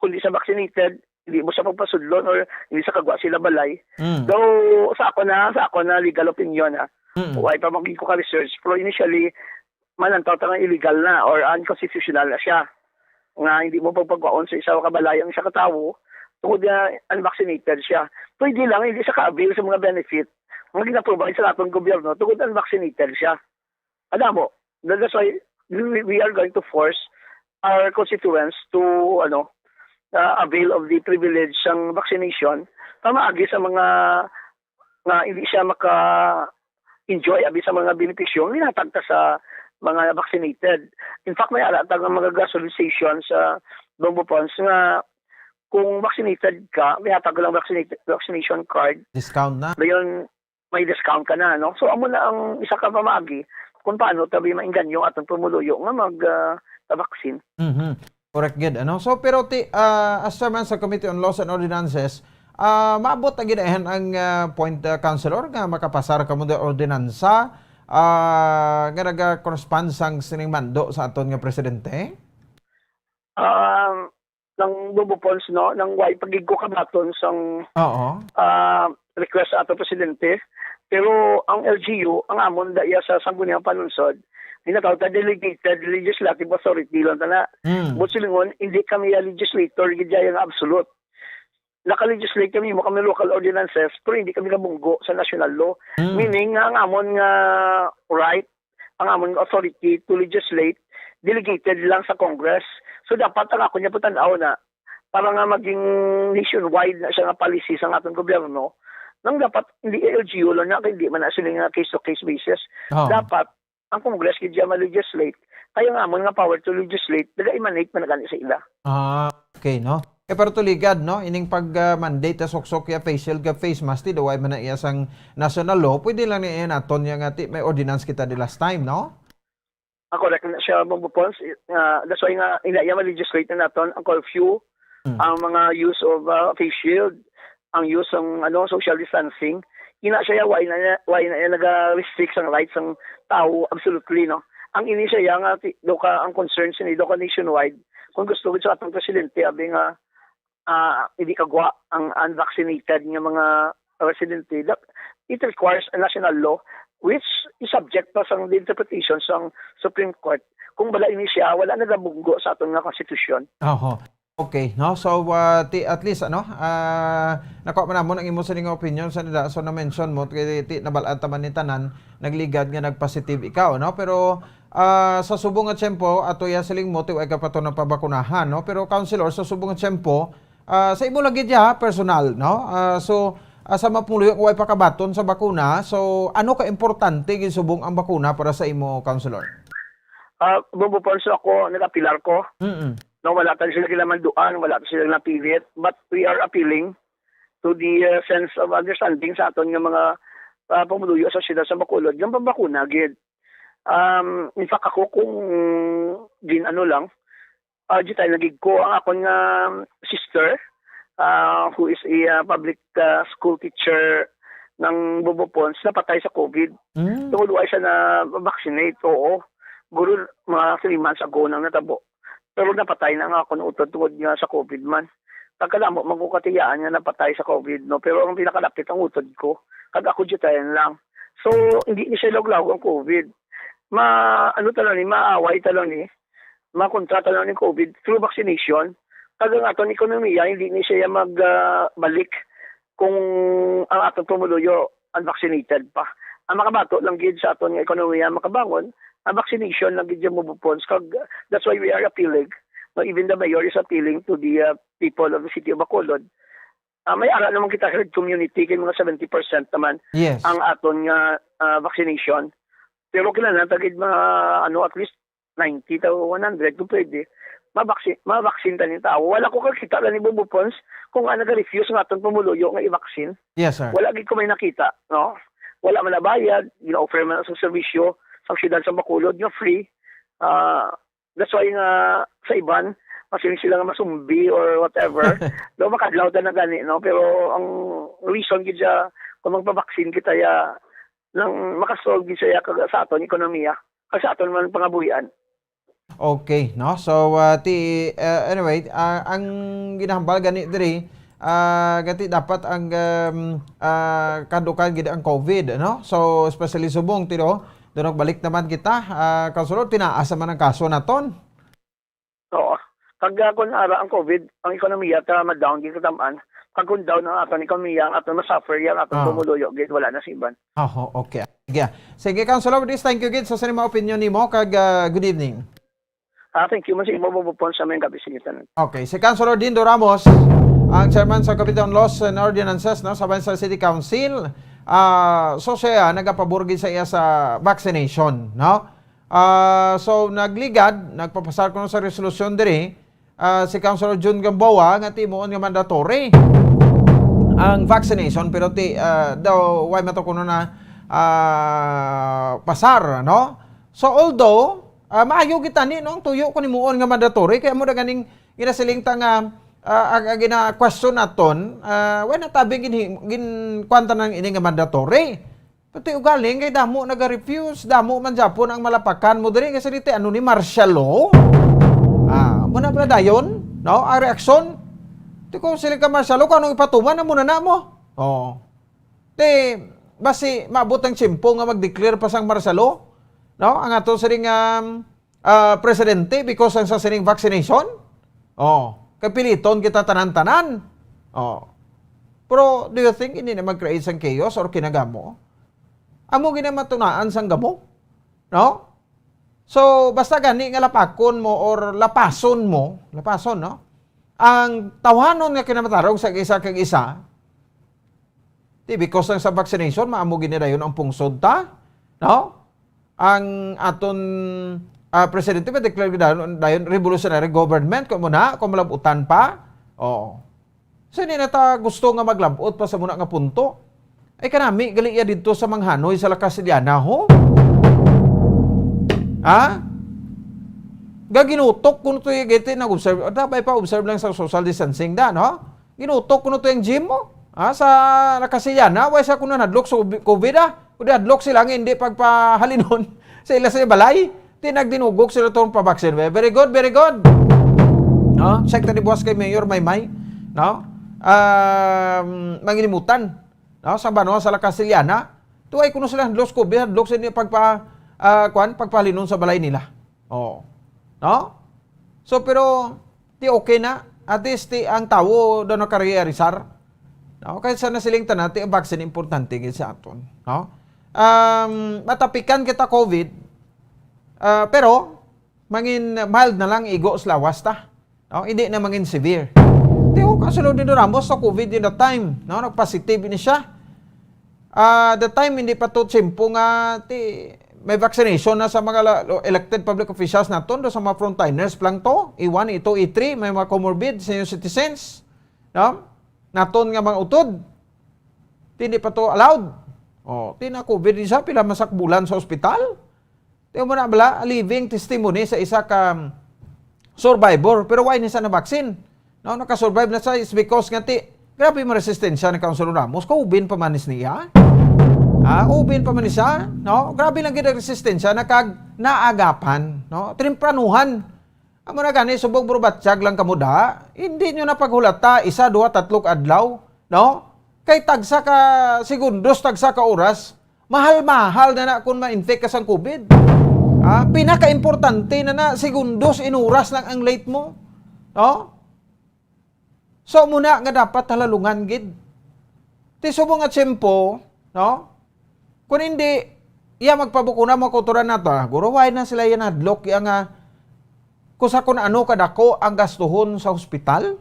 kundi sa vaccinated, hindi mo sa pagpasudlon or hindi sa kagwa sila balay. Mm. Though, sa ako na, sa ako na legal opinion, ah, Mm. wala pa maging ko ka-research, pero initially, manantaw ta nga illegal na or unconstitutional na siya. Nga hindi mo pagpagwaon sa isa ka balay ang isa ka tawo tungod nga unvaccinated siya. Pwede lang, hindi siya ka-avail sa mga benefit nga gina-provide sa atong gobyerno tungod unvaccinated siya. Alam mo, that- that's why we, we are going to force our constituents to, ano, uh, avail of the privilege sang vaccination, pamaagi sa mga nga hindi siya maka-enjoy abi sa mga benepisyo nga ginhatag ta sa mga vaccinated. In fact, may ara ta nga mga gasoline station sa Bombo Pons nga kung vaccinated ka, may hatag lang vaccinated, vaccination card. Discount na? Dayon, may discount ka na, no? So, amo na ang isa ka pamaagi kung paano tabi maingganyo atong pumuluyo nga mag, ah, vaccine. Mhm. Correct gid, ano? So, pero ti, ah, as chairman sa Committee on Laws and Ordinances, ah, maabot na gid ahan ang, ah, point, ah, Councilor, nga makapasar kamo nga ordinansa, ah, nga naga-correspond sang sining mando sa aton nga presidente? Um, nang Bombo Pons, no, nang way pagigko kabaton sang, Oo. ah, request sa ato presidente. Pero ang L G U, ang amon da iya sa Sangguniang Panlungsod, ginatawag ta delegated legislative authority lang ta na. Mm. Buot silingon, hindi kami ya legislator, gid ya nga absolute. Naka-legislate kami, mo kami local ordinances, pero hindi kami kabunggo sa national law. Mm. Meaning nga ang amon nga right, ang amon nga authority to legislate, delegated lang sa Congress. So, dapat ang ako niya putanaw na, para nga maging nationwide na siya nga policy sa aton gobyerno, nang dapat hindi L G U lang na, kay hindi man na sila nga case-to-case basis. Oh. Dapat ang Congress gid siya ma-legislate. Kaya nga, amon nga power to legislate, naga-emanate man na gani sa ila. Ah, okay, no? Eh, pero tuligad, no? Ining pag, ah, mandate sa suksok ya face shield ka face mask, ti, daw ay man na iya sang national law, pwede lang niya naton niya nga ti, may ordinance kita di last time, no? Ah, correct na siya, Bombo Pons. Ah, that's why nga, ina iya ma-legislate na naton ang curfew, Mm. ang mga use of, ah, face shield, ang use ng, ano, social distancing. Ina siya, why na, why na iya naga-restrict sang rights sang tao, absolutely, no? Ang ini siya, nga, ti-, do ka, ang concern sini, do ka nationwide. Kung gusto gid sa atong presidente, abi nga, ah, hindi kagwa ang unvaccinated nga mga residente, that it requires a national law which is subject pa sa the interpretation sa Supreme Court. Kung wala ini siya, wala nagabunggo sa aton nga konstitusyon. Oho. Okay, no? So, ah, ti, at least, ano, ah, nakuha man namon ang imo sa nga opinion sa nila. So, na-mention mo, ti, ti, nabal-an ta man ni tanan, nagligad nga nagpositive ikaw, no? Pero, ah, sa subong nga tiyempo, ato ya siling mo, ti, wa ka pa to napabakunahan, no? Pero, Councilor, sa subong nga tiyempo, ah, sa imo lagi diya, personal, no? Ah, so, ah, sa mga pumuluyo nga way pakabaton sa bakuna, so, ano ka importante gisubong ang bakuna para sa imo, Councilor? Ah, Bombo Pons, ako, nag-apilar ko. Mm-mm. No, wala ta sila kinamanduan, wala ta sila napilit, but we are appealing to the, uh, sense of understanding sa aton nga mga, uh, pumuluyo sa siyudad sa Bacolod, nga pambakuna gid. Um, in fact, ako kung gin-ano lang, uh, di tayo nagig ko, ang akon nga sister, uh, who is a, uh, public, uh, school teacher ng Bombo Pons, napatay sa COVID. Mm. Tungod wa siya na-vaccinate, oo. Guro, mga three months ago nang natabo. Pero napatay na nga ako ng utod tungod nga sa COVID man. Pagkadamo, magkukatiyaan nga napatay sa COVID, no? Pero ang pinakalapit ang utod ko. Kag ako, dyan lang. So, hindi ni siya lawag-lawag ang COVID. Ma-, ano ta lang ni, maaway ta lang ni, makontra ta lang ni COVID through vaccination. Kag ang aton ekonomiya, hindi ni siya mag, ah, balik kung ang aton pumuluyo unvaccinated pa. Ang makabato lang gid sa aton nga ekonomiya makabangon, ah, vaccination lang gid yung mabupons. Kag, that's why we are appealing. No, even the mayor is appealing to the, ah, people of the city of Bacolod. Ah, may ara naman kita herd community kay mga seventy percent naman Yes. ang aton nga, ah, vaccination. Pero kinahanglan ta gid mga, ano, at least ninety to one hundred kung pwede. Mabaksin, mabaksin ta ni tao. Wala ko kakita gani, Bobo Pons, kung nga nag-refuse nga aton pumuluyo nga i-vaccine. Yes, sir. Wala gid ko may nakita, no? Wala man nabayad, gina-offer man sa serbisyo sa siyudad sa Bacolod nga free. Ah, that's why nga sa iban, masiling sila nga masumbi or whatever. Daw makadlaw ta na gani, no? Pero ang reason gid siya, kung magpabaksin kita ya, nang makasolve gid siya kag sa aton ekonomiya, kag sa aton man pangabuhian. Okay, no? So, ah, ti, ah, anyway, ah, ang ginahambal gani diri, ah, gati dapat ang, um, ah, kadukan gid ang COVID, no? So, especially subong, tiro, dunok balik naman kita, ah, kasulod, tinaas naman ang kaso naton. Oo. Kag, ah, kung ara ang COVID, ang ekonomiya ta ma-down gid katam-an. Kag kung down ang aton ekonomiya, ang aton masuffer, ang aton Ah. pumuluyo gid, wala na sa iban. Oho, okay. Sige. Sige, Councilor Rodriguez, thank you gid sa, sa mga opinion nimo, kag, ah, good evening. Ah, thank you man sa imo, Bobo Pons, sa may gabi sa inyo tanan. Okay, si Councilor Dindo Ramos, ang chairman sa Committee on Laws and Ordinances, no, sa Bayan sa City Council. Ah, so siya, nagapabor gid sa iya sa vaccination, no? Ah, so, nagligad, nagpapasar kuno sa resolusyon diri, ah, si Councilor Jun Gamboa nga timuon nga mandatory ang vaccination, pero ti, ah, daw, why man to kuno na, ah, pasar, no? So, although, ah, maayo gid tani, no, ang tuyo kung himuon nga mandatory, kay amo na ganing ginasiling ta nga, ah, ag-, ag-, gina-question naton, ah, why na tabi gin-, gin-, kuwan ta nang ini nga mandatory? Pati ugaling kay damo naga-refuse, damo man gyapon ang malapakan mo diri, kay sila ti, ano ni, martial law? Ah, mo na pala dayon, no? Ang reaksyon, ti ko sila ka martial law, kung anong ipatuman, amo na na mo. Oh. Ti, basi maabot ang tiyempo nga mag-declare pa sang martial law, no? Ang ato sining, um, ah, presidente because ang sa sining vaccination? Oh, kay piliton kita tanan-tanan. Oh. Pero do you think hindi na mag-create sang chaos or kinagamo? Amo gid ang matunaan sang gamo, no? So, basta gani nga lapakon mo or lapason mo, lapason, no? Ang tawhanon nga kinamatarong sa isa kag isa, di because lang sa vaccination, maamo gid ni dayon ang pungsod ta, no? Ang aton, ah, presidente ma-declare gid dayon, dayon revolutionary government, kung mo na, kung malab-utan pa. Oo. So, hindi na ta gusto nga maglab-ot pa sa muna nga punto. Ay, kanami, gali iya dito sa manghanoy sa La Castellana, ho? Ha? Ga ginutok kuno to yung gete nag-observe. Ada, may pa-observe lang sa social distancing da, no? Ginutok kuno to yung gym mo. Ha? Sa La Castellana, way sa kuno nadlok sa COVID, ah. Kundi hadlok sila nga hindi pagpahalinon sa ila sa balay. Ti nagdinugok sila tong pabaksin. Very good, very good. No? Check ta ni buwas kay Mayor Maymay. No? Um, mangilimutan. No? Sa banwa sa La Castellana. Tuway kuno sila hadlok sa COVID, hadlok sa inyo pagpa, ah, kwan, pagpahalinon sa balay nila. Oh. No? So, pero, ti okay na. At least, ti ang tawo daw nakarealisar. No? Kaya sa nasiling tanan, ti ang vaccine importante gid sa aton. No? Um, matapikan kita COVID, ah, pero, mangin mild na lang igo sa lawas ta. No? Hindi na mangin severe. Ti, oh, kasulod ni Ramos sa COVID in the time. No? Nagpositive ni siya. Ah, the time, hindi pa to tiyempo nga ti, may vaccination na sa mga la-, elected public officials naton, do sa mga frontliners pa lang to, E one, E two, E three, may mga comorbid, senior citizens, no? Naton nga mga utod, ti, hindi pa to allowed. Oh, ti na-COVID ni siya, pila man sak bulan sa ospital. Ti mo na bala, living testimony sa isa ka survivor, pero why ni sa na-vaccine? No, naka-survive na siya is because nga ti, grabe mo resistensya ni Councilor Ramos, kaubin pa man ni siya. Ha, ubin pa man ni siya, no? Grabe lang gid ang resistensya na kag naagapan, no? Tempranuhan. Amo na gani, subong burubatyag lang kamo da. Hindi nyo na paghulata, isa, duha, tatlo ka adlaw, no? Kay tagsa ka segundos, tagsa ka oras, mahal-mahal na na kung ma-infect ka sang COVID. Ah, pinaka-importante na na, segundos, inuras lang ang late mo. No? So, muna nga dapat halalungan gid. Ti subong nga tiyempo, no? Kung hindi, iya magpabakuna, mga kautoran nato, ah. Guro, why na sila yan hadlok, iya nga, kung sa kung ano kadako ang gastuhon sa hospital?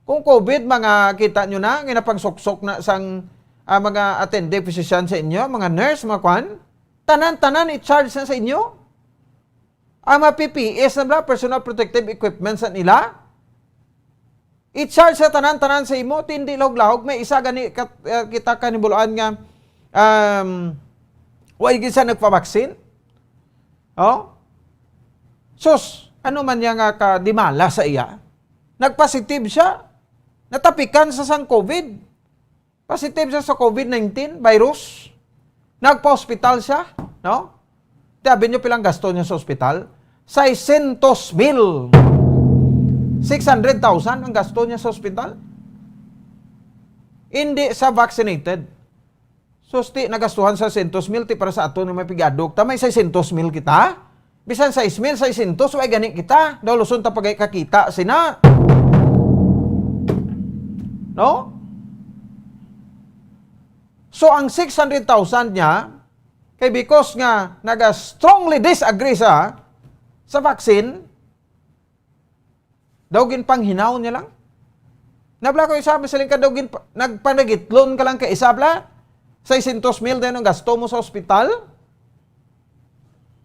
Kung COVID, mga kita nyo na, nga napangsuksok na sang, ah, mga attending physician sa inyo, mga nurse, mga kwan, tanan-tanan i-charge na sa inyo. Ang mga P P Es na bala, personal protective equipment sa nila, i-charge sa tanan-tanan sa imo, ti hindi lahog-lahog. May isa gani kat-, ah, kita kanibuloan nga, um, wa gid siya nagpabaksin. Oh? Sus, ano man niya nga kadimala sa iya? Nagpositive siya. Natapikan sa sang COVID. Positive siya sa COVID nineteen virus. Nagpa-hospital siya, no? Ti abi nyo pilang gasto niya sa ospital? Seiscientos mil. Six hundred thousand ang gasto niya sa ospital. Hindi sa vaccinated. Susti, nagastuhan sa seiscientos mil, ti para sa aton nga may pigadok ta, may seiscientos mil kita. Bisan sais mil, sais sintos, way gani kita. Daw luson ta pagay kakita sina. No? So, ang six hundred thousand niya, kay because nga naga strongly disagree sa, sa vaccine, daw ginpanghinaw niya lang. Nabla ko isa, masiling ka daw gin-, nagpanagitlon ka lang kay isa bla. Seiscientos mil dayon ang gasto mo sa ospital.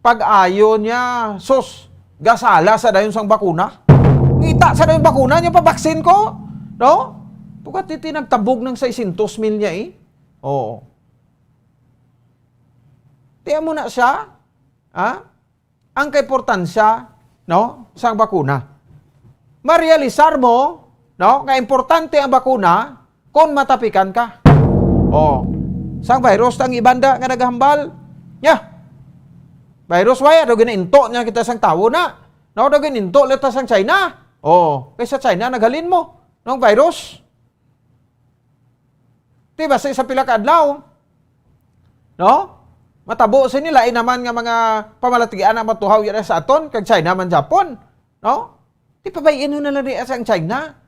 Pag-ayo niya, sus, gasala sa dayon sang bakuna. Ngita sa dayon bakuna niya, pabaksin ko, no? Pagkat iti nagtabog ng seiscientos mil niya, eh. Oo. Tiyan mo na siya, ha? Ang kaimportansya, no, sang bakuna. Marealisar mo, no, nga importante ang bakuna kung matapikan ka. Oh, sang virus ang ibanda nga nagahambal. Nya, virus, waya daw ginainto niya kita sang tawo na. No, daw ginainto lita sang China. Oh, kay sa China naghalin mo ng virus. Di ba, sa isa pila ka adlaw, no? Matabo sini, lain naman nga mga pamalatian ang matuhaw yan sa aton, kag China man, Japon, no? Di pa ba ino na lang di sa ang China?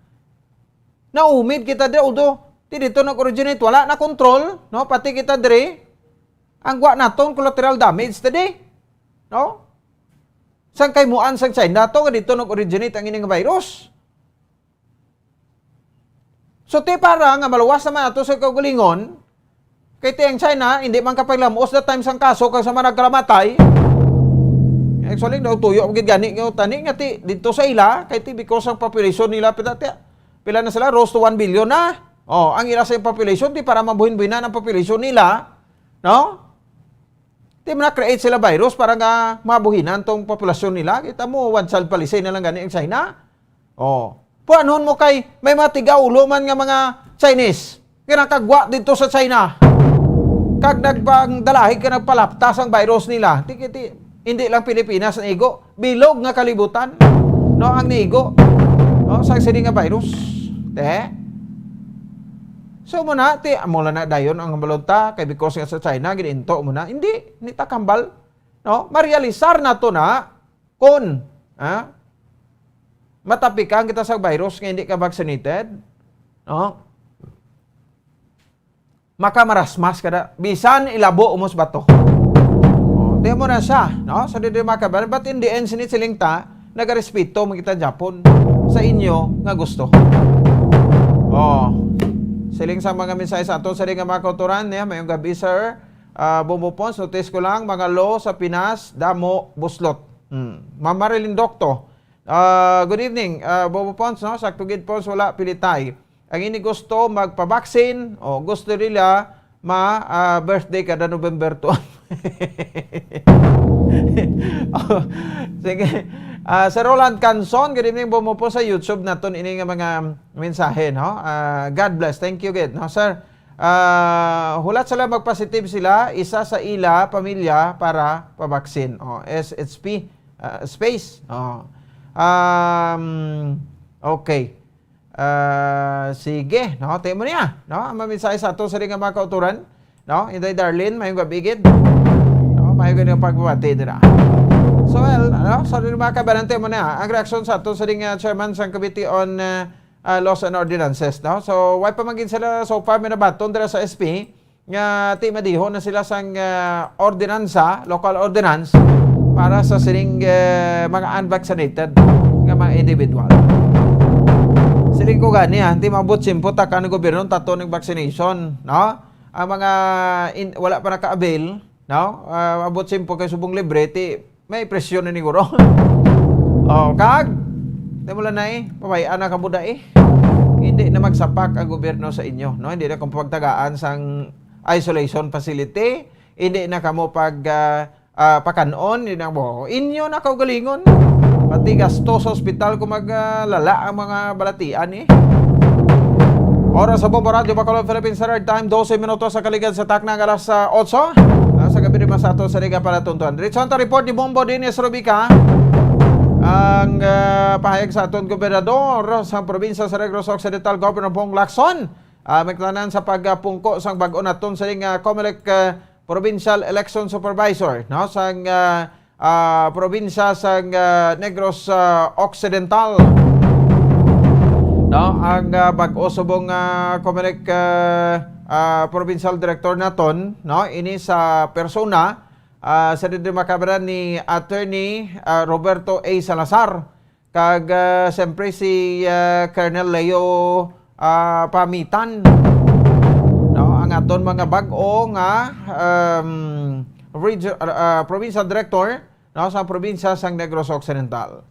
Naumid kita diri, although, di dito nag-originate, wala na control, no? Pati kita diri, ang wa naton collateral damage ta di, no? Sang kay muan sang China to, nga dito nag-originate ang ining virus. So, ti para nga maluwas naman ato sa kaugalingon, kay ti ang China, hindi man kapaglamuos that time sang kaso kag sa mga nagkalamatay. Actually, daw tuyo gid gani nga tani nga ti dito sa ila, kay ti because ang population nila pila ti, pila na sila, rose to one billion na. Oh, ang ila sa population, ti para mabuhin-buhinan ang population nila, no? Ti na-create sila virus para nga mabuhinan tong populasyon nila. Kita mo, one child policy na lang gani ang China. Oh. Puanon mo kay may mga tigaulo man nga mga Chinese nga nakagwa dito sa China. Kag nagpangdalahi ka nagpalapta sang virus nila. Ti, ti, hindi lang Pilipinas ang igo, bilog nga kalibutan, no, ang niigo, no, sa sini nga virus. Te? So mo na, ti, amo lang na dayon ang balonta, kay because nga sa China, gininto mo na. Hindi, ni takambal. No? Marealisar nato na, Kon, ha? Matapikan kita sa virus nga hindi ka vaccinated, no? Makamarasmas ka na. Bisan ilabo mo sa bato. Oh, di mo na siya, no? So, di, di makabaran. But in the end, sini siling ta, nagarespeto mo kita Japon sa inyo nga gusto. Oh, siling sa mga mensahe sa ato, siling nga mga kautoran, niya, mayong gabi, sir. Ah, Bobo Pons, notice ko lang, mga law sa Pinas, damo, buslot. Hmm. Ma'am Marilyn Docto, ah, good evening. Ah, Bobo Pons, no? Sakto gid, Pons, wala pilitay. Ang ini gusto magpabaksin, o gusto nila ma, ah, birthday kada November two. Oh, sige. Ah, Sir Roland Canson, good evening, Bobo Pons, sa YouTube naton ini nga mga mensahe, no? Ah, God bless. Thank you, gid, no, sir? Ah, hulat sila, magpositive sila, isa sa ila pamilya para pabaksin. Oh, S H P, ah, space. Oh. Um, okay. Ah, sige, no? Tayo mo niya, no? Ang maminsay sa ato sa mga kauturan, no? Inday Darlene, mayong gabi gid. No? Mayong gabi ang pagbabati dira. So, well, ano? So, mga kabarante mo na, ang reaksyon sa ato sa ring, ah, chairman sang Committee on, ah, ah, Laws and Ordinances, no? So, why pa man gid sila so far may nabaton dira sa S P? nga ti madihon na sila sang, ah, ordinansa, local ordinance para sa sining, eh, mga unvaccinated nga mga individual. Siling ko gani, ah, ti maabot siyempo ta kan gobyerno tato ng vaccination, no? Ang mga in-, wala pa naka-avail, no? Ah, abot siyempo kay subong libre, ti may presyo na ni guro. Oh, kag, di mo lang na eh, pabay-an na kamo da eh. Hindi na magsapak ang gobyerno sa inyo, no? Hindi na kamo pagtagaan sang isolation facility, hindi na kamo pag, ah, ah, pakanon, hindi na mo. Inyo na kaugalingon. Pati gasto sa ospital kung maglala ang mga balatian eh. Oras sa Bombo Radyo Bacolod, Philippine Standard Time, dose minutos sa kaligad sa takna nga alas, ah, otso. Ah, sa gabi naman sa ato sa Liga para Tuntuan. Diretso ang report ni Bombo Dennis Rubica. Ang, ah, pahayag sa aton gobernador sa probinsya sa Negros Occidental, Governor Bong Lacson. Ah, may tanan sa pagpungko sang bag-o naton sa ring, ah, Comelec, ah, Provincial Election Supervisor, no? Sang, ah, ah, probinsya sang, ah, Negros, ah, Occidental. No, ang, ah, bag-o subong, ah, Comelec, ah, ah, Provincial Director naton, no, ini sa persona, ah, sa diri makabra ni Attorney, ah, Roberto A Salazar, kag, ah, siyempre si, ah, Colonel Leo, ah, Pamitan. No, ang aton mga bag-o nga, um, regio-, ah, ah, provincial director, no, sa probinsya sang Negros Occidental.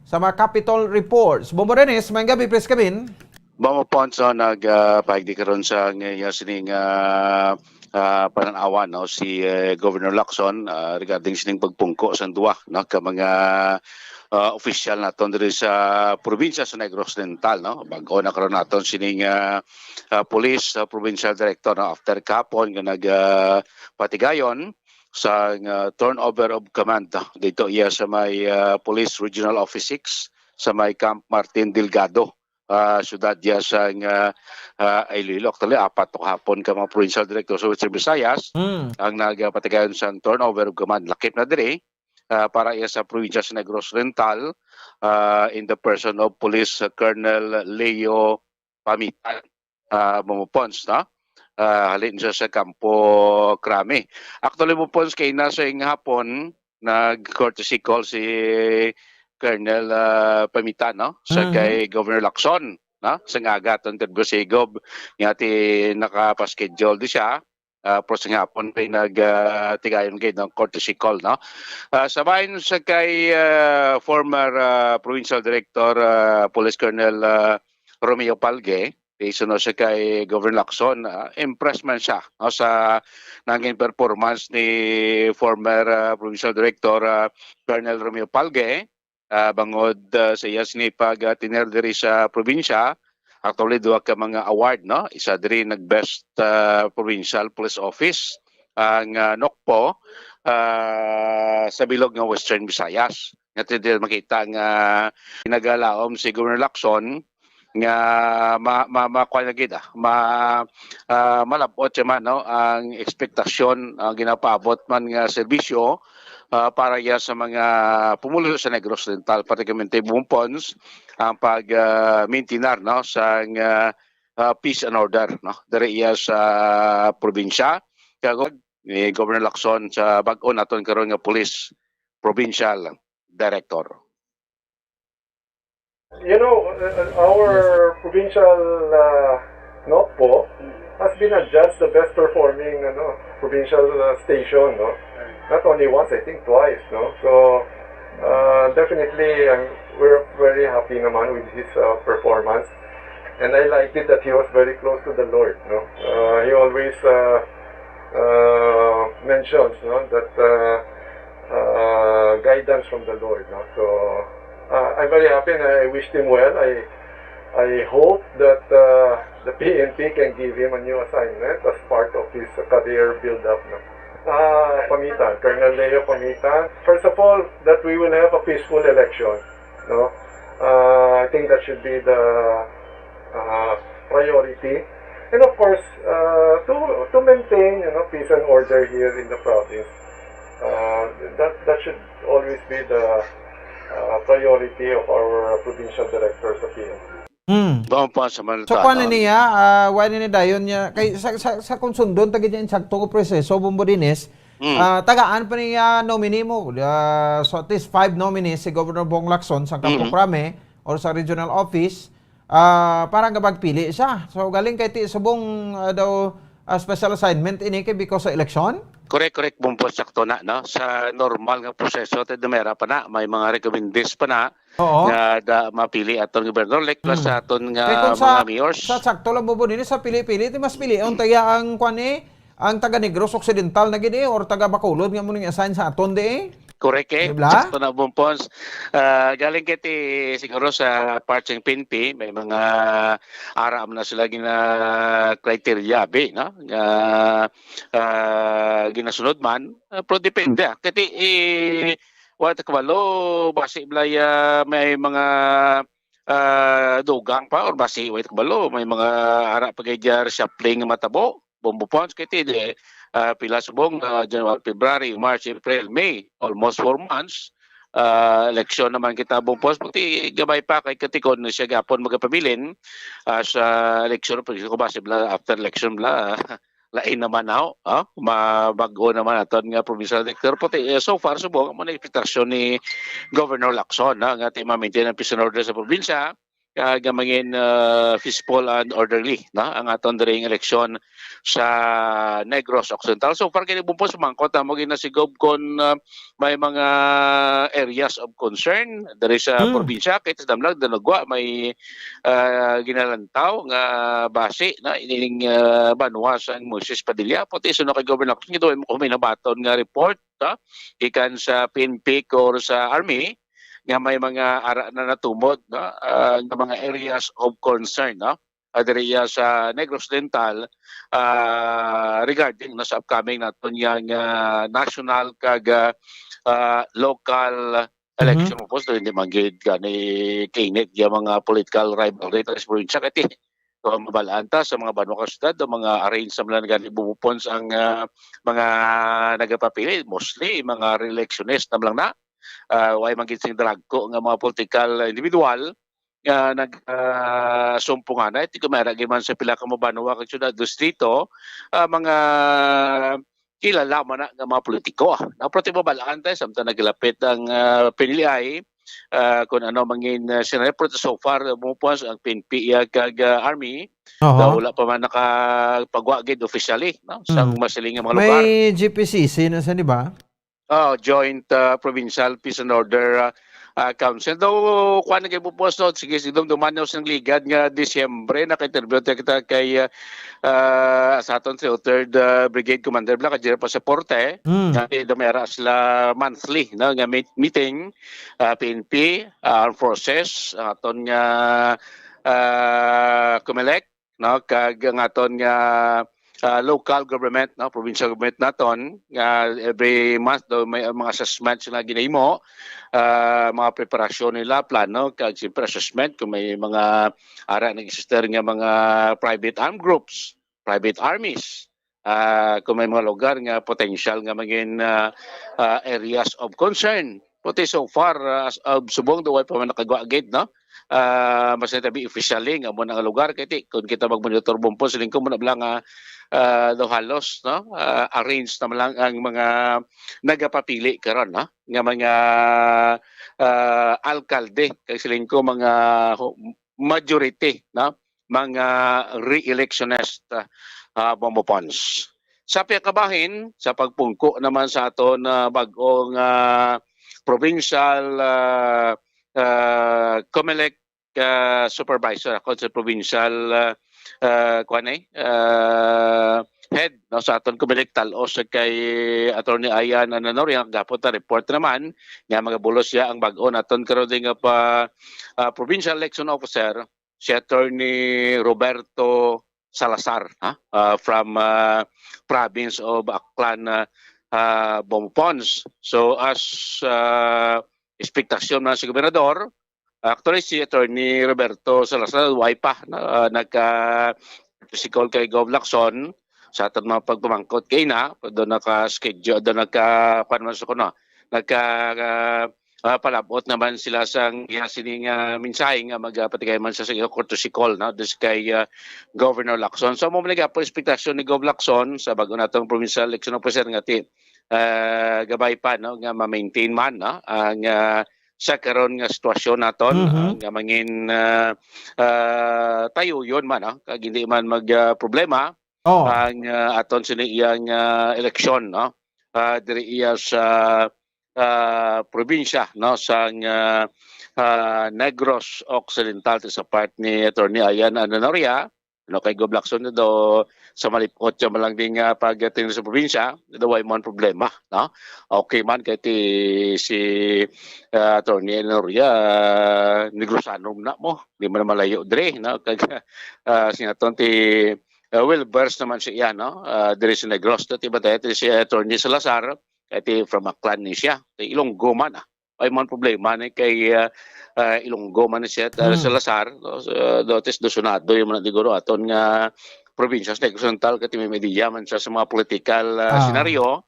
Sa mga Capitol Reports, Bombo Dennis, maayong gabi, Pres Kabin. Bombo Ponson, nag, ah, paigdi karon sa ngayon sining, ah, ah, panan-awan, no, si, eh, Governor Lacson, ah, regarding sining pagpungko sang duwa, no, ka mga, ah, opisyal naton diri sa probinsya sa Negros Occidental, no. Bag-o na karon naton sining, ah, ah, police, ah, provincial director, no, after kahapon nga nag, ah, patigayon sa, ah, turnover of command, ah, dito iya sa may, ah, Police Regional Office six sa may Camp Martin Delgado, ah, syudad iya sa, ah, ah, Iloilo. Actually, apat to hapon ka mga provincial director sa Western Visayas Mm. ang nagapatigayon sang turnover of command. Lakip na diri, ah, para iya sa probinsya sa Negros Oriental, ah, in the person of Police Colonel Leo Pamitan, ah, Momopons, no? Ah, halin siya sa Campo Crame. Actually, Momopons, kay na sa ing hapon, nag-courtesy call si Colonel, ah, Pamitan, no? Sa Mhm. kay Governor Lacson, no? Sa nga aga, atong interview si Gov, nga ti nakapaschedule di siya, ah, pero sa nga hapon pa nag, ah, tigayon kay ng courtesy call, no? Ah, sa bahin sa kay, ah, former, ah, Provincial Director, ah, Police Colonel, ah, Romeo Palge, based, no, siya kay Governor Lacson, ah, impressed man siya, no, sa nangin performance ni former, ah, Provincial Director, ah, Colonel Romeo Palge, ah, bangod, ah, sa iya sini pag, ah, tener diri sa probinsya. Actually, duha ka mga award, no? Isa diri nag Best, ah, Provincial Police Office ang, ah, NOCPO, ah, sa bilog nga Western Visayas. Nga ti-, ti-, makita nga nagalaom si Governor Lacson nga ma-, ma-, makuha na gid, ah, ma-, ah, malabot siya man, no, ang ekspektasyon, ang ginapaabot man nga serbisyo, ah, para iya sa mga pumuluyo sa Negros Oriental, particularmente Bumpons, ang pag, ah, maintinar, no, sa, ah, ah, peace and order, no, diri iya sa probinsya. Kaya ni Governor Lacson sa bag-o naton karon nga police, provincial director. You know, uh, our provincial, uh, NOCPO has been adjudged the best performing, ano, provincial, uh, station, no? Not only once, I think twice, no? So, uh, definitely, um, we're very happy naman with his, uh, performance. And I liked it that he was very close to the Lord, no? Uh, he always, uh, uh, mentions, no, that, uh, uh, guidance from the Lord, no? So, uh, I'm very happy and I wished him well. I, I hope that, uh, the P N P can give him a new assignment as part of his career build-up, no? Uh, Pamitan, Colonel Leo Pamitan. First of all, that we will have a peaceful election, no? Uh, I think that should be the, uh, priority. And of course, uh, to, to maintain, you know, peace and order here in the province. Uh, that, that should always be the, uh, priority of our provincial directors of P N P. Hmm. Bawang pa sa So, Manila, kuan na no? niya, ah, wala ni dayon niya. Kay sa, sa, sa kung sundon, taga dyan, sakto ko proseso, Bombo Dinis, Mm. ah, tagaan pa niya nominee mo. Ah, so, at least five nominees si Governor Bong Lacson sa Mm. Kampo Krame or sa regional office, ah, para nga magpili siya. So, galing kay ti subong, ah, daw, ah, special assignment ini kay because sa election? Correct, correct, Bombo, sakto na, no? Sa normal nga proseso, ti dumera pa na, may mga recommendees pa na Oo. nga da, mapili aton gobernador-elect plus Mm. sa aton nga Kay kung mga sa, mayors. sa sakto lang, Bombo, din sa pili-pili, ti mas pilion taya ang kwan eh, ang taga Negros Occidental na gid eh, or taga Bacolod nga mo ning assign sa aton di eh. Correct eh. Di ba? Sakto na, Bompons. Ah, galing kay ti siguro sa part sing P N P, may mga ara man na sila gina criteria, bi, no? Nga, ah, ginasunod man. Ah, pero depende, ah. Kay ti, eh, wala ta kabalo, basi balay, ah, may mga, ah, dugang pa, or basi wala ta kabalo, may mga ara pa gid dya reshuffling nga matabo, Bombo Pons, kay ti, ah, pila subong, ah, January, February, March, April, May, almost four months. Ah, eleksyon naman kita, Bombo Pons, pati gamay pa kay katikon na siya gapon magapabilin, ah, sa eleksyon, pero ko ba sila after election bla, lain naman now, ah, mabag-o naman aton nga provincial director. Pati, eh, so far, subong, amo na ekspektasyon ni Governor Lacson, ah, nga ti ma-maintain ang peace and order sa probinsya, ah, nga mangin, ah, peaceful and orderly, no, ang aton diri nga eleksyon sa Negros Occidental. So far, kini Bombo Pons, sumangkot na mo ginasigub kon, ah, may mga areas of concern diri sa Hmm. probinsya, kay ti damlag, danagwa, may, ah, ginalantaw nga basi na ining, ah, banwa sang Moises Padilla. Pati suno kay Governor Lacson, ito ay kung may nabaton nga report, no? Gikan sa P N P or sa Army nga may mga ara na natumod, no? Ah, nga mga areas of concern, no? Ah, diri iya sa Negros Occidental, ah, regarding na sa upcoming naton yang, ah, national kag, ah, ah, local Mhm. election, Bombo Pons, hindi man gid gani kainit ya mga political rivalry ta sa probinsya. Kay ti, so, mabalaan ta sa mga banwa kag syudad, ang mga arrange sa mga gani, Bombo Pons, ang, ah, mga nagapapili, mostly mga re-electionist na lang na. Ah, way man gid sing dagko nga mga political individual nga nag, ah, sumpungan. Ay, ti kumara gid man sa pila ka mga banwa kag syudad, distrito, ah, mga kilala man na nga mga politiko, ah. Na, pero ti mabalaan tayo, samtang naglapit ang, ah, piniliay, ah, kung ano mangin, ah, scenario. Pero so far, Bombo Pons, ang P N P iya kag, ah, Army, Oho. daw wala pa man nakapagwa gid officially, no? Sang Mm. masiling nga mga lugar. May G P C C na sa, di ba? Oh, Joint, ah, Provincial Peace and Order, ah, ah, Council. Daw, kuwan na kayo, Bombo Pons, no? Sige, sige, dumduman nyo sa ligad nga Disyembre, naka-interview tayo kita kay, ah, ah, sa aton si third, ah, Brigade Commander Blanca, Jerry Pasaporte. Mm. Nga, eh, dumera sila monthly, no? Nga meet-, meeting, ah, P N P, ah, Armed Forces, ah, aton nga, ah, Comelec, no, kag ang aton nga, ah, local government, no, provincial government naton, nga every month daw may mga assessment sila ginahimo, ah, mga preparasyon nila, plano, kag siyempre assessment kung may mga ara nag-exist nga mga private armed groups, private armies, ah, kung may mga lugar nga potential nga maging, ah, ah, areas of concern. Pati so far, ah, as of subong, daw way pa man nakagwa gid, no? Ah, mas natabi officially nga mo na nga lugar. Kay ti, kung kita mag-monitor, Bombo Pons, siling ko mo na bala nga, ah, daw halos, no? Ah, arrange naman lang ang mga nagapapili karon, no? Nga mga, ah, alkalde, kay siling ko mga ho-, majority, no? Mga re-electionist, ah, Bombo Pons. Sa piyakabahin, sa pagpungko naman sa aton, ah, bag-ong, ah, provincial, ah, ah, Comelec, ah, supervisor, ako sa provincial, ah, ah, kuwan eh, ah, head, no, sa aton Comelec, Talos, kay Attorney Ian Ananor, yang gapot na report naman nga magabulos siya ang bag-o naton karon nga pa, ah, provincial election officer, si Attorney Roberto Salazar, ha? Ah, from, ah, province of Aklan, ah, ah, Bombo Pons. So, as, ah, ekspektasyon na sa gobernador, actually, si Attorney Roberto Salazar, way pa, na, ah, nagka, si call kay Gov Lacson, sa aton mga pagpamangkot kay na, doon naka-schedule, doon nagka, kuwan man sa kuno, nagka, ah, ah, palabot naman sila sang iya sining, ah, mensahe nga magapatigay man sa, sa iya courtesy call, no, dus kay, ah, Governor Lacson. So, amo man gihapon ekspektasyon ni Gov Lacson sa bag-o natong provincial election officer nga ti, ah, gabay pa, no, nga ma-maintain man, no, ang, ah, sa karon nga sitwasyon naton, Mhm. ah, nga mangin, ah, ah, tayuyon man, no, kag hindi man mag, ah, problema Oh. ang, ah, aton sini iyang, ah, eleksyon, no? Ah, diri iya sa, ah, probinsya, no, sang, ah, ah, Negros Occidental, sa part ni Attorney Ian Ananoria, no, kay Gob Lacson daw sa malipot siya man lang din nga pagtingin sa probinsya, daw way man problema, no? Okay man kay ti si, ah, Attorney Ananoria, ah, Negrosano na mo, di man malayo dre, no? Kag, ah, sinaton ti ah, well versed naman siya, no? Ah, diri sa Negros, ti ba tayo, ti si Attorney Salazar, kay ti from Aklan ni siya, ti Ilonggo man, ah. Ay man problema ni kay, ah, ah, Ilonggo man ni siya, ah, Hmm. Salazar, no? So, do, tis do sunado yung mga diguro aton nga probinsya sa Negros Oriental, kay ti may media man siya sa mga political, ah, Ah. senaryo.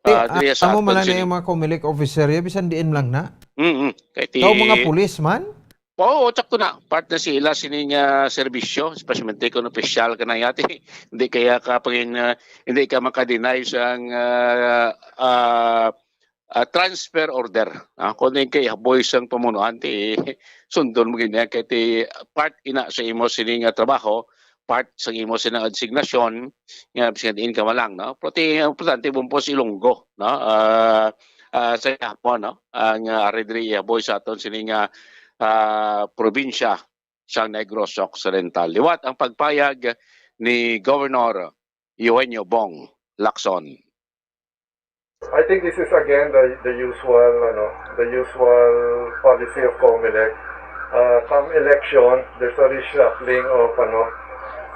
Ti, Ah, diri sa amo man aton lang na sini. Yung mga Comelec officer, ya, bisan diin lang na. Mm-mm. Kay ti Ikaw, mga pulis man? Oo, tsakto na. Part na sila sining, ah, serbisyo, especially kung opisyal ka na yati. Hindi kaya ka pangin, ah, hindi ka makadeny sang, ah, ah, ah, transfer order. Ah, kung hindi kay haboy sang pamunuan, ti sundon mo gini kay ti part ina sa imo sining, ah, trabaho, part sa imo sining asignasyon, nga bisan diin ka man lang, no? Pero ti importante, bumpos Ilonggo, no? Ah, ah, sa Yapon, no? Ang, ah, ari diri ihaboy sa aton sini nga, ah, probinsya sa Negros Occidental. Liwat ang pagpayag ni Governor Eugenio Bong Lacson. I think this is again the, the usual, ano, the usual policy of Comelec. Uh, come election, there's a reshuffling of, ano,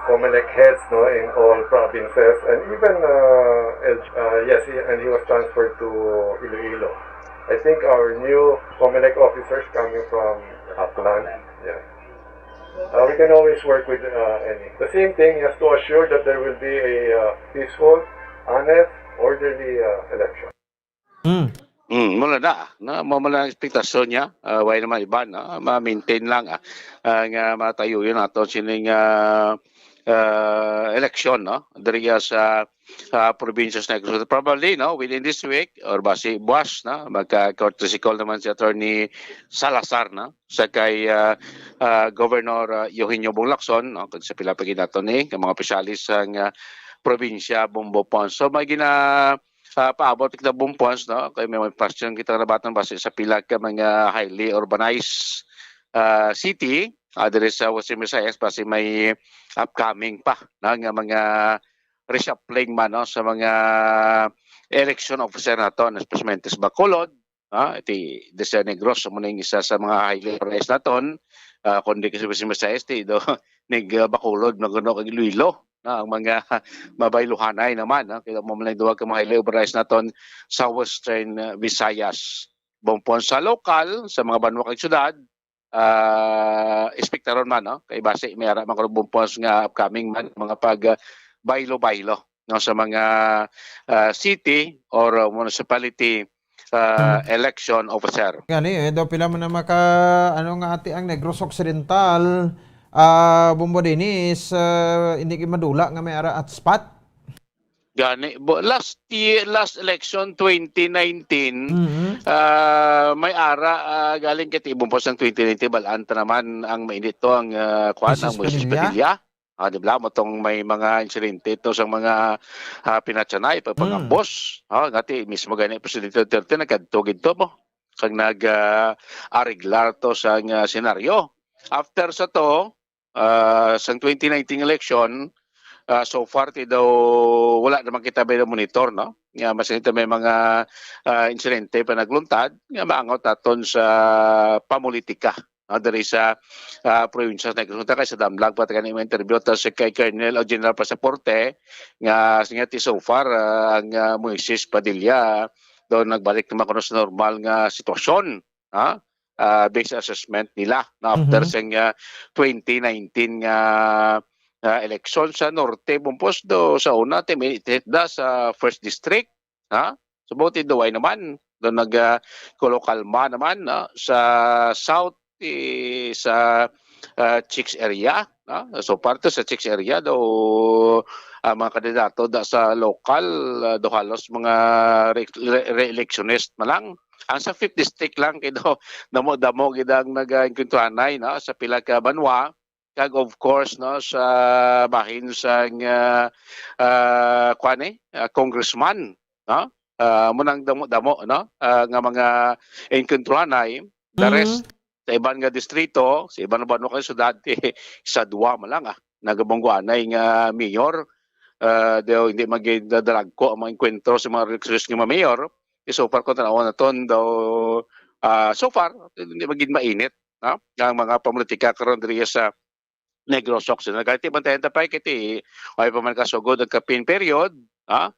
Comelec heads, no, in all provinces, and even, uh, El, uh, yes, he, and he was transferred to Iloilo. I think our new Comelec officers coming from Aklan. Yeah. Uh, we can always work with, uh, any. The same thing, he has to assure that there will be a, uh, peaceful, honest, orderly, uh, election. Mm. Mm, mula na, na, mao man ang ekspektasyon niya, ah, way naman iba, no? Ma-maintain lang, ah, ang, ah, matayo yun ato sining, ah, ah, eleksyon, no? Diri sa, ah, probinsya sa Negros. Probably, no, within this week or basi buwas, no, magka-courtesy call naman si Attorney Salazar, no, sa kay, ah, ah, Governor, ah, Eugenio Bong Lacson, no, kag sa pila pa ginato ni, ang mga opisyalis sa, ah, probinsya, Bombo Pons. So, may gina, ah, paabot kita, Bong Pons, no, kay may, may question kita nabatan basi sa pila ka mga highly urbanized, ah, city, ah, diri sa Western Visayas, basi may upcoming pa, no, nga mga reshuffling man, no, sa mga election officer naton, especially sa Bacolod, ah, ti, di sa Negros, amo na yung isa sa mga highly prized naton, ah, kundi kasi si Masayas, ti, do, nig, ah, Bacolod, na gano kag Iloilo, na ang mga mabayluhanay naman, no? Kaya mo man lang duwag ka mga highly prized naton sa Western, ah, Visayas. Bumpon sa lokal, sa mga banwa kag syudad, ah, espektaron man, no? Kay basi may ara man kuno bumpos nga upcoming man, mga pag, ah, baylo-baylo, no, sa mga, ah, city or, ah, municipality, ah, Hmm. election officer. Gani, eh, daw pila man na maka, ano nga ati ang Negros Occidental, ah, Bombo Dennis, ah, hindi kayo madula nga may ara at spot? Gani, bo-, last year, last election, twenty nineteen, Mhm. ah, may ara, ah, galing kay tibong po sang twenty nineteen, balaan ta naman ang mainit to, ang, ah, kwan, Misis ang Misis Padilla? Padilla. Ah, di ba? Mo tong may mga insidente to sa mga, ah, pinatsanay, pag Mm. pangambos. Ah, ngati mismo gani Presidente Duterte nagkadto gid to mo. Kag nag, ah, ariglar to sa nga senaryo. After sa to, ah, sang twenty nineteen election, ah, so far, ti daw wala naman kita may monitor, no? Nga mas ito may mga, ah, insidente pa nagluntad, nga maangot naton sa pamulitika, no? Diri sa, ah, probinsya sa Negros Oriental, kay sa damlag pa tayo interview ta si kay Colonel o General Pasaporte, nga siya ti so far, ah, ang, ah, Moises Padilla, daw nagbalik naman kuno sa normal nga sitwasyon, ha? Ah, based assessment nila na after Mhm. sang, ah, twenty nineteen nga, ah, eleksyon sa Norte, bumpos do sa una, ti minitihit da sa first district, ha? So, buti do, way naman. Do nag, ah, kulo kalma naman, no, sa south, eh, sa, ah, Chicks area, no? So, parte sa Chicks area daw, ah, mga kandidato da sa local, ah, do halos mga re-, re-, re-electionist man lang. Ang sa fifth district lang kay daw damo-damo gid ang nag-engkwentruhanay, no, sa pila ka banwa. Kag of course, no, sa bahin sang, ah, ah, kuan, eh, ah, congressman, no? Ah, mo nang damo-damo, no, ah, nga mga engkwentruhanay. The rest, sa iban nga distrito, sa iban nga banwa kay syudad, sa duwa man lang, ah, nagabungguanay nga mayor. Ah, daw hindi magin dalagko ang mga engkwentro sa mga elections nga mga mayor. Eh, so far, kung tanaw naton daw, ah, so far, hindi magin mainit, no, ang mga pamulitika karon diri sa Negros Occidental. Kay ti bantayan ta pa, kay ti, ay pa man kasugod ang campaign period, ha?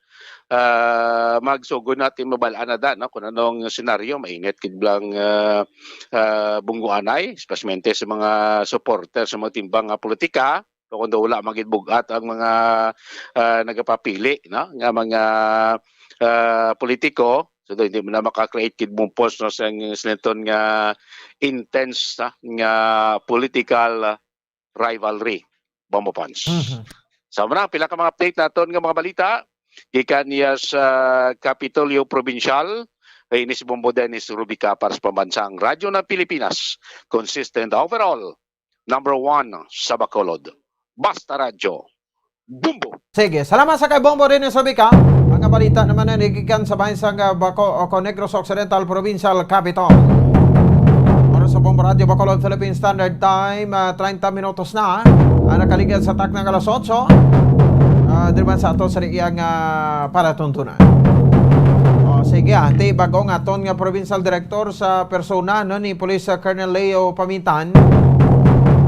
Ah, magsugod natin, mabal-an na da, no, kung anong senaryo, mainit gid lang, ah, ah, bungguanay, especially sa mga supporter sa mga timbang nga politika, o kung wala magid bugat ang mga, ah, nagapapili, no, nga mga, ah, politiko. So, hindi mo na maka-create kid bumpos, no, sa, sa naton nga intense, ha, nga political, ah, rivalry, Bombo Pons. Mhm. Sa mga pila ka mga update naton nga mga balita, gikan niya sa Kapitolyo Provincial, kay ini si Bombo Dennis Rubica para sa Pambansang Radyo ng Pilipinas, consistent overall, number one sa Bacolod. Basta Radyo, Bombo! Sige, salamat sa kay Bombo Dennis Rubica. Ang balita naman na nagikan sa bahin sa, ah, Baco-, o, Negros Occidental Provincial Capitol. Oras sa Bombo Radyo Bacolod, Philippine Standard Time, ah, treinta minutos na. Ang nakaligad sa takna nga alas otso. Ah, diri man sa ato sa iyang, ah, palatuntunan. O, sige, ah, ti bag-o nga aton nga provincial director sa persona, no, ni Police, ah, Colonel Leo Pamintan,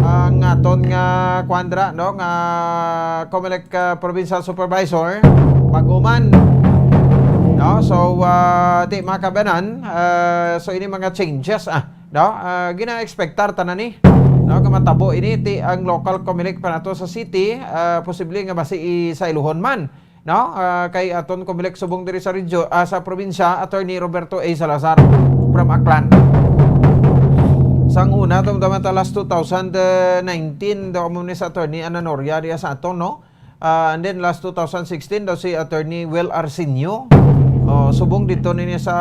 ang aton nga kuan dira, no, nga Comelec, ah, provincial supervisor, bag-o man. No? So, ah, ti makabanan, ah, so ini mga changes, ah, no? Ah, gina-expectar tanan ni, no, nga matabo ini ti ang local Comelec pa nato sa city, ah, posible nga basi i-, sa Ilohan man, no? Ah, kay aton Comelec subong diri sa regio-, ah, sa probinsya, Attorney Roberto A. Salazar from Aklan. Sang una, tumdaman ta last two thousand nineteen, daw mo ni sa Attorney Ana Noria diya sa aton, no? Ah, and then last two thousand sixteen daw si Attorney Will Arsenio. Oh, subong dito nini sa,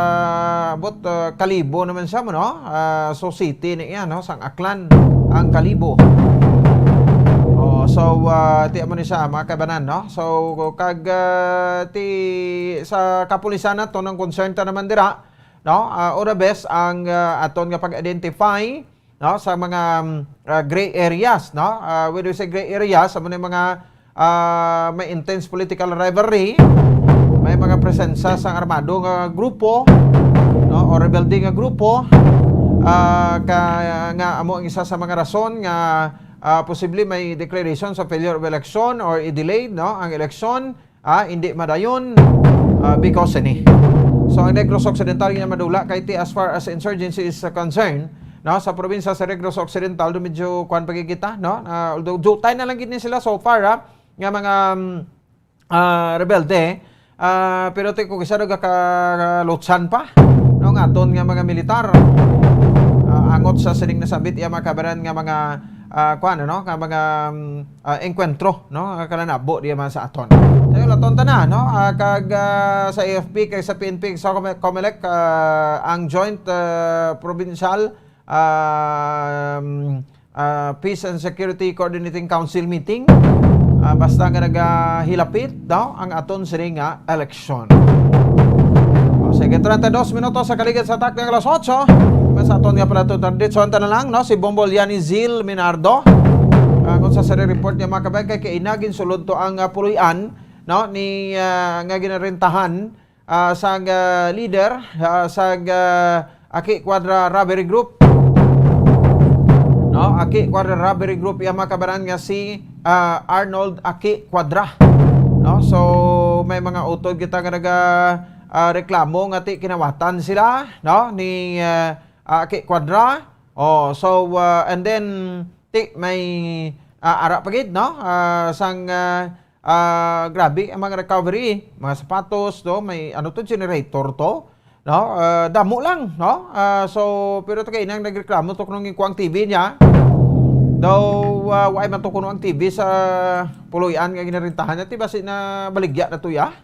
but, ah, Kalibo naman siya mo, no? Ah, so city ni iya, no? Sang Aklan, ang Kalibo. Oh, so, ah, ti amo ni siya, mga kabanan, no? So, kag, ah, ti sa kapulisan nato, ang concern ta naman dira, no? Ah, or the best, ang, ah, aton nga pag-identify, no, sa mga, um, ah, gray areas, no? Ah, when we say gray areas, sa mga, mga, ah, may intense political rivalry, may mga presensya sang armado nga grupo, no, o rebelde nga grupo, ah, ka, nga amo ang isa sa mga rason nga, ah, posible may declaration sa failure of election or i-delayed, no, ang election, ah, hindi madayon, ah, because ini. So, ang Negros Occidental nga madula kay ti as far as insurgency is, uh, concerned, no, sa probinsya sa Negros Occidental, do medyo kuwan pa gid kita, no? Ah, although jutay na lang gid ni sila so far, ha, nga mga, um, ah, rebelde, ah, pero ti ko kisa daw ka lutsan pa, no, nga aton nga mga militar, ah, angot sa sining nasabit iya mga kabanan nga mga, ah, kuwan, no, nga mga, um, ah, engkwentro, no, nga kalanabo diya man sa aton. Sa iyo, laton ta na, no? Ah, kag, ah, sa A F P, kag sa P N P, sa Come-, Comelec, ah, ang joint, ah, provincial, um, ah, Peace and Security Coordinating Council meeting, ah, basta nga nagahilapit, no, ang aton sini nga eleksyon. O, sige, treinta y dos minutos sa kaligid sa takna nga alas otso. Mas aton nga pala ito, tradisyon ta na lang, no? Si Bombo Liani Zil Minardo. Ah, kung sa sari report niya, mga kabay, kay kainagin sulod to ang, ah, puloy-an, no, ni, ah, nga ginarentahan, ah, sang, ah, leader, ah, sang, ah, Aki Cuadra Robbery Group. No, Aki Cuadra Robbery Group, iya mga kabaran nga si, ah, Arnold Aki Cuadra. No, so may mga utod kita nga naga, ah, reklamo nga ti kinawatan sila, no, ni, ah, ah, Aki Cuadra. Oh, so, ah, and then ti may, ah, ara pa gid, no? Ah, sang, ah, ah, grabe ang mga recovery, mga sapatos, no? May ano to, generator to. No? Ah, damo lang, no? Ah, so, pero to kay nang nagreklamo to kung kuwang T V niya. Daw, ah, why man to kuno ang T V sa puloy-an nga ginarentahan niya, ti basi na baligya na to ya.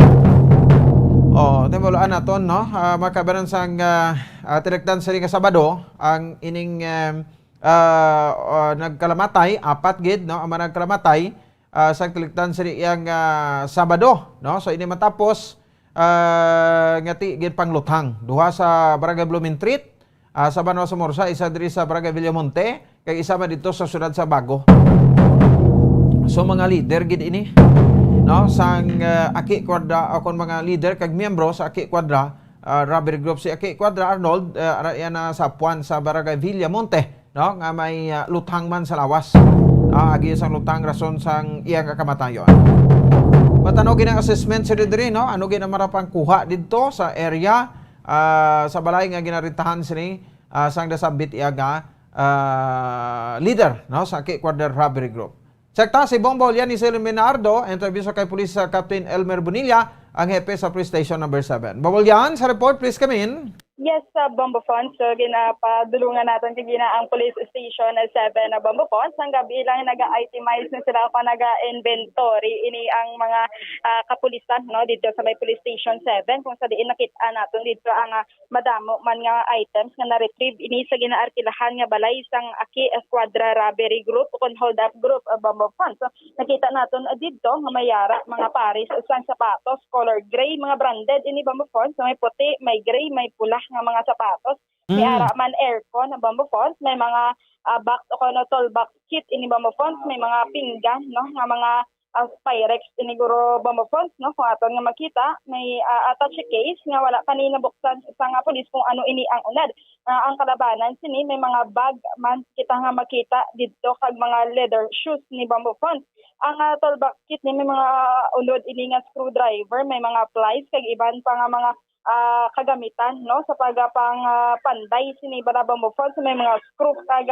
Oh, timulaan naton, no? Ah, mga kabanan sang, ah, ah, tinagdan sa nga Sabado, ang ining, em, ah, ah, nagkalamatay, apat gid, no? Ang mga nagkalamatay, ah, sa kaligtan sa iyang, ah, Sabado, no? So, ini matapos, ah, nga ti-, ginpangluthang. Duha sa Barangay Blumentritt, ah, sa Banwa Somorza, isa diri sa Barangay Villamonte, kag isa man dito sa siyudad sa Bago. So, mga leader gid ini, no? Sang, ah, Aki Cuadra, o kon mga leader kag miyembro sa Aki Cuadra, ah, Robbery Group. Si Aki Cuadra Arnold, ah, ara iya na sa puan sa Barangay Villamonte, no? Nga may, ah, luthang man sa lawas. Ah, agi sang luthang rason sang iya nga kamatayon. Matanaw gid ang assessment sa diri, no? Ano gid ang marapang kuha didto sa area, ah, sa balay nga ginarentahan sini, ah, sang nasambit iya nga, ah, leader, no? Sa Aki Cuadra Robbery Group. Check ta si Bombo Lian ni Celine Menardo, interview sa kay Police, ah, Captain Elmer Bonilla, ang hepe sa Police Station Number Seven. Bombo Lian, sa report, please come in. Yes, sa Bombo Fons. So, ginapadulungan natin kagina ang Police Station Seven na Bombo Fons. Ang gabi lang naga-itemize na sila o naga-inventory ini ang mga, ah, kapulisan, no, dito sa may Police Station Seven, kung sa diin nakita natin dito ang, ah, madamo man nga items nga na-retrieve ini sa ginaarkilahan nga balay sang Aki Esquadra Robbery Group o kon hold up group, ah, Bombo Fons. So, nakita naton, ah, didto nga may ara mga pares sang sapatos, color gray, mga branded ini, Bombo Fons. So, may puti, may gray, may pula nga mga sapatos. May Mm. ara man aircon, Bombo Fons. May mga, ah, box o kuno toolbox kit ini, Bombo Fons. May mga pinggan, no, nga mga, ah, Pyrex ini guro, Bombo Fons, no, kung aton nga makita. May, ah, attache case nga wala pa ni nabuksan sa nga pulis kung ano ini ang unad. Ah, ang kalabanan sini may mga bag man kita nga makita didto kag mga leather shoes ni, Bombo Fons. Ang, ah, toolbox kit ni may mga unod ini nga screwdriver, may mga pliers kag iban pa nga mga, ah, kagamitan, no, sa pagapang, ah, panday sini bala, Bombo Fons. May mga screw kag,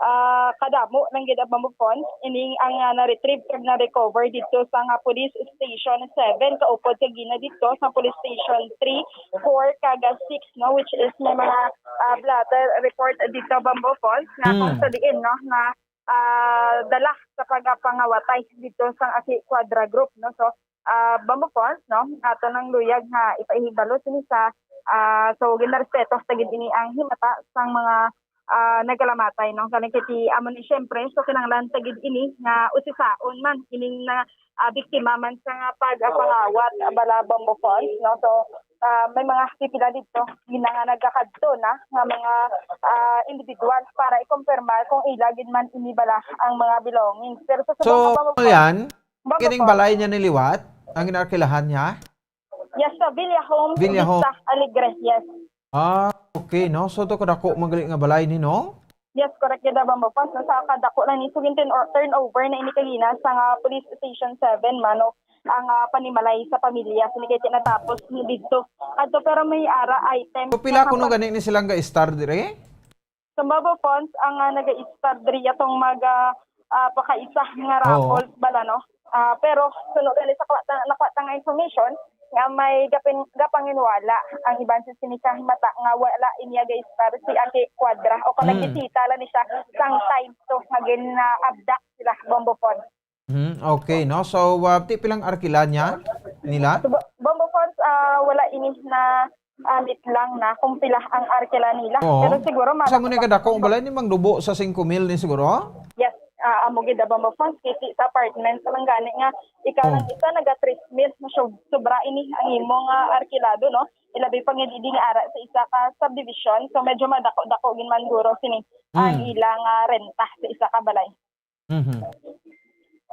ah, kadamo lang gid, Bombo Fons. Ini ang, ah, na-retrieve kag na-recover didto sa nga Police Station Seven, kaupod kagina didto sa Police Station Three, Four kag Six, no, which is may mga, ah, blotter report didto, Bombo Fons, nga kung Mm. sa diin, no, nga, ah, dala sa pagapangawatay didto sa Aki Quadra Group, no. So, ah, Bombo Fons, no, ato nang luyag nga ipaihibalo sini sa, ah, so, ginarespeto ta gid ini ang himata sang mga, ah, nagkalamatay, no. Kani kay ti amo ni, siyempre, so, kinahanglan ta gid ini nga usisaon man ining na, ah, biktima man sa nga pagpangawat, ah, bala, Bombo Fons, no. So, ah, may mga pipila didto gina nga nagakadto na nga mga, ah, individual para i-confirmar kung ila gid man ini bala ang mga belongings. Pero sa subong So, nga, Bombo Fons, yan, Bombo kining Fons. Balay niya ni liwat, ang ginarkilahan niya? Yes, sa Villa Homes, Villa Vista Homes. Alegre, yes. Ah, okay, no? So, to kadako man gali nga balay ni, no? Yes, correct gid, Bombo Fons, no? Sa kadako lang ni, so, gin-turn-, turnover na ini kagina sa nga Police Station Seven, mano, ang, ah, panimalay sa pamilya. Sini kay tinatapos ni didto. Adto, pero may ara item So, pila sa kuno pag- gani ni silang ga-star dire? Sa Bombo Fons, ang, ah, naga-start diri atong mag, ah, ah, pakaisa nga Oo. raffles bala, no? Ah, pero suno gani sa kwata, nakwata nga information nga may gapin-, gapanginwala ang iban sa sini ka himata nga wala ini ga-star si Aki Quadra o kung Mm. nagbisita lang ni siya sang time to nga gin-abduct sila, Bombo Fons. Hmm, okay, no? So, ah, ti pilang arkila niya nila? So, Bo-, Bombo Fons, ah, wala ini na, ah, mitlang na kung pila ang arkila nila. Oo. Pero siguro, Sa mo ni madako kadako pa. Balay ni mangdubo sa singko mil ni siguro? Yes, ah, amo gid, Bombo Fons, kay ti sa apartment pa lang gani nga ikaw Oo. lang isa naga three mil, so, sobra ini ang imo nga arkilado, no? Ilabi pa nga didi nga ara sa isa ka subdivision, so medyo madako-dako gid man guro sini ang Mm. ila nga renta sa isa ka balay. Mhm.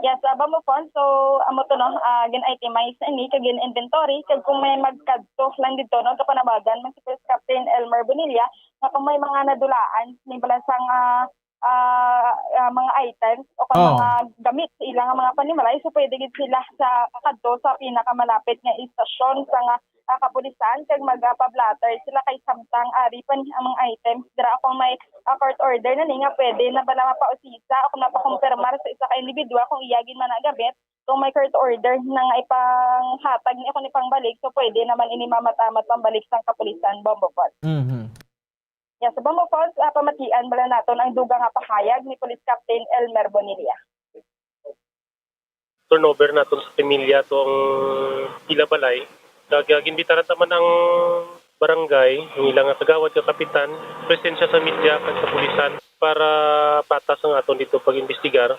Yes, ah, Bombo Fons. So, amo to, no, ah, gin-itemize na ini, kag gin-inventory, kag kung may magkadto lang dito, no, kapanawagan man si Police Captain Elmer Bonilla, nga kung may mga nadulaan, ni bala sang, ah, ah, ah, mga items o kung Oh. mga gamit sa ilang mga panimalay, so pwede gid sila sa kakadto sa pinakamalapit nga istasyon sa nga ah, kapulisan kag magapablatter sila kay samtang ari pa ni ang mga items dira kung may, ah, court order na ni nga pwede na bala mapausisa o kung mapakumpirmar sa isa ka individual kung iya gid man nagamit, kung may court order na nga ipanghatag ni ako ni pangbalik, so pwede naman ini mamamat-amat pambalik sang kapulisan, Bombo Falls. Mhm. Yan, sa Bombo Falls, ah, pamatian bala naton ang dugang nga pahayag ni Police Captain Elmer Bonilla. Turnover naton sa pamilya tong ila balay. Kag, ah, ginbitaran ta man ang barangay, ang ila nga kagawad, kag kapitan, presensya sa media kag sa pulisan para patas ang aton dito pag-imbestigar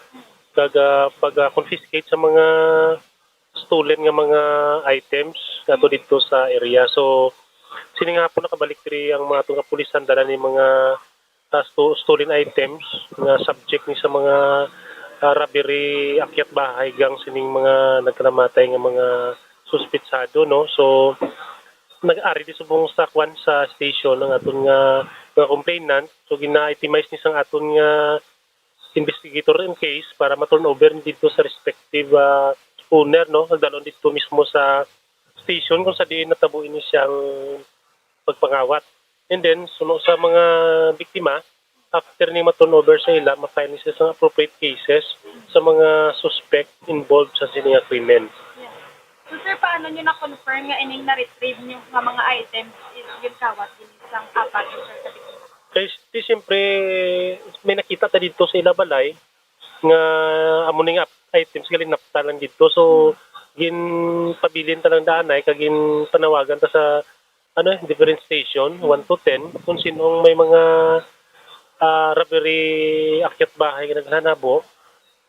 kag, ah, pag-confiscate sa mga stolen nga mga items nga ato dito sa area. So, sini nga hapon nakabalik diri ang mga aton kapulisan, dala ni mga, ah, sto-, stolen items nga subject ni sa mga, ah, robbery, akyat bahay gang sining mga nagkalamatay nga mga suspetsado, no? So, nag-ari di subong sa kwan sa station ang aton nga mga complainant. So, gina-itemize ni sang aton nga investigator in case para ma-turn over dito sa respective, ah, owner, no? Nagdalon dito mismo sa station kung sa diin natabo ini siyang pagpangawat. And then, suno sa mga biktima, after ni ma-turn over sa ila, ma-file ni sila sa appropriate cases sa mga suspect involved sa sini nga krimen. Yeah. So, sir, paano nyo na-confirm nga ining na-retrieve nyo nga mga items is ginkawat din sang apat, sir, sa biktima? Kay, di, siyempre, may nakita ta dito sa ila balay nga amo ni nga items gali naptalan dito. So, ginpabilin ta lang daanay kag ginpanawagan ta sa, ano, different station, one to ten, kung sinong may mga, ah, robbery, akyat bahay nga naghanabo,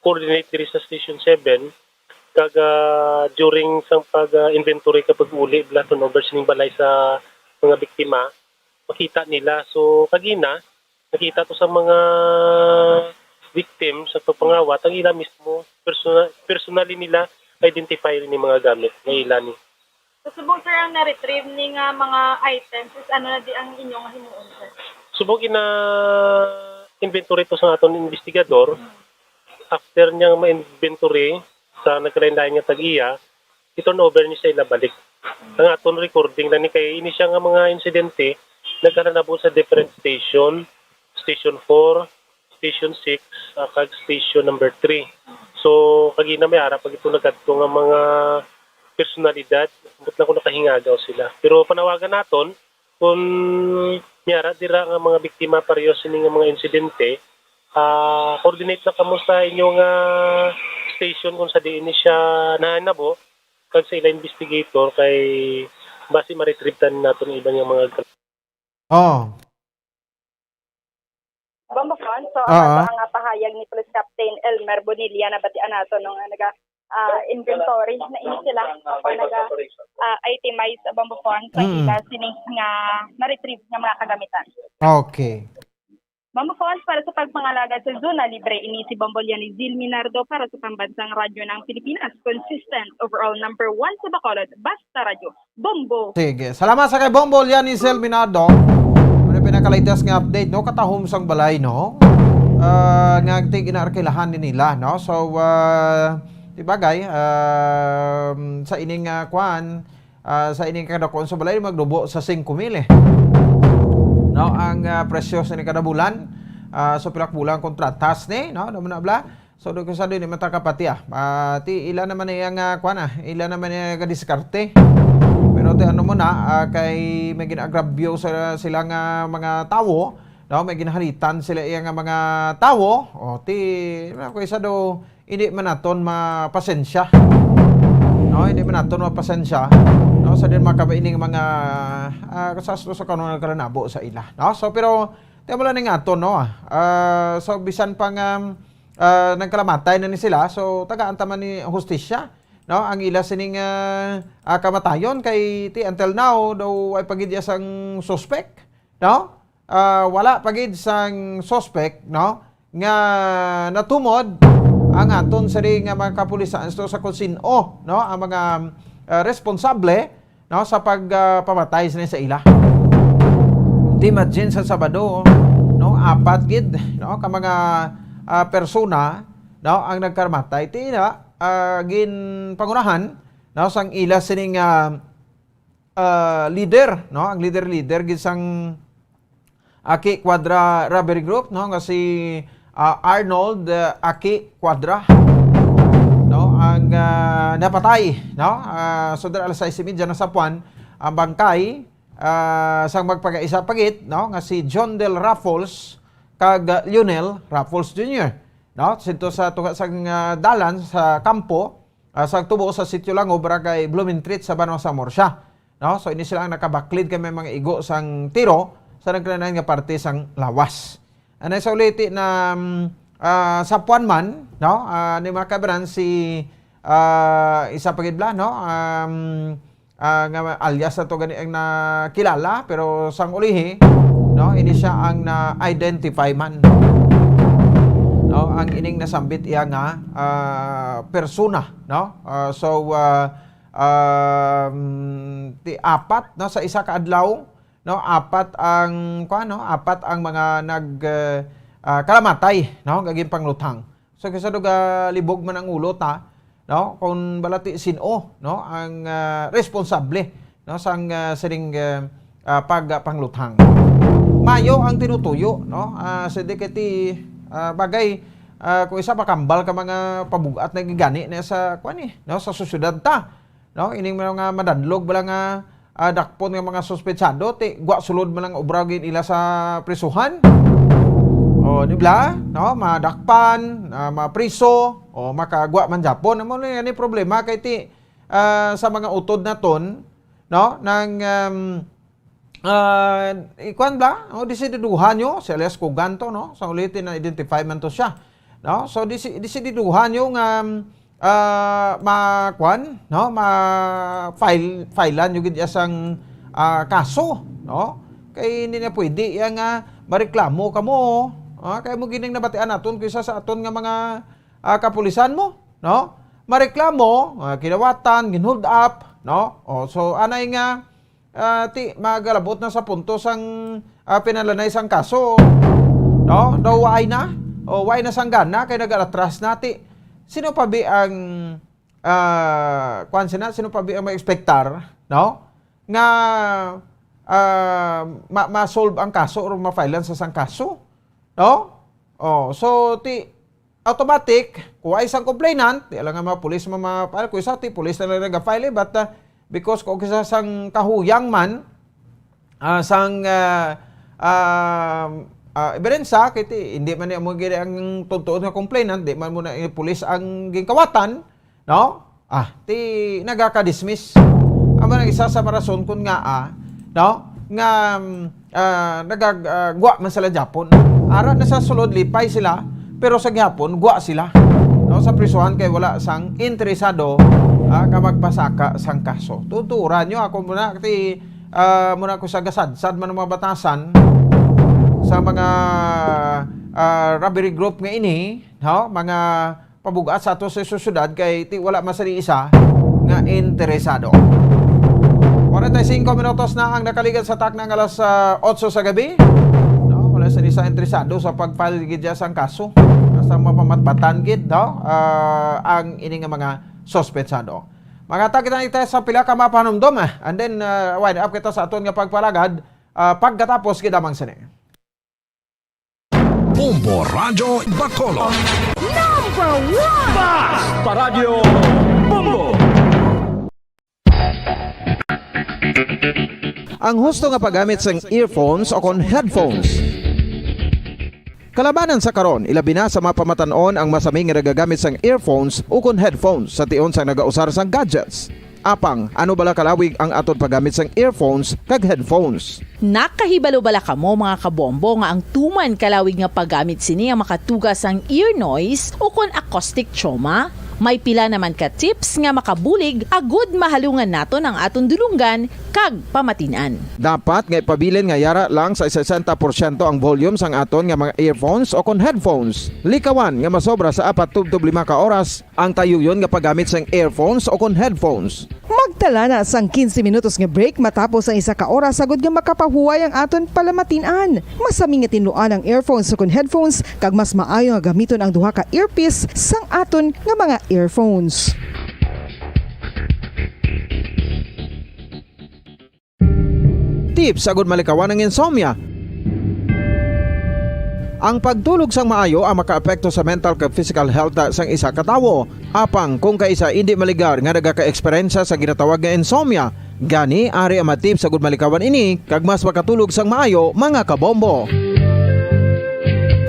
coordinate diri sa Station seven, kag, ah, during sang pag, ah, inventory kag pag-uli, bala, turnover sining balay sa mga biktima, makita nila. So, kagina, nakita to sa mga victims sa pagpangawat, ang ila mismo, persona-, personally nila identify ni mga gamit nga ila ni. So, subong, sir, ang na-retrieve ni nga mga items is ano na di ang inyo nga himuon, sir? Subong gina-inventory to sa aton investigador, after niya ma-inventory sa nagkalain-lain nga tag-iya, i-turn over ni sa ila balik. Ang aton recording lang ni kay ini siya nga mga insidente nagkahanabo sa different station, Station four, Station six, ah, kag Station number three. So, kagina may ara pa gid nagkadto nga mga personalidad, ambot lang kung nakahingagaw sila. Pero panawagan naton, kung may ara dira nga mga biktima pareho sini nga mga insidente, ah, coordinate na kamo sa inyo nga station kung sa diin ni siya nahanabo, kag sa ila investigator kay basi ma-retrieve tan naton ang iban nga mga gal- Oh. Bombo Fon, so, ang Oo. ato ang, ah, pahayag ni Police Captain Elmer Bonilla, nabatian nato, no, nga naga, ah, inventory na ini sila, o naga, ah, itemize, Bombo Fon, sa Mm. ila sining nga na-retrieve nga mga kagamitan. Okay. Bombo Fon, para sa pagpangalagad sa zona libre, ini si Bombo Lianizil Minardo para sa Pambansang Radyo ng Pilipinas, consistent, overall number one sa Bacolod, Basta Radyo. Bombo. Sige. Salamat sa kay Bombo Lianizil Minardo. Ano yung pinaka-latest nga update, no? Katahom sang balay, no? Ah, nga tig inaarkilahan ni nila, no? So, ah, di bagay, um, sa ining, ah, kwan, ah, sa ining kadakuan sa balay, magdubo sa singko mil, eh. No? Ang, ah, presyo sa ining kada bulan, ah, so pila ka bulan kontratas ni, no? Ano man na bala? So, do ko sa di man ta kapati, ah. Ah, ti ila naman ni ang, ah, kuwan, ah, ila naman ni ang diskarte. Pero ti ano mo na, ah, kay may ginagrabyo sa sila nga mga tawo, no? May ginahalitan sila iya nga mga tawo. O, ti, ano ko isa do, hindi man naton mapasensya. No, hindi man naton mapasensya. No, sa din makabaining mga, ah, kasasto sa kanunay kalanabo sa ila. No, so pero ti mo lang ning aton, no? Ah, so bisan pa nga, ah, nagkalamatay na ni sila, so tagaan ta man ni hustisya, no? Ang ila sining, ah, ah, kamatayon kay ti until now daw ay pagidya sang suspek, no? Ah, wala pa gid sang suspek, no? Nga natumod ang aton sari nga mga kapulisan, so sa kung sin-o, no? Ang mga, ah, responsable, no, sa pag, ah, pamatay sini sa ila. Ti imagine sa Sabado, no, apat gid, no, ka mga, ah, persona, no, ang nagkamatay. Ti na, ah, ginpangunahan, no, sang ila sining, ah, ah, leader, no, ang leader-leader gid sang Aki Cuadra Robbery Group, no, nga si, ah, Arnold, ah, Aki Cuadra, no, ang, Ah, napatay, no? Ah, sudra alas sais y media na sa puan, ang bangkay, ah, sang magpakaisa pa gid, no, nga si John Del Raffles kag, ah, Lionel Raffles Junior, no? Sinto sa tunga sang, ah, dalan sa kampo, ah, sa tubo sa Sitio Lango, Barangay Blumentritt, sa Banwa sa Murcia, no? So, ini sila ang nakabaklid kay may mga igo sang tiro sa nagkalain-lain nga parte sang lawas. Anay sa uliti na, mm, ah, sa puan man, no? Ah, ni mga kabran si, ah, isa pa gid bala, no? Um, ah, nga alias na to gani ang nakilala, pero sang ulihi, no? Ini siya ang na-identify man. No? Ang ining nasambit iya nga, ah, persona, no? Ah, so, ah, um, ti apat, no, sa isa ka adlaw, no, apat ang, kuwan, no, apat ang mga nag, eh, ah, kalamatay, no, nga ginpangluthang. So, kay sa duga libog man ang ulo ta, no, kung balati sin-o, no, ang, ah, responsable, no, sang, ah, sining, eh, ah, pagpangluthang. Mayo ang tinutuyo, no, ah, sa di kay ti, ah, bagay, ah, kung isa makambal ka mga pabug-at na gigani na sa, kuwan, eh, no, sa sosyedad ta. No, ining mga madadlog bala nga, ah, dakpon nga mga suspetsado, ti gwa sulod man ang obra gid nila sa prisuhan. O, di bala? No, madakpan, ah, mapriso, o makagwa man gyapon. Amo ni, ani problema kay ti, ah, sa mga utod naton, no, nang, um, ah, ikuan bala? O, disididuhan nyo, si alias Kugan to, no? Sa uliti na identify man to siya. No? So, disi-, disididuhan nyo nga, ah, ma-, kuan, no? Ma-file, filean nyo gid iya sang, ah, kaso, no? Kay hindi na pwede iya nga mareklamo kamo, ah, kay mo gining nabatian naton kaysa sa aton nga mga, ah, kapulisan mo, no? Mareklamo, ah, kinawatan, gin-hold up, no? O, so, anay nga, ah, ti, magalabot na sa punto sang, ah, pinalanay sang kaso. No? Daw waay na? O, waay na sang gana kay nagalatras na ti. Sino pa bi ang, ah, kuwan sina? Sino pa bi ang ma-expectar, no? Nga, ah, ma-, ma-solve ang kaso or ma-filean sa sang kaso? No? Oh, so, ti, automatic, kung ay isang complainant, di lang nga mga pulis, mga, mga, ano, kung isa, ti, pulis na lang nag-file, eh, but, ah, because kung isa sang kahuyang man, ah, sang, ah, ah, ah, ebidensya, kay ti, hindi man niya mo gini ang tuntuon nga complainant, di man mo na, eh, pulis ang ginkawatan, no? Ah, ti nagaka-dismiss. Amo nang isa sa rason kun ngaa, no? Nga, mm, ah, nagag-, ah, gwa man sila Japon. Ara na sa sulod, lipay sila, pero sa gihapon, gwa sila. No, sa prisuhan kay wala sang interesado, ah, nga magpasaka sang kaso. Tuturan nyo ako muna, ti, ah, muna ko sa gasadsad man ang mga batasan sa mga, ah, robbery group nga ini, no? Mga pabugat sa ato sa sosyedad kay ti wala man sini isa nga interesado. Kwarenta y singko minutos na ang nakaligad sa takna nga alas, ah, otso sa gabi. No, wala sini isa interesado sa pag-file gid dya sang kaso. Basta mapamatbatan gid, no, ah, ang ini nga mga suspetsado. Mga tagita ita sa pila ka mapanumdom, ah, and then, ah, wind up kita sa aton nga pagpalagad, ah, pagkatapos gid lamang sini. Bombo Radyo Bacolod. Number one! Mas Paradyo Bombo! Ang husto nga paggamit sang earphones o kon headphones. Kalabanan sa karon, ilabi na sa mga pamatan-on ang masami nga nagagamit sang earphones o kon headphones sa tion sang nagausar sang gadgets. Apang, ano bala kalawig ang aton paggamit sang earphones kag headphones? Nakahibalo bala kamo, mga kabombo, nga ang tuman kalawig nga paggamit sini ang makatuga sang ear noise o kon acoustic trauma? May pila naman ka tips nga makabulig agud mahalungan naton ang aton dulonggan kag pamatin-an. Dapat nga ipabilin nga yara lang sa sesenta porsyento ang volume sang aton nga mga earphones o kon headphones. Likawan nga masobra sa apat tubtob lima ka oras ang tayuyon nga paggamit sang earphones o kon headphones. Magtala na sang quince minutos nga break matapos ang isa ka oras, agud nga makapahuway ang aton palamatin-an. Masami nga tinluan ang earphones o kon headphones, kag mas maayo nga gamiton ang duha ka earpiece sang aton nga mga earphones. Tips agud malikawan ang insomnia. Ang pagtulog sang maayo ang makaapekto sa mental kag physical health sang isa ka tawo. Apang kung kaisa indi maligar nga nagaka-eksperyensya sa ginatawag nga insomnia, gani ari ang mga tips agud malikawan ini kag mas makatulog sang maayo, mga kabombo.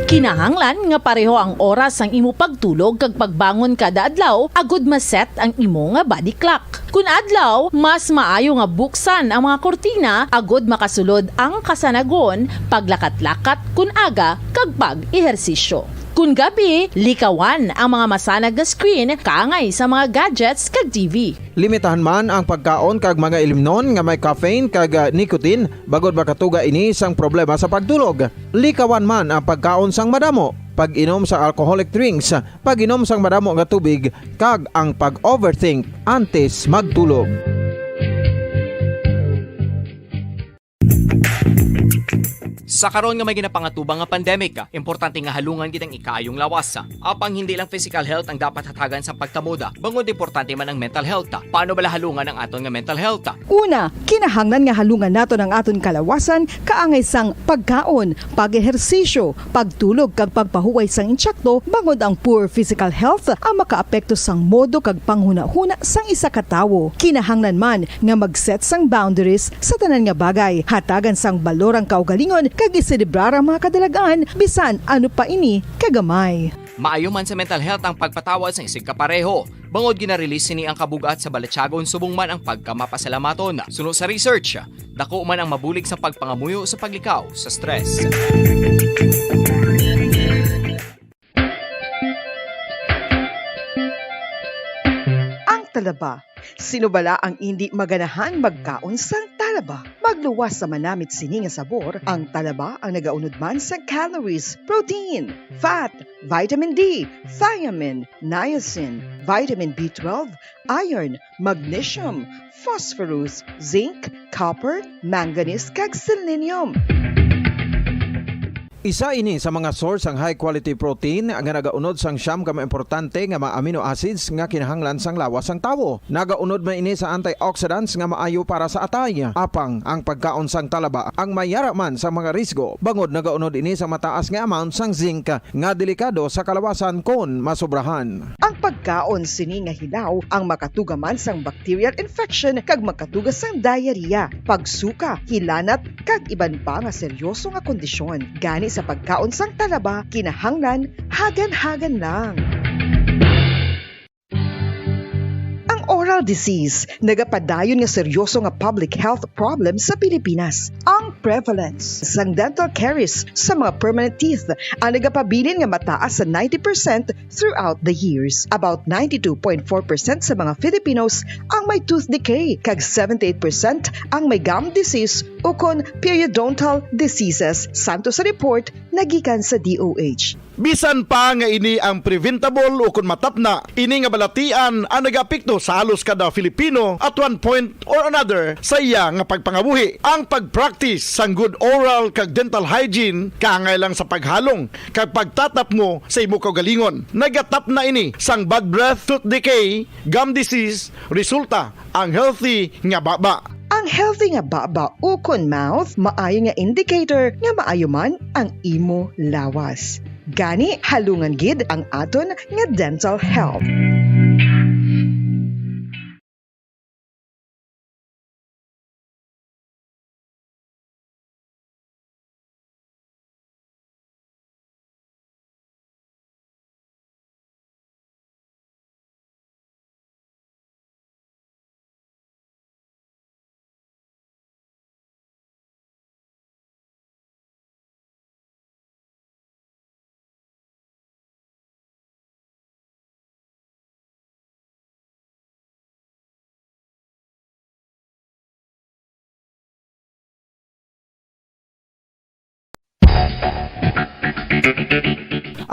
Kinahanglan nga pareho ang oras sang imo pagtulog kag pagbangon kada adlaw agud ma-set ang imo nga body clock. Kun adlaw, mas maayo nga buksan ang mga kurtina agud makasulod ang kasanagon, paglakat-lakat kun aga, kag pag-ehersisyo. Kun gabi, likawan ang mga masanag nga screen kaangay sa mga gadgets kag T V. Limitahan man ang pagkaon kag mga ilimnon nga may caffeine kag, ah, nicotine, bangod makatuga ini sang problema sa pagtulog. Likawan man ang pagkaon sang madamo, pag-inom sa alcoholic drinks, pag-inom sang madamo nga tubig, kag ang pag-overthink antes magtulog. Sa karon nga may ginapangatubang nga pandemic, importante nga halungan gid ang ikaayong lawas. Apang hindi lang physical health ang dapat hatagan sa pagtamod, bangod importante man ang mental health. Paano bala halungan ang aton nga mental health? Una, kinahanglan nga halungan naton ang aton kalawasan kaangay sang pagkaon, pag-ehersisyo, pagtulog kag pagpahuway sang intsakto, bangod ang poor physical health ang makaapekto sang modo kag panghunahuna sang isa ka tawo. Kinahanglan man nga mag-set sang boundaries sa tanan nga bagay, hatagan sang balor ang kaugalingon kag iselebrar ang mga kadalag-an, bisan ano pa ini kagamay. Maayo man sa mental health ang pagpatawad sang isigkapareho, bangod gina-release sini ang kabug-at sa balatyagon subong man ang pagkamapasalamaton. Suno sa research, dako man ang mabulig sa pagpangamuyo sa paglikaw sa stress. Ang talaba. Sino bala ang indi maganahan magkaon sang talaba? Magluwas sa manamit sini nga sabor, ang talaba ang nagaunod man sa calories, protein, fat, vitamin D, thiamine, niacin, vitamin B twelve, iron, magnesium, phosphorus, zinc, copper, manganese, kag selenium. Isa ini sa mga source sang high quality protein nga nagaunod sang siyam ka mga importante nga mga amino acids nga kinahanglan sang lawas sang tawo. Nagaunod man ini sa antioxidants nga maayo para sa atay. Apang ang pagkaon sang talaba ang mayara man sa mga risgo, bangod nagaunod ini sa mataas nga amount sang zinc nga delikado sa kalawasan kon masobrahan. Ang pagkaon sini nga hilaw ang makatuga man sang bacterial infection kag makatuga sang diarrhea, pagsuka, hilanat, kag iban pa nga seryoso nga kondisyon. Gani sa pagkaon sang talaba, kinahanglan hagan-hagan lang. Ang oral disease nagapadayon nga seryoso nga public health problem sa Pilipinas. Ang prevalence sang dental caries sa mga permanent teeth ang nagapabilin nga mataas sa ninety percent throughout the years. About ninety-two point four percent sa mga Filipinos ang may tooth decay, kag seventy-eight percent ang may gum disease ukon periodontal diseases, santo sa report nga gikan sa D O H. Bisan pa nga ini ang preventable ukon matapna, ini nga balatian ang nagaapekto sa halos kada Filipino at one point or another sa iya nga pagpangabuhi. Ang pag-practice sang good oral kag dental hygiene kaangay lang sa paghalong kag pagtatapngo sa imo kaugalingon. Nagatapna ini sang bad breath, tooth decay, gum disease, resulta ang healthy nga baba. Ang healthy nga baba ukon mouth maayo nga indicator nga maayo man ang imo lawas. Gani, halungan gid ang aton nga dental health.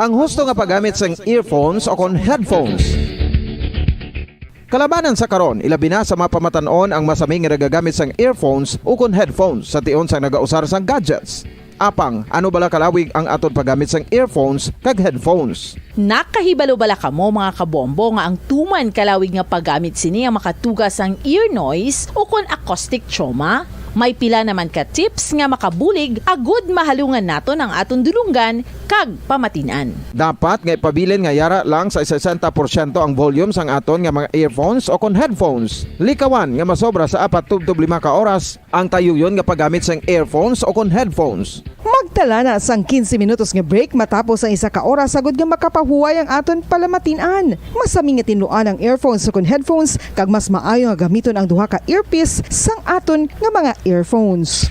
Ang husto nga paggamit sang earphones o kon headphones. Kalabanan sa karon, ilabi na sa mga pamatan-on ang masami nga nagagamit sang earphones o kon headphones sa tion sang nagausar sang gadgets. Apang, ano bala kalawig ang aton paggamit sang earphones kag headphones? Nakahibalo bala kamo, mga kabombo, nga ang tuman kalawig nga paggamit sini ang makatuga sang ear noise o kon acoustic trauma? May pila naman ka tips nga makabulig agud mahalungan naton ang aton dulonggan kag pamatin-an. Dapat nga ipabilin nga yara lang sa sesenta porsyento ang volume sang aton nga mga earphones o kon headphones. Likawan nga masobra sa apat tubtob lima ka oras ang tayuyon nga paggamit sang earphones o kon headphones. Magtala na sang quince minutos nga break matapos ang isa ka oras agud nga makapahuway ang aton palamatin-an. Masami nga tinluan ang earphones o kon headphones, kag mas maayo nga gamiton ang duha ka earpiece sang aton nga mga earphones.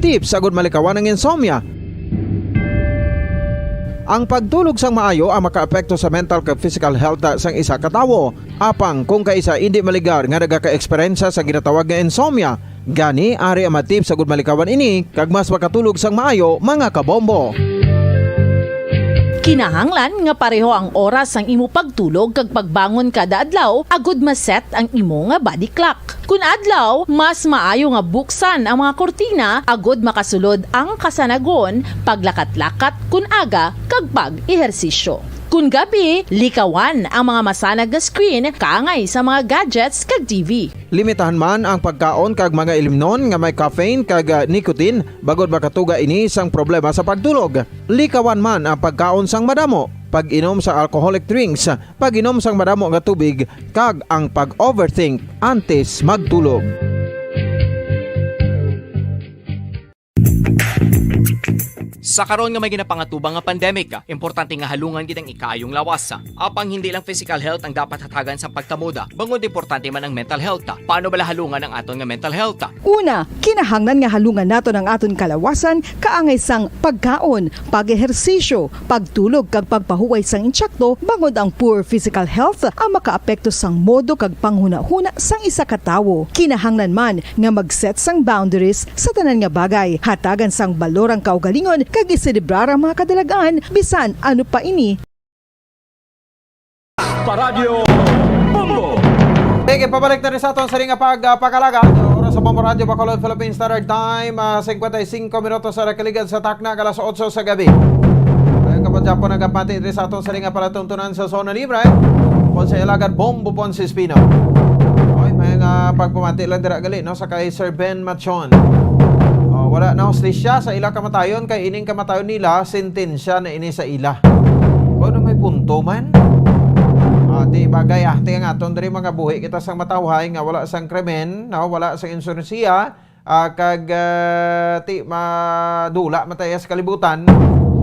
Tips agud malikawan ang insomnia. Ang pagtulog sang maayo ang makaapekto sa mental kag physical health sang isa ka tawo. Apang kung kaisa indi maligar nga nagakaeksperyensya sa ginatawag nga insomnia, gani ari ang mga tips agud malikawan ini kag mas makatulog sang maayo, mga kabombo. Kinahanglan nga pareho ang oras sang imo pagtulog kag pagbangon kada adlaw agud ma-set ang imo nga body clock. Kun adlaw, mas maayo nga buksan ang mga kurtina agud makasulod ang kasanagon, paglakat-lakat kun aga, kag pag-ehersisyo. Kun gabi, likawan ang mga masanag nga screen kaangay sa mga gadgets kag T V. Limitahan man ang pagkaon kag mga ilimnon nga may caffeine kag, ah, nicotine, bangod makatuga ini sang problema sa pagtulog. Likawan man ang pagkaon sang madamo, pag-inom sa alcoholic drinks, pag-inom sang madamo nga tubig, kag ang pag-overthink antes magtulog. Sa karon nga may ginapangatubang nga pandemic, importante nga halungan gid ang ikaayong lawas. Apang hindi lang physical health ang dapat hatagan sa pagtamod, bangod importante man ang mental health. Paano bala halungan ang aton nga mental health? Una, kinahanglan nga halungan naton ang aton kalawasan kaangay sang pagkaon, pag-ehersisyo, pagtulog kag pagpahuway sang insakto, bangod ang poor physical health ang makaapekto sang modo kag panghunahuna sang isa ka tawo. Kinahanglan man nga mag-set sang boundaries sa tanan nga bagay, hatagan sang balor ang kaugalingon kag iselebrar ang mga kadalag-an, bisan ano pa ini. Paradyo Bombo. Sige, pabalik na rin sa aton sa ring nga pag, ah, pagkalaga. Oras sa Bombo Radio Bacolod, Philippine Standard Time, ah, singkwenta y singko minutos sa nakaligad sa takna, alas otso sa gabi. Ang kapag Japon nagapati diri sa aton sa ring nga palatuntunan sa Zona Libre. Ponce Alagad, Bombo Ponce Espino. Okay, may nga pagpamati lang dira gali, no, sa kay Sir Ben Machon. Oh, wala na hustisya sa ila kamatayon, kay ining kamatayon nila, sentensya na ini sa ila. Ano, may punto man. Ah, di bagay, ah, ti ang aton diri mga buhi kita sang matawhay nga wala sang krimen, no? Wala sang insurensiya, ah, kag, ah, ti madula mataya sa kalibutan.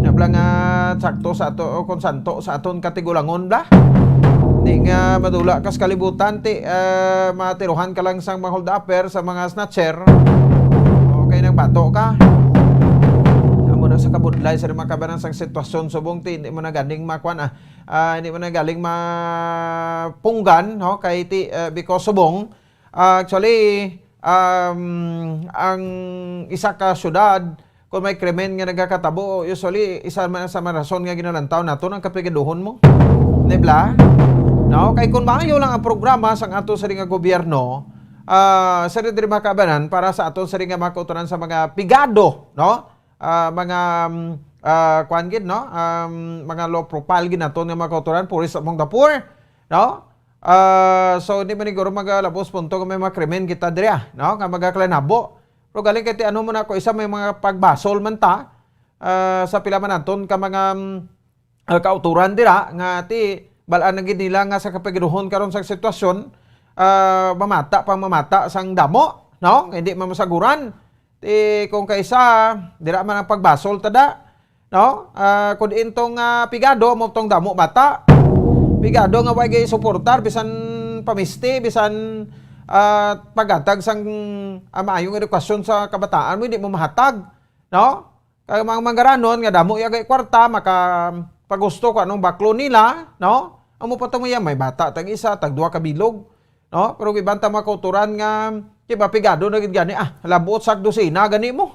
Nga bala nga sakto sa ato, o kung santo sa aton katigulangon bala. Di nga madula ka sa kalibutan, ti, ah, matiruhan ka lang sang mga hold-upper, sa mga snatcher. Okay, nagbato ka. Amo na sa kabudlay sa mga kabanan sang sitwasyon subong ti, hindi mo na ganing makuan, ah, ah, hindi mo na galing mapunggan, no? Kay ti, ah, because subong, ah, actually, um, ang isa ka syudad, kung may krimen nga nagakatabo, usually, isa man sa mga rason nga ginalantaw nato ang kapigaduhon mo. Di ba? No? Kay kung maayo lang ang programa sang ato sa nga gobyerno, ah, sa diri mga kabanan, para sa ato sa nga mga kauturan sa mga pigado, no? Ah, mga, mm, ah, kuwan gid, no? Um, mga low profile gid naton nga mga kauturan, poorest among the poor, no? Ah, so, hindi man siguro magalabos punto kung may mga krimen kita diri, ah, no? Nga magaklanabo. Pero galing kay ti ano mo na ko isa may mga pagbasol man ta, ah, sa pila man naton ka mga, mm, ah, kauturan dira nga ti bal-an na gid nila nga sa kapigaduhon karon sa sitwasyon, ah, mamata pang mamata sang damo, no? Nga hindi man masaguran. Ti kung kaisa, dira man ang pagbasol tada, no? Ah, kung diin tong, ah, pigado mo tong damo bata. Pigado nga way gay suportar bisan pamisti, bisan, ah, paghatag sang, ah, maayong edukasyon sa kabataan mo, hindi mo mahatag, no? Kay mga manggaranon nga damo iya gay kwarta, makapagusto kung anong baklo nila, no? Amo pa tong iya, may bata tag isa, tag duha ka bilog, no? Pero iban ta mga kauturan nga, di ba, pigado na gid gani, ah, labot sa dosena gani mo.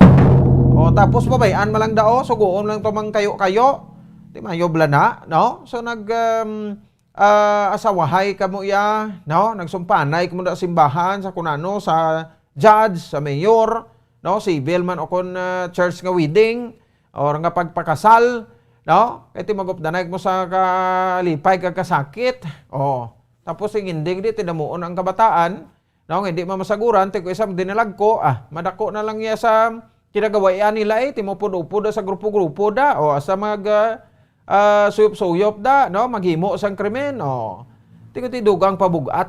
O, tapos babayan man lang dao, sugoon lang to mang kayo-kayo. Di mayo blana, no? So, nag, um, ah, asawahay kamo iya, no? Nagsumpanay kamo na simbahan sa kunano, sa judge, sa mayor, no? Civil man o kon, ah, church nga wedding, or nga pagpakasal, no? Kay ti magupdanay mo sa kalipay kag kasakit. Oh. Tapos, ang ending, di, tinamuon ang kabataan, no? Nga hindi mamasaguran, ti ko isa, dinalagko, ah, madako na lang niya sa kinagawaian nila, eh, timupod-upod sa grupo-grupo da, o sa mag, ah, ah, suyop-suyop da, no? Maghimo sang krimen, o. Ti ko ti dugang pabugat,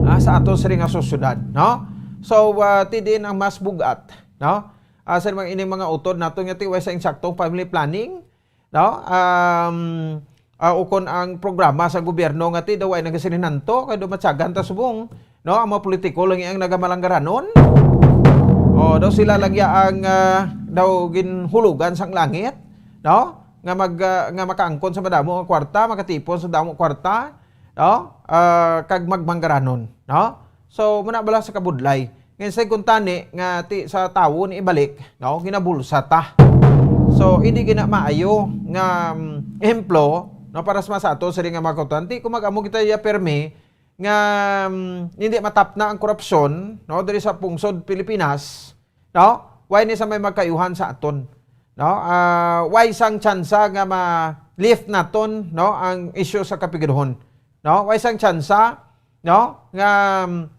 ah, sa aton sini nga sosyedad, no? So, ah, ti diin ang mas bugat, no? Ah, sa mga, ining mga utod nato nga ti way sa insaktong family planning, no? Um, ah, ukon ang programa sa gobyerno nga ti daw ay nagasilinanto kay daw matyagan ta subong, no? Ang mga politiko lang ang nagamalanggaranon. O, daw sila lang ya ang, ah, daw ginhulugan sang langit, no? Nga mag, ah, nga makaangkon sa madamo nga kwarta, makatipon sa damo nga kwarta, no? Ah, kag magmanggaranon, no? So, muna bala sa kabudlay. Ngayon, sa kuntani nga ti, sa tawo ni ibalik, no? Ginabulsa ta. So, hindi gina maayo nga, um, ehemplo, no? Para sa mga sa ato, sa nga mga kautuan. Ti, kung mag-amo kita ya permi, nga, um, hindi matapna ang korupsyon, no? Diri sa pungsod Pilipinas, no? Why ni sa may magkayuhan sa aton, no? Ah, why sang tsansa nga ma-lift naton, no? Ang issue sa kapigaduhon, no? Why sang tsansa, no? Nga, um,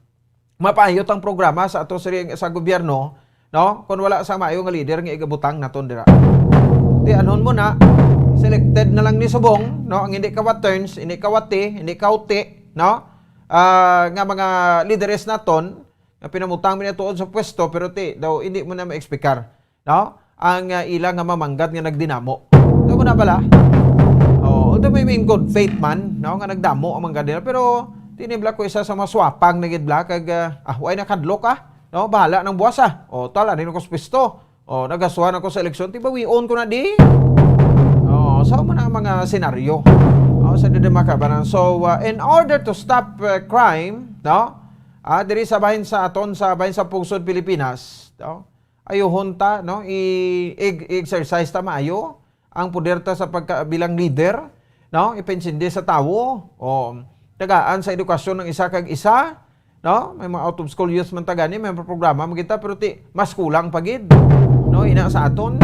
mapahayot ang programa sa ato sa, sa gobyerno, no? Kung wala sa maayo nga leader nga igabutang naton dira. Ti anhon mo na, selected na lang ni subong, no? Ang hindi kawat turns, hindi kawati, hindi kauti, no? Ah, nga mga leaders naton, nga pinamutang mi na tuod sa pwesto, pero ti, daw, hindi mo na ma-expectar, no? Ang, ah, ila nga mamanggad nga nagdinamo. Daw mo na bala? Oh, although may, may good faith man, no? Nga nagdamo ang manggad nila, pero tinibla ko isa sa mga swapang na gid bala, kag, ah, ah, way na kadlok, ah. No? Bahala ng buwas, ah. Oh, tala, rin ako sa pwesto. Oh, nagasuhan ako sa eleksyon, tibawion ko na di. Oh, sa mga, mga senaryo. Oh, sa dede makabanan. So, uh, in order to stop, uh, crime, no? Ah, diri sa bahin sa aton, sa bahin sa pungsod Pilipinas, no? Ayuhon ta, no? I, i-, i-exercise ta maayo ang poder ta sa pagka, bilang leader, no? Ipaintindi sa tawo. O, tagaan sa edukasyon ng isa kag isa, no? May mga out of school youth man ta gani, may mga programa man kita, pero ti, mas kulang pa gid, no? Ina sa aton,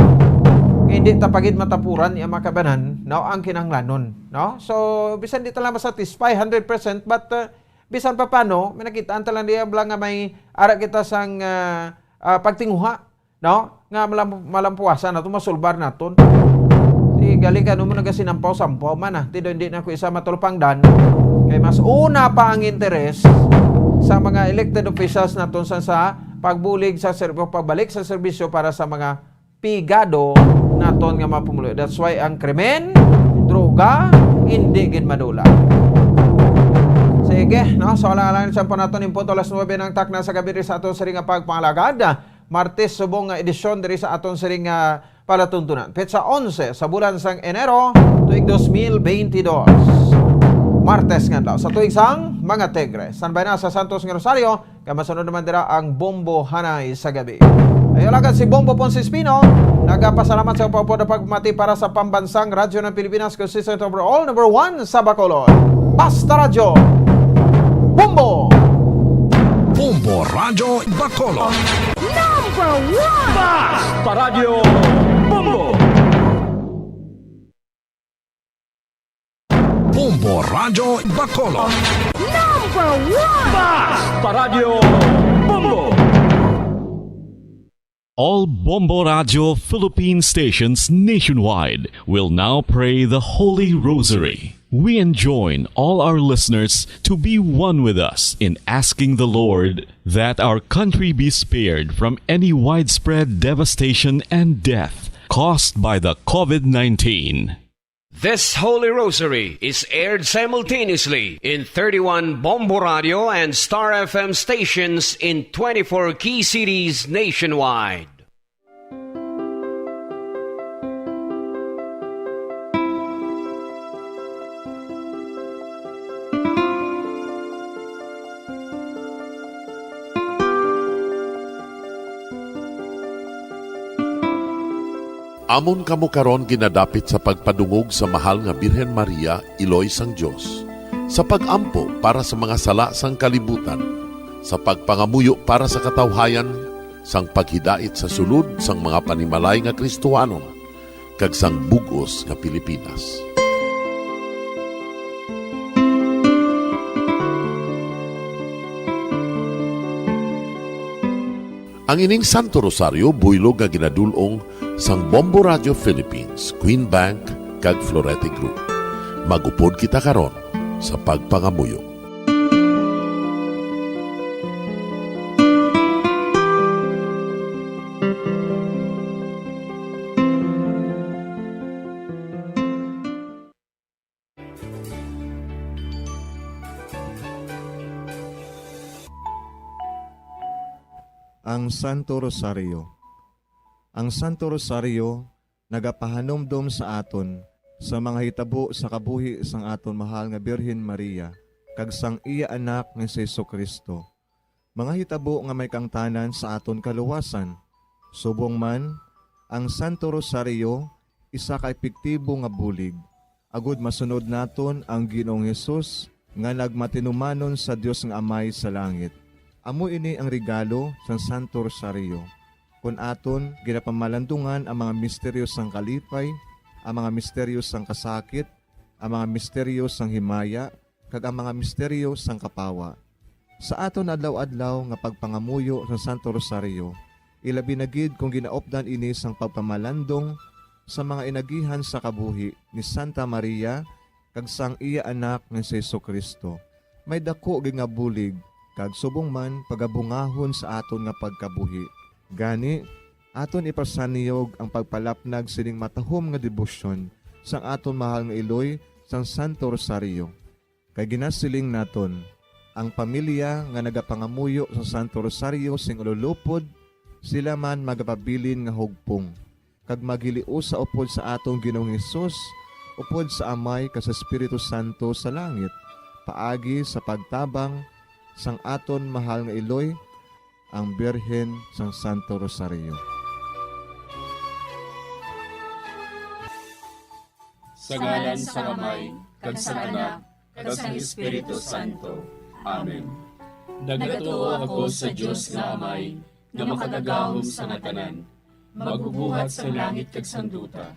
nga hindi ta pa gid matapuran ni ang mga kabanan, no? Ang kinahanglanon, no? So, bisan di ta lang masatisfy hundred percent, but, uh, bisan pa paano, may nakitaan ta lang diya bala nga may ara kita sang, ah, ah, pagtinguha, no? Nga malam-, malampuasan naton, masulbar naton. Di gali ka, ano mo, nagasinampaw-sampaw man, ah. Ti daw hindi na ko isa matulupangdan. Kay mas una pa ang interes sa mga elected officials naton sa, sa pagbulig sa serb-, pagbalik sa serbisyo para sa mga pigado naton nga mga pumuluyo. That's why ang krimen, droga, hindi gid madula. Sige, no? So, alang-alang sa po naton, impunto alas nuebe ng takna sa gabi diri sa aton siring nga pagpangalagad. Martes, subong nga edisyon diri sa aton siring nga palatuntunan. Petsa onse sa bulan sang Enero, tuig dos mil beintidos. Martes nga adlaw sa tuig sang mga Tigre. Standby na sa Santos nga Rosario, kay masunod naman dira ang Bombo Hanay sa gabi. Ayo, alagad, si Bombo Ponce Espino, nagapasalamat sa pagpapod na pagmati para sa pambansang Radyo ng Pilipinas, consistent overall, number one sa Bacolod. Basta Radyo, Bombo! Bombo Radyo Bacolod. Number one! Basta Radyo Bombo! Bombo Radyo Bacolod. Number one! Basta Radyo Bombo! All Bombo Radyo Philippine stations nationwide will now pray the Holy Rosary. We enjoin all our listeners to be one with us in asking the Lord that our country be spared from any widespread devastation and death caused by the covid nineteen. This Holy Rosary is aired simultaneously in thirty-one Bombo Radio and Star F M stations in twenty-four key cities nationwide. Amon kamo karon ginadapit sa pagpadungog sa Mahal nga Birhen Maria, Iloy sang Dios, sa pag-ampo para sa mga sala sang kalibutan, sa pagpangamuyo para sa katawhayan, sang paghidait sa sulod sang mga panimalay nga Kristohanon, kag sang bug-os nga Pilipinas. Ang ining Santo Rosario buylog nga ginadul-ong sang Bombo Radio Philippines, Queen Bank, kag Florete Group. Mag-upod kita karon sa pagpangamuyo. Ang Santo Rosario. Ang Santo Rosario nagapahanumdom sa aton sa mga hitabo sa kabuhi sang aton mahal nga Birhen Maria kag sang iya Anak nga si Jesu-Cristo, mga hitabo nga may kaangtanan sa aton kaluwasan. Subong man, ang Santo Rosario isa ka epektibo nga bulig, agod masunod naton ang Ginoong Hesus nga nagmatinumanon sa Dios nga Amay sa langit. Amo ini ang regalo sang Santo Rosario, kon aton ginapamalandungan ang mga misteryo sang kalipay, ang mga misteryo sang kasakit, ang mga misteryo sang himaya, kag ang mga misteryo sang kapawa. Sa aton adlaw-adlaw nga pagpangamuyo sa Santo Rosario, ilabi na gid kon ginaupdan ini sang pagpamalandong sa mga inagihan sa kabuhi ni Santa Maria kag sang iya Anak nga si Jesu-Cristo, may daku gid nga bulig kag subong man pagabungahon sa aton nga pagkabuhi. Gani, aton ipasanyog ang pagpalapnag sining matahom nga debosyon sang aton mahal nga iloy sang Santo Rosario. Kay ginasiling naton, ang pamilya nga nagapangamuyo sa Santo Rosario sing ululupod, sila man magapabilin nga hugpong, kag maghiliusa upod sa aton Ginoong Hesus, upod sa Amay kag sa Espiritu Santo sa langit, paagi sa pagtabang sang aton mahal nga iloy, ang Birhen sang Santo Rosario. Sa ngalan sang Amay, kag sang Anak, kag sang Espiritu Santo. Amen. Nagatuo ako sa Dios nga Amay, nga makagagahom sa nga tanan, magbubuhat sang langit kag sang duta.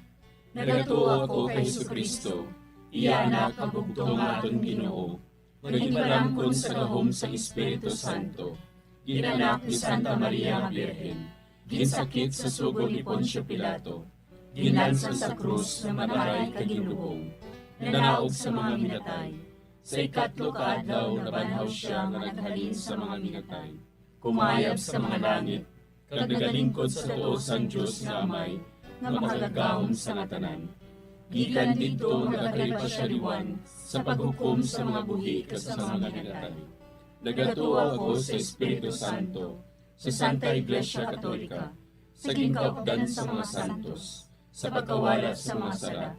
Nagatuo ako kay Jesu-Cristo, iya Anak, ang bugtong nga aton Ginoo, nga ginpalamkon sa gahom sang Espiritu Santo, ginanak ni Santa Maria nga Birhen, ginsakit sa sugo ni Poncio Pilato, ginlansang sa krus, namatay kag ginlubong, nanaog sa mga minatay. Sa ikatlo ka adlaw nabanhaw sia nga naghalin sa mga minatay, kumayab sa mga langit, kag nagalingkod sa tuo sang Dios nga Amay, nga makagagahom sa nga tanan. Gikan didto nagakalipas sia liwan sa paghukom sa mga buhi kag sa mga minatay. Nagatuo ako sa Espiritu Santo, sa Santa Iglesia Katolika, sa ginkaupdan sa mga santos, sa pagkawala sa mga sala,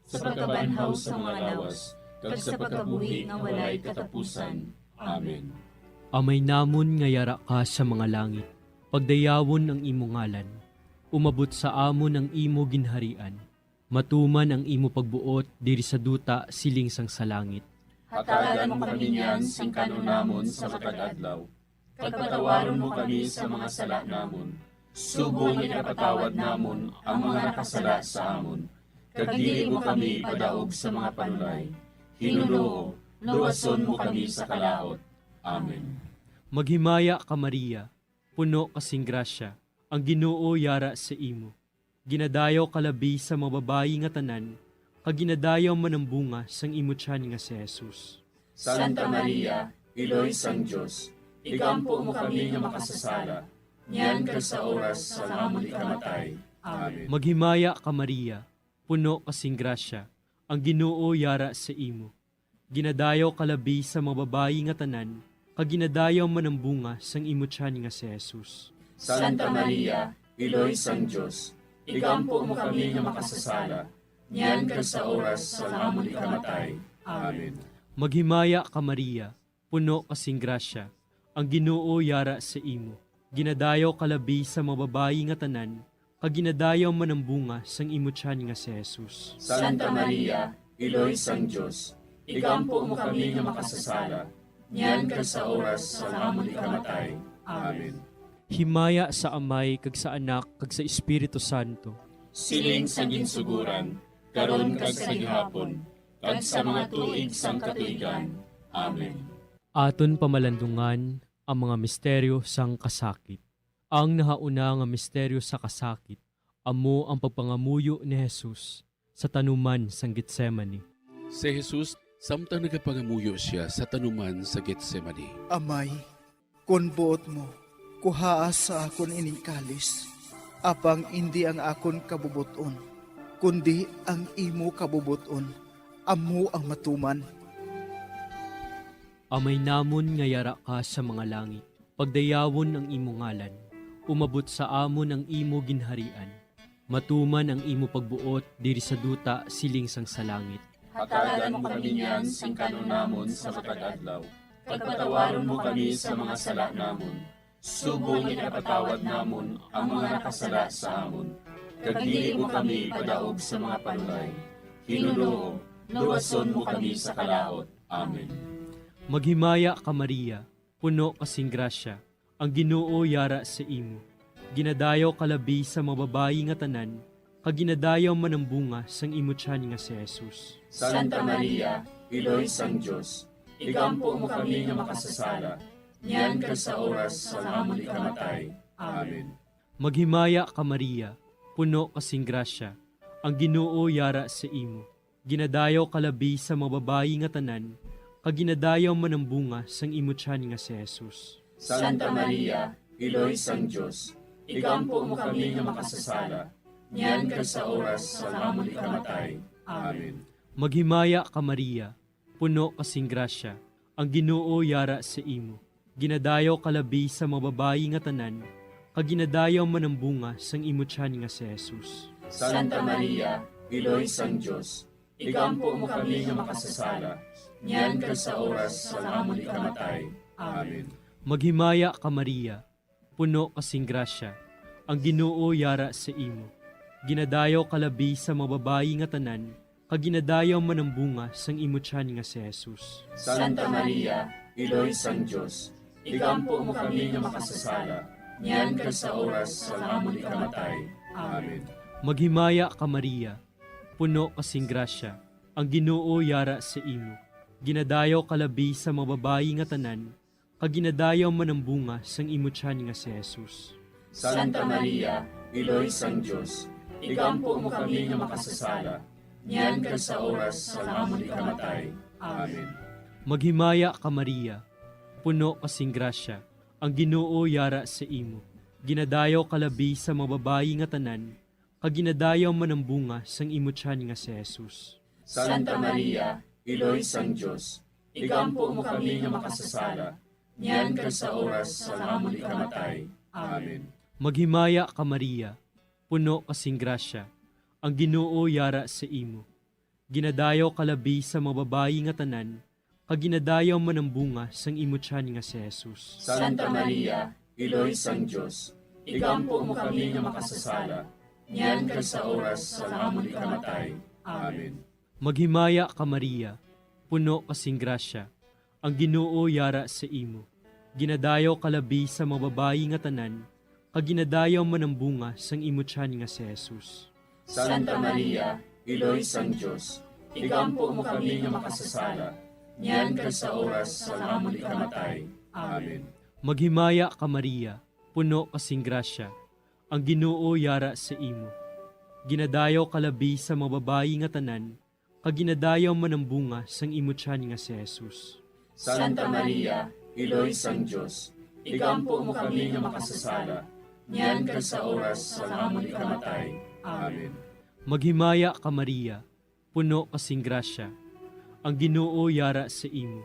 sa pagkabanhaw sa mga lawas, kag sa pagkabuhi nga walay katapusan. Amen. Amay namon nga yara ka sa mga langit, pagdayawon ang imo ngalan. Umabot sa amon ang imo ginharian. Matuman ang imo pagbuot diri sa duta siling sang sa langit. Hatagan mo kami niyan sing kan-on namon sa matag adlaw, kag patawaron mo kami sa mga sala namon, subong nga ginapatawad namon ang mga nakasala sa amon, kag dili mo kami ipadaog sa mga panulay. Ginoo, luwason mo kami sa kalaut. Amen. Maghimaya ka, Maria, puno ka sing grasya, ang Ginoo yara sa imo. Ginadayaw ka labi sa mga babayi nga tanan, kag ginadayaw man ang bunga sang imo tiyan nga si Jesus. Santa Maria, Iloy sang Dios, igampo mo kami nga makasasala, niyan kag sa oras sang amon ikamatay. Amen. Maghimaya ka, Maria, puno ka sing grasya, ang Ginoo yara sa imo. Ginadayaw ka labi sa mga babayi nga tanan, kag ginadayaw man ang bunga sang imo tiyan nga si Jesus. Santa Maria, Iloy sang Dios, igampo mo kami nga makasasala, niyan kag sa oras sang amon ikamatay. Amen. Maghimaya ka, Maria, puno ka sing grasya, ang Ginoo yara sa imo. Ginadayaw ka labi sa mga babayi nga tanan, kag ginadayaw man ang bunga sang imo tiyan nga si Jesus. Santa Maria, Iloy sang Dios, igampo mo kami nga makasasala, niyan kag sa oras sang amon ikamatay. Amen. Himaya sa Amay, kag sa Anak, kag sa Espiritu Santo. Siling sa ginsuguran, karon kag sa gihapon, kag sa mga tuig sang katuigan. Amen. Aton pamalandungan ang mga misteryo sang kasakit. Ang nahauna nga misteryo sa kasakit amo ang pagpangamuyo ni Jesus sa tanuman sang Getsemani. Si Jesus, samtang nagapangamuyo sia sa tanuman sa Getsemani. Amay, kon buot mo, kuhaa sa akon ining kalis, apang indi ang akon kabubot-on, kundi ang imo kabubot-on amo ang matuman. Amay namon nga yara ka sa mga langit, pagdayawon ang imo ngalan, umabot sa amon ang imo ginharian, matuman ang imo pagbuot diri sa duta siling sang sa langit. Hatagan mo kami niyan sing kan-on namon sa matag adlaw, kag patawaron mo kami sa mga sala namon, subong nga ginapatawad namon ang mga nakasala sa amon, kag dili mo kami ipadaog sa mga panulay. Hinunoo, luwason mo kami sa kalaut. Amen. Maghimaya ka, Maria, puno ka sing grasya, ang Ginoo yara sa imo. Ginadayaw ka labi sa mga babayi nga tanan, kag ginadayaw man ang bunga sang imo tiyan nga si Jesus. Santa Maria, Iloy sang Dios, igampo mo kami nga makasasala, niyan kag sa oras sang amon ikamatay. Amen. Maghimaya ka, Maria, puno ka sing grasya, ang Ginoo yara sa imo. Ginadayaw ka labi sa mga babayi nga tanan, kag ginadayaw man ang bunga sang imo tiyan nga si Jesus. Santa Maria, Iloy sang Dios, igampo mo kami nga makasasala, niyan kag sa oras sang amon ikamatay. Amen. Maghimaya ka, Maria, puno ka sing grasya, ang Ginoo yara sa imo. Ginadayaw ka labi sa mga babayi nga tanan, kag ginadayaw man ang bunga sang imo tiyan nga si Jesus. Santa Maria, Iloy sang Dios, igampo mo kami nga makasasala, niyan kag sa oras sang amon ikamatay. Amen. Maghimaya ka, Maria, puno ka sing grasya, ang Ginoo yara sa imo. Ginadayaw ka labi sa mga babayi nga tanan, kag ginadayaw man ang bunga sang imo tiyan nga si Jesus. Santa Maria, Iloy sang Dios, igampo mo kami nga makasasala, niyan kag sa oras sang amon ikamatay. Amen. Maghimaya ka, Maria, puno ka sing grasya, ang Ginoo yara sa imo. Ginadayaw ka labi sa mga babayi nga tanan, kag ginadayaw man ang bunga sang imo tiyan nga si Jesus. Santa Maria, Iloy sang Dios, igampo mo kami nga makasasala, niyan kag sa oras sang amon ikamatay. Amen. Maghimaya ka, Maria, puno ka sing grasya, ang Ginoo yara sa imo. Ginadayaw ka labi sa mga babayi nga tanan, kag ginadayaw man ang bunga sang imo tiyan nga si Jesus. Santa Maria, Iloy sang Dios, igampo mo kami nga makasasala, niyan kag sa oras sang amon ikamatay. Amen. Maghimaya ka, Maria, puno ka sing grasya, ang Ginoo yara sa imo. Ginadayaw ka labi sa mga babayi nga tanan, kag ginadayaw man ang bunga sang imo tiyan nga si Jesus. Santa Maria, Iloy sang Dios, igampo mo kami nga makasasala, niyan kag sa oras sang amon ikamatay. Amen. Maghimaya ka, Maria, puno ka sing grasya, ang Ginoo yara sa imo. Ginadayaw ka labi sa mga babayi nga tanan, kag ginadayaw man ang bunga sang imo tiyan nga si Jesus. Santa Maria, Iloy sang Dios, igampo mo kami nga makasasala, niyan kag sa oras sang amon ikamatay. Amen. Maghimaya ka, Maria, puno ka sing grasya, ang Ginoo yara sa imo. Ginadayaw ka labi sa mga babayi nga tanan, kag ginadayaw man ang bunga sang imo tiyan nga si Jesus. Santa Maria, Iloy sang Dios, igampo mo kami nga makasasala, niyan kag sa oras sang amon ikamatay. Amen. Maghimaya ka, Maria, puno ka sing grasya, ang Ginoo yara sa imo.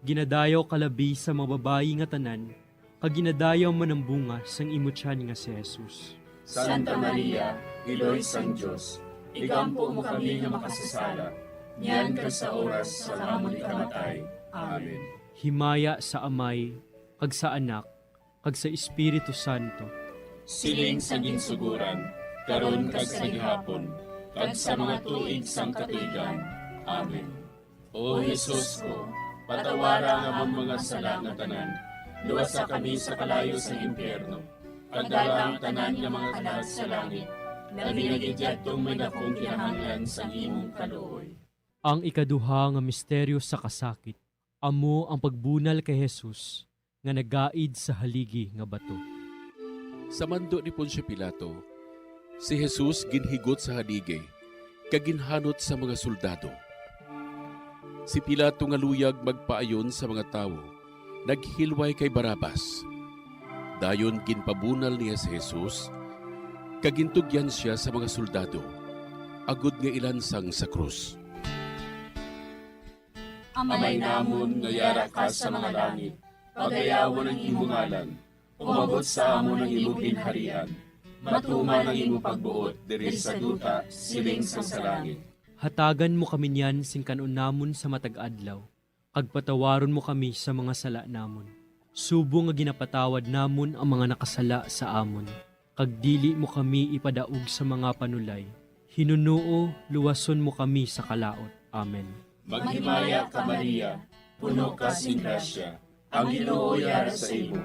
Ginadayaw ka labi sa mga babayi nga tanan, kag ginadayaw man ang bunga sang imo tiyan nga si Jesus. Santa Maria, Iloy sang Dios, igampo mo kami nga makasasala, niyan kag sa oras sang amon ikamatay. Amen. Himaya sa Amay, kag sa Anak, kag sa Espiritu Santo. Siling sa ginsuguran, karon kag sa gihapon, kag sa mga tuig sang katuigan. Amen. O Jesus ko, patawara ang amon mga sala nga tanan, luwasa kami sa kalayo sang impyerno, kag dala ang tanan nga mga kalag sa langit, labi na gid yadtong may dakong kinahanglan sang imong kaluoy. Ang ikaduha nga misteryo sa kasakit, amo ang pagbunal kay Jesus nga nagaid sa haligi nga bato. Sa mando ni Poncio Pilato, si Jesus ginhigot sa haligi kag ginhanot sa mga soldado. Si Pilato nga luyag magpaayon sa mga tawo, naghilway kay Barabas. Dayon ginpabunal niya si Jesus, kag gintugyan sia sa mga soldado, agod nga ilansang sa krus. Amay namon nga yara ka sa mga langit, pagayawon ang imo ngalan. Umabot sa amon ang imo ginharian. Matuman ang imo pagbuot diri sa duta, siling sang sa langit. Hatagan mo kami niyan sing kan-on namon sa matag adlaw, kag patawaron mo kami sa mga sala namon, subong nga ginapatawad namon ang mga nakasala sa amon, kag dili mo kami ipadaog sa mga panulay. Hinunoo, luwason mo kami sa kalaut. Amen. Maghimaya ka, Maria, puno ka sing grasya, ang Ginoo yara sa imo.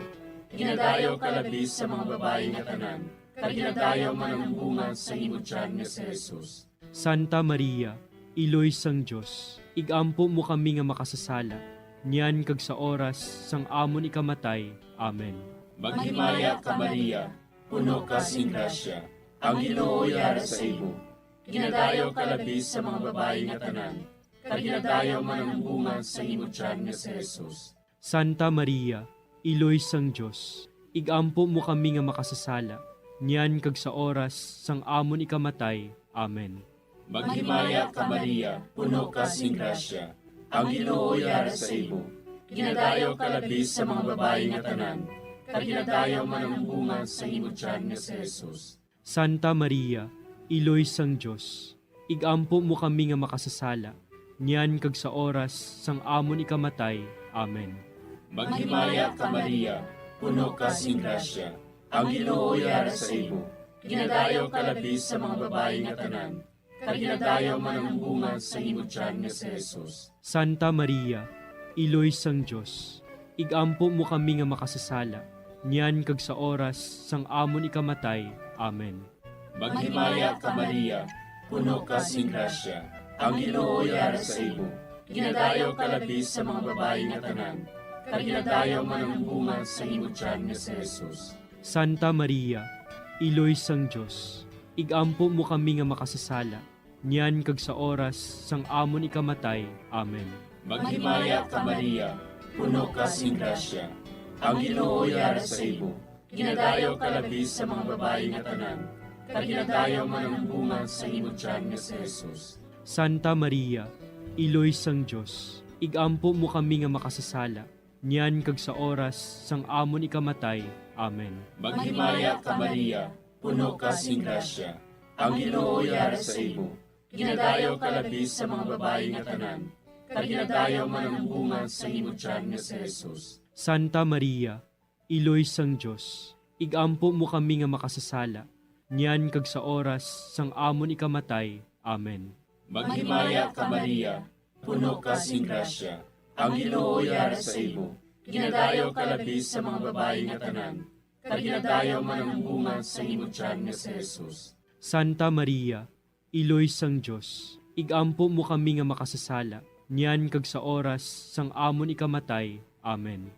Ginadayaw ka labi sa mga babayi nga tanan, kag ginadayaw man ang bunga sa imo tiyan nga si Jesus. Santa Maria, Iloy sang Dios, igampo mo kami nga makasasala, niyan kag sa oras sang amon ikamatay. Amen. Maghimaya ka, Maria, puno ka sing grasya, ang Ginoo yara sa imo. Ginadayaw ka labi sa mga babayi nga tanan, kag ginadayaw man ang bunga sa imo tiyan nga si Jesus. Santa Maria, Iloy sang Dios, igampo mo kami nga makasasala, niyan kag sa oras sang amon ikamatay. Amen. Maghimaya ka, Maria, puno ka sing grasya, ang Ginoo yara sa imo. Ginadayaw ka labi sa mga babayi nga tanan, kag ginadayaw man ang bunga sa imo tiyan nga si Jesus. Santa Maria, Iloy sang Dios, igampo mo kami nga makasasala, niyan kag sa oras sang amon ikamatay. Amen. Maghimaya ka, Maria, puno ka sing grasya, ang Ginoo yara sa imo. Ginadayaw ka labi sa mga babayi nga tanan, kag ginadayaw man ang bunga sa imo tiyan nga si Jesus. Santa Maria, Iloy sang Dios, igampo mo kami nga makasasala, niyan kag sa oras sang amon ikamatay. Amen. Maghimaya ka, Maria, puno ka sing grasya, ang Ginoo yara sa imo. Ginadayaw ka labi sa mga babayi nga tanan, kag ginadayaw man ang bunga sa imo tiyan nga si Jesus. Santa Maria, Iloy sang Dios, igampo mo kami nga makasasala, niyan kag sa oras sang amon ikamatay. Amen. Maghimaya ka, Maria, puno ka sing grasya, ang Ginoo yara sa imo. Ginadayaw ka labi sa mga babayi nga tanan, kag ginadayaw man ang bunga sa imo tiyan nga si Jesus. Santa Maria, Iloy sang Dios, igampo mo kami nga makasasala, niyan kag sa oras sang amon ikamatay. Amen. Maghimaya ka, Maria, puno ka sing grasya, ang Ginoo yara sa imo. Ginadayaw ka labi sa mga babayi nga tanan, kag ginadayaw man ang bunga sa imo tiyan nga si Jesus. Santa Maria, Iloy sang Dios, igampo mo kami nga makasasala, niyan kag sa oras sang amon ikamatay. Amen. Maghimaya ka, Maria, puno ka sing grasya, ang Ginoo yara sa imo. Ginadayaw ka labi sa mga babayi nga tanan, kag ginadayaw man ang bunga sa imo tiyan nga si Jesus. Santa Maria, Iloy sang Dios, igampo mo kami nga makasasala, niyan kag sa oras sang amon ikamatay. Amen.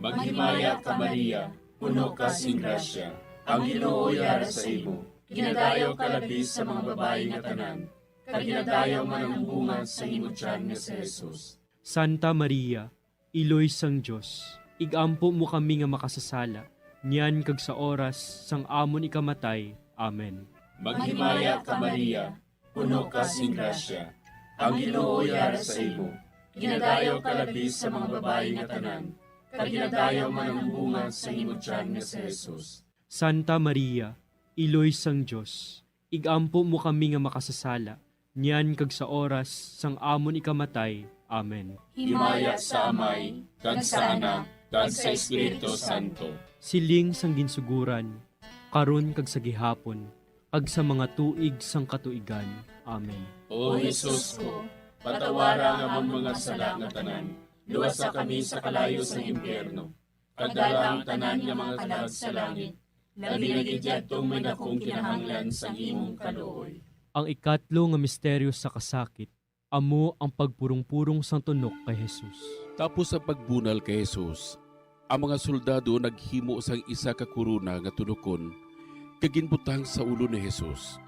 Maghimaya ka, Maria, puno ka sing grasya, ang Ginoo yara sa imo. Ginadayaw ka labi sa mga babayi nga tanan, kag ginadayaw man ang bunga sa imo tiyan nga si Jesus. Santa Maria, Iloy sang Dios, igampo mo kami nga makasasala, niyan kag sa oras sang amon ikamatay. Amen. Maghimaya ka, Maria, puno ka sing grasya, ang Ginoo yara sa imo. Ginadayaw ka labi sa mga babayi nga tanan, kag ginadayaw man ang bunga sa imo tiyan nga si Jesus. Santa Maria, Iloy sang Dios, igampo mo kami nga makasasala, niyan kag sa oras sang amon ikamatay. Amen. Himaya sa Amay, kag sa Anak, kag sa Espiritu Santo. Siling sang ginsuguran, karon kag sa gihapon, kag sa mga tuig sang katuigan. Amen. O Jesus ko, patawara ang amon mga sala nga tanan, luwasa kami sa kalayo sang impyerno, kag dala ang tanan nga mga kalag sa langit, labi na gid yadtong may dakong kinahanglan sang imong kaluoy. Ang ikatlo nga misteryo sa kasakit amo ang pagpurong-purong sang tunok kay Jesus. Tapos sa pagbunal kay Jesus, Ang mga soldado naghimo sang isa ka korona nga tunokon kag ginbutang sa ulo ni Jesus.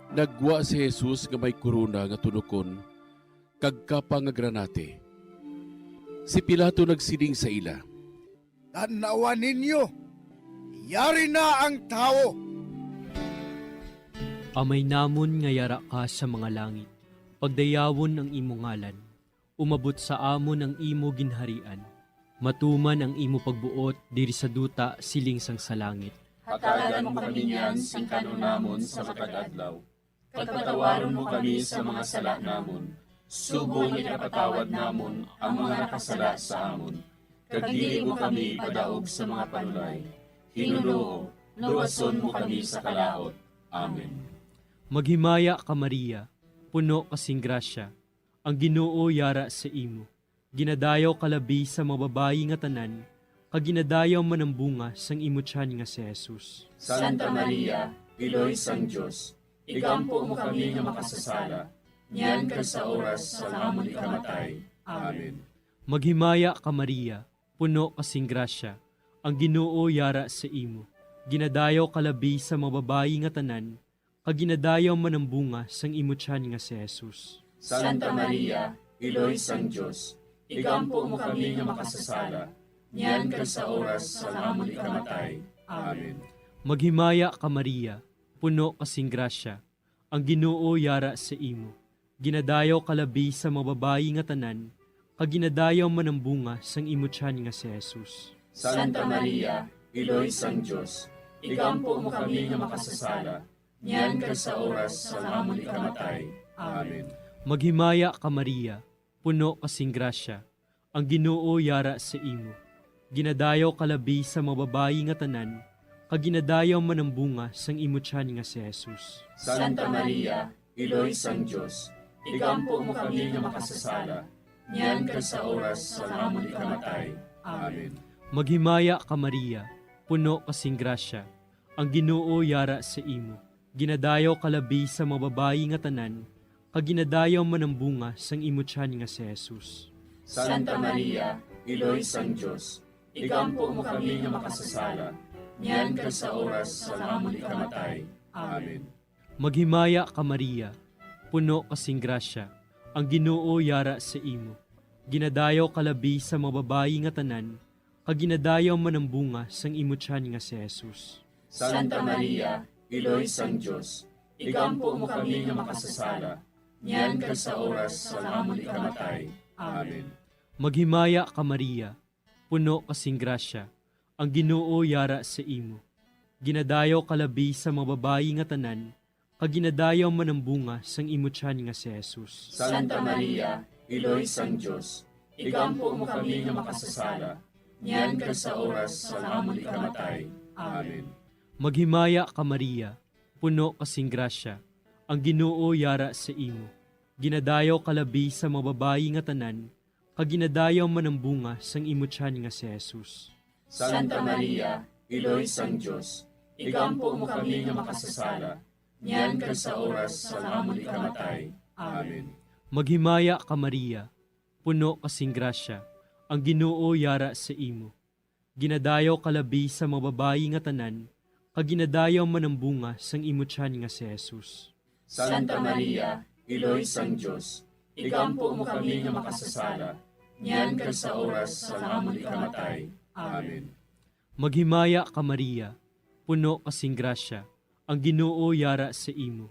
Naggwa si Jesus nga may korona nga tunokon kag kapa nga granate. Si Pilato nagsiling sa ila, "Tan-awa ninyo, yari na ang tawo!" Amay namon nga yara ka sa mga langit, pagdayawon ang imo ngalan. Umabot sa amon ang imo ginharian. Matuman ang imo pagbuot diri sa duta siling sang sa langit. Hatagan mo kami niyan sing kan-on namon sa matag adlaw. Kag patawaron mo kami sa mga sala namon, subong nga ginapatawad namon ang mga nakasala sa amon. Kag dili mo kami ipadaog sa mga panulay. Hinunoo, luwason mo kami sa kalaut. Amen. Maghimaya ka, Maria, puno ka sing grasya, ang Ginoo yara sa imo. Ginadayaw ka labi sa mga babayi nga tanan, kag ginadayaw man ang bunga sang imo tiyan nga si Jesus. Santa Maria, Iloy sang Dios, igampo mo kami nga makasasala, niyan kag sa oras sang amon ikamatay. Amen. Maghimaya ka, Maria, puno ka sing grasya, ang Ginoo yara sa imo. Ginadayaw ka labi sa mga babayi nga tanan, kag ginadayaw man ang bunga sang imo tiyan nga si Jesus. Santa Maria, Iloy sang Dios, igampo mo kami nga makasasala, niyan kag sa oras sang amon ikamatay. Amen. Maghimaya ka, Maria, puno ka sing grasya, ang Ginoo yara sa imo. Ginadayaw ka labi sa mga babayi nga tanan, kag ginadayaw man ang bunga sang imo tiyan nga si Jesus. Santa Maria, Iloy sang Dios, igampo mo kami nga makasasala, niyan kag sa oras sang amon ikamatay. Amen. Maghimaya ka, Maria, puno ka sing grasya, ang Ginoo yara sa imo. Ginadayaw ka labi sa mga babayi nga tanan, kag ginadayaw man ang bunga sang imo tiyan nga si Jesus. Santa Maria, Iloy sang Dios, igampo mo kami nga makasasala, niyan kag sa oras sang amon ikamatay. Amen. Maghimaya ka, Maria, puno ka sing grasya, ang Ginoo yara sa imo. Ginadayaw ka labi sa mga babayi nga tanan, kag ginadayaw man ang bunga sang imo tiyan nga si Jesus. Santa Maria, Iloy sang Dios, igampo mo kami nga makasasala, niyan kag sa oras sang amon ikamatay. Amen. Maghimaya ka, Maria, puno ka sing grasya, ang Ginoo yara sa imo. Ginadayaw ka labi sa mga babayi nga tanan, kag ginadayaw man ang bunga sang imo tiyan nga si Jesus. Santa Maria, Iloy sang Dios, igampo mo kami nga makasasala, niyan kag sa oras sang amon ikamatay. Amen. Maghimaya ka, Maria, puno ka sing grasya, ang Ginoo yara sa imo. Ginadayaw ka labi sa mga babayi nga tanan, kag ginadayaw man ang bunga sang imo tiyan nga si Jesus. Santa Maria, Iloy sang Dios, igampo mo kami nga makasasala, niyan kag sa oras sang amon ikamatay. Amen. Maghimaya ka, Maria, puno ka sing grasya, ang Ginoo yara sa imo. Ginadayaw ka labi sa mga babayi nga tanan, kag ginadayaw man ang bunga sang imo tiyan nga si Jesus. Santa Maria, Iloy sang Dios, igampo mo kami nga makasasala, niyan kag sa oras sang amon ikamatay. Amen. Maghimaya ka, Maria, puno ka sing grasya, ang Ginoo yara sa imo. Ginadayaw ka labi sa mga babayi nga tanan, kag ginadayaw man ang bunga sang imo tiyan nga si Jesus. Santa Maria, Iloy sang Dios, igampo mo kami nga makasasala, niyan kag sa oras sang amon ikamatay. Amen. Maghimaya ka, Maria, puno ka sing grasya, ang Ginoo yara sa imo.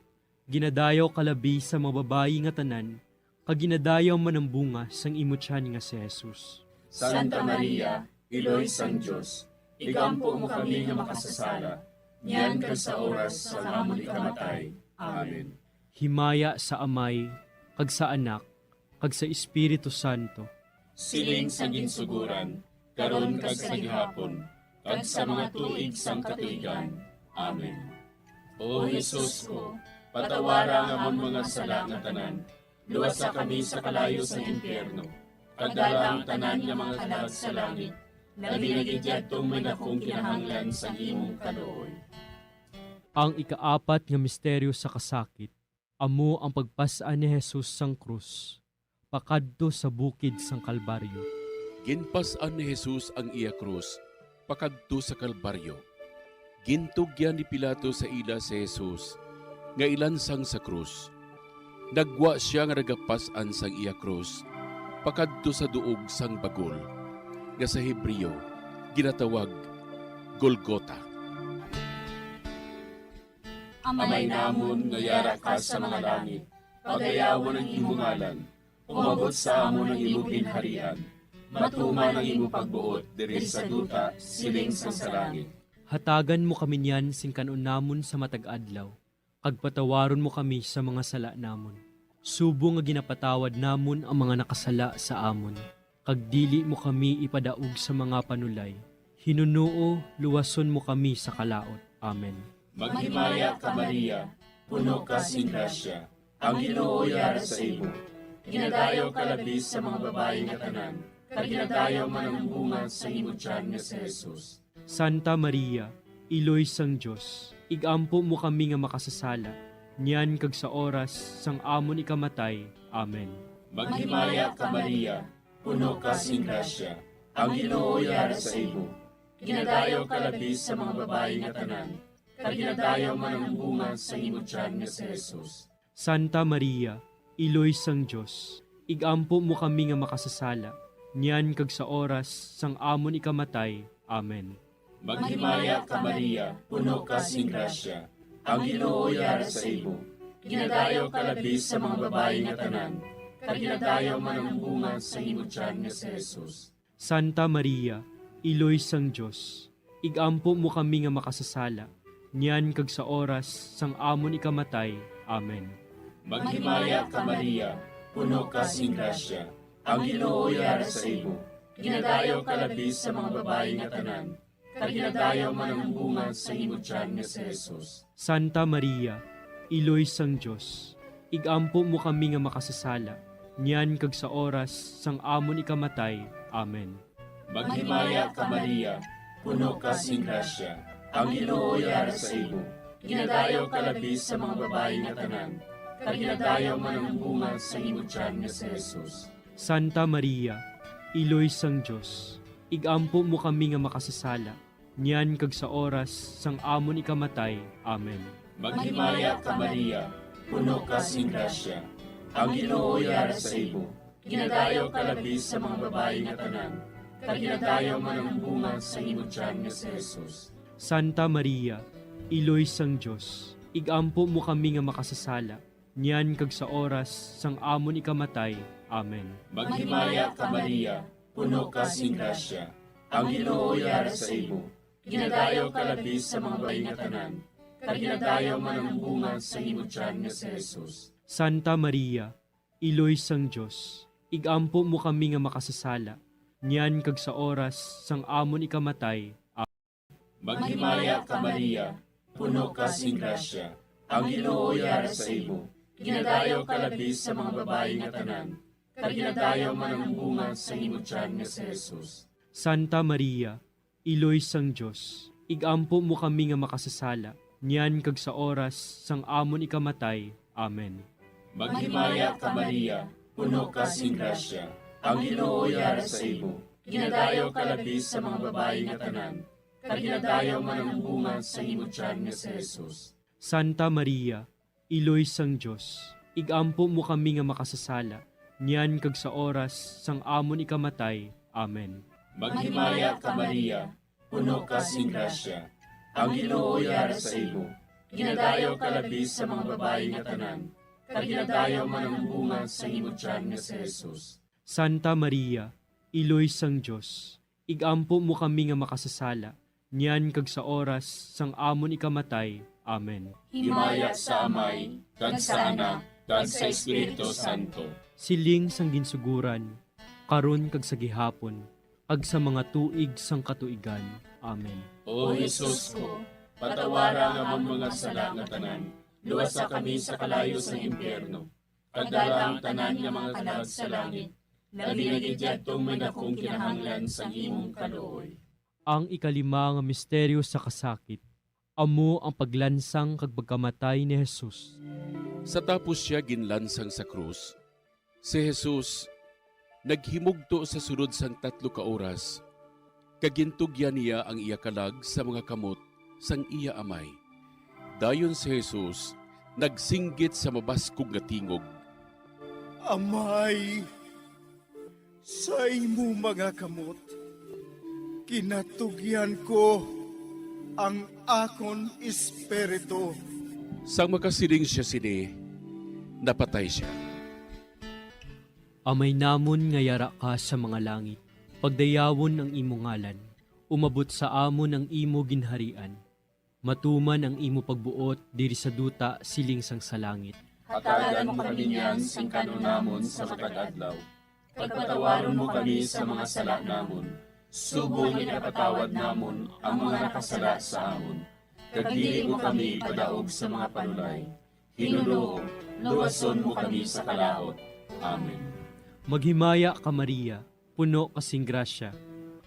Ginadayaw ka labi sa mga babayi nga tanan, kag ginadayaw man ang bunga sang imo tiyan nga si Jesus. Santa Maria, Iloy sang Dios, igampo mo kami nga makasasala, niyan kag sa oras sang amon ikamatay. Amen. Himaya sa Amay, kag sa Anak, kag sa Espiritu Santo. Siling sa ginsugoran, karon kag sa gihapon, kag sa mga tuig sang katuigan. Amen. O Jesus ko, patawara ang amon mga sala nga tanan, luwasa kami sa kalayo sang impyerno, kag dala ang tanan nga mga kalag sa langit, labi na gid yadtong may dakong kinahanglan sang imong kaluoy. Ang ikaapat nga misteryo sa kasakit, amo ang pagpas-an ni Jesus sang krus pakadto sa bukid sang Kalbaryo. Ginpas-an ni Jesus ang iya krus pakadto sa Kalbaryo. Gintugyan ni Pilato sa ila si Jesus nga ilansang sa krus. Nagwa sia nga nagapas-an sang iya krus pakadto sa duog sang bagol, nga sa Hebreo ginatawag Golgota. Amay namon nga yara ka sa mga langit, pagayawan ang imo ngalan. Umabot sa amon ang imo ginharian. Matuman ang imo pagbuot diri sa duta, siling sang sa langit. Hatagan mo kami niyan sing kan-on namon sa matag adlaw, kag patawaron mo kami sa mga sala namon, subong nga ginapatawad namon ang mga nakasala sa amon. Kag dili mo kami ipadaog sa mga panulay, hinunoo luwason mo kami sa kalaut. Amen. Maghimaya ka, Maria, puno ka sing grasya, ang Ginoo yara sa imo. Ginadayaw ka labi sa mga babayi nga tanan, kag ginadayaw man ang bunga sa imo tiyan nga si Jesus. Santa Maria, Iloy sang Dios, ig-ampo mo kami nga makasasala, niyan kag sa oras sang amon ikamatay. Amen. Maghimaya ka, Maria, puno ka sing grasya, ang Ginoo yara sa imo. Ginadayaw ka labi sa mga babayi nga tanan, kag ginadayaw man ang bunga sa imo tiyan nga si Jesus. Santa Maria, Iloy sang Dios, ig-ampo mo kami nga makasasala, niyan kag sa oras sang amon ikamatay. Amen. Maghimaya ka, Maria, puno ka sing grasya, ang Ginoo yara sa imo. Ginadayaw ka labi sa mga babayi nga tanan, kag ginadayaw man ang bunga sa imo tiyan nga si Jesus. Santa Maria, Iloy sang Dios, ig-ampo mo kami nga makasasala, niyan kag sa oras sang amon ikamatay. Amen. Maghimaya ka, Maria, puno ka sing grasya, ang Ginoo yara sa imo. Ginadayaw ka labi sa mga babayi nga tanan, kag ginadayaw man ang bunga sa imo tiyan nga si Jesus. Santa Maria, Iloy sang Dios, ig-ampo mo kami nga makasasala, niyan kag sa oras sang amon ikamatay. Amen. Maghimaya ka, Maria, puno ka sing grasya, ang Ginoo yara sa imo. Ginadayaw ka labi sa mga babayi nga tanan, kag ginadayaw man ang bunga sa imo tiyan nga si Jesus. Santa Maria, Iloy sang Dios, ig-ampo mo kami nga makasasala, niyan kag sa oras sang amon ikamatay. Amen. Maghimaya ka, Maria, puno ka sing grasya, ang Ginoo yara sa imo. Ginadayaw ka labi sa mga babayi nga tanan, kag ginadayaw man ang bunga sa imo tiyan nga si Jesus. Santa Maria, Iloy sang Dios, ig-ampo mo kami nga makasasala, niyan kag sa oras sang amon ikamatay. Amen. Maghimaya ka, Maria, puno ka sing grasya, ang Ginoo yara sa imo. Ginadayaw ka labi sa mga babayi nga tanan, kag ginadayaw man ang bunga sa imo tiyan nga si Jesus. Santa Maria, Iloy sang Dios, ig-ampo mo kami nga makasasala, niyan kag sa oras sang amon ikamatay. Maghimaya ka, Maria, puno ka sing grasya, ang Ginoo yara sa imo. Ginadayaw ka labi sa mga babayi nga tanan, kag ginadayaw man ang bunga sa imo tiyan nga si Jesus. Santa Maria, Iloy sang Dios, ig-ampo mo kami nga makasasala, niyan kag sa oras sang amon ikamatay. Amen. Maghimaya ka, Maria, puno ka sing grasya, ang Ginoo yara sa imo. Ginadayaw ka labi sa mga babayi nga tanan, kag ginadayaw man ang bunga sa imo tiyan nga si Jesus. Santa Maria, Iloy sang Dios, ig-ampo mo kami nga makasasala, niyan kag sa oras sang amon ikamatay. Amen. Maghimaya ka, Maria, puno ka sing grasya, ang Ginoo yara sa imo. Ginadayaw ka labi sa mga babayi nga tanan, kag ginadayaw man ang bunga sa imo tiyan nga si Jesus. Santa Maria, Iloy sang Dios, ig-ampo mo kami nga makasasala, niyan kag sa oras sang amon ikamatay. Amen. Himaya sa Amay, kag sa Anak, kag sa Espiritu Santo. Siling sang ginsuguran, karon kag sa gihapon, kag sa mga tuig sang katuigan. Amen. O Jesus ko, patawara ang amon mga sala nga tanan, luwasa kami sa kalayo sang impyerno, kag dala ang tanan nga mga kalag sa langit, labi na gid yadtong may dakong kinahanglan sang imong kaluoy. Ang ikalima nga misteryo sa kasakit, amo ang paglansang kag pagkamatay ni Jesus. Sa tapos sia ginlansang sa krus, si Jesus naghimugto sa sulod sang tatlo ka oras, kag gintugyan niya ang iya kalag sa mga kamot sang iya amay. Dayon si Jesus nagsinggit sa mabaskog nga tingog, "Amay, sa imo mga kamot ginatugyan ko ang akon espiritu." Sang makasiling sia sini, napatay sia. Amay namon nga yara ka sa mga langit, pagdayawon ang imo ngalan, umabot sa amon ang imo ginharian, matuman ang imo pagbuot diri sa duta siling sang sa langit. Hatagan mo kami niyan sing kan-on namon sa matag adlaw, kag patawaron mo kami sa mga sala namon, subong nga ginapatawad namon ang mga nakasala sa amon, kag dili mo kami ipadaog sa mga panulay. Ginoo, luwason mo kami sa kalaut. Amen. Maghimaya ka, Maria, puno ka sing grasya,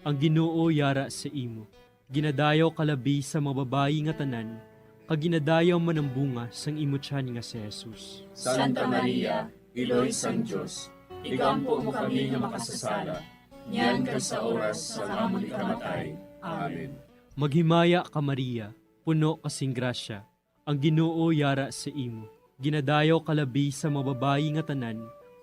ang Ginoo yara sa imo. Ginadayaw ka labi sa mga babayi nga tanan, kag ginadayaw man ang bunga sang imo tiyan nga si Jesus. Santa Maria, Iloy sang Dios, igampo mo kami nga makasasala, niyan kag sa oras sang amon ikamatay. Amen. Maghimaya ka, Maria, puno ka sing grasya, ang Ginoo yara sa imo. Ginadayaw ka labi sa mga babayi nga tanan,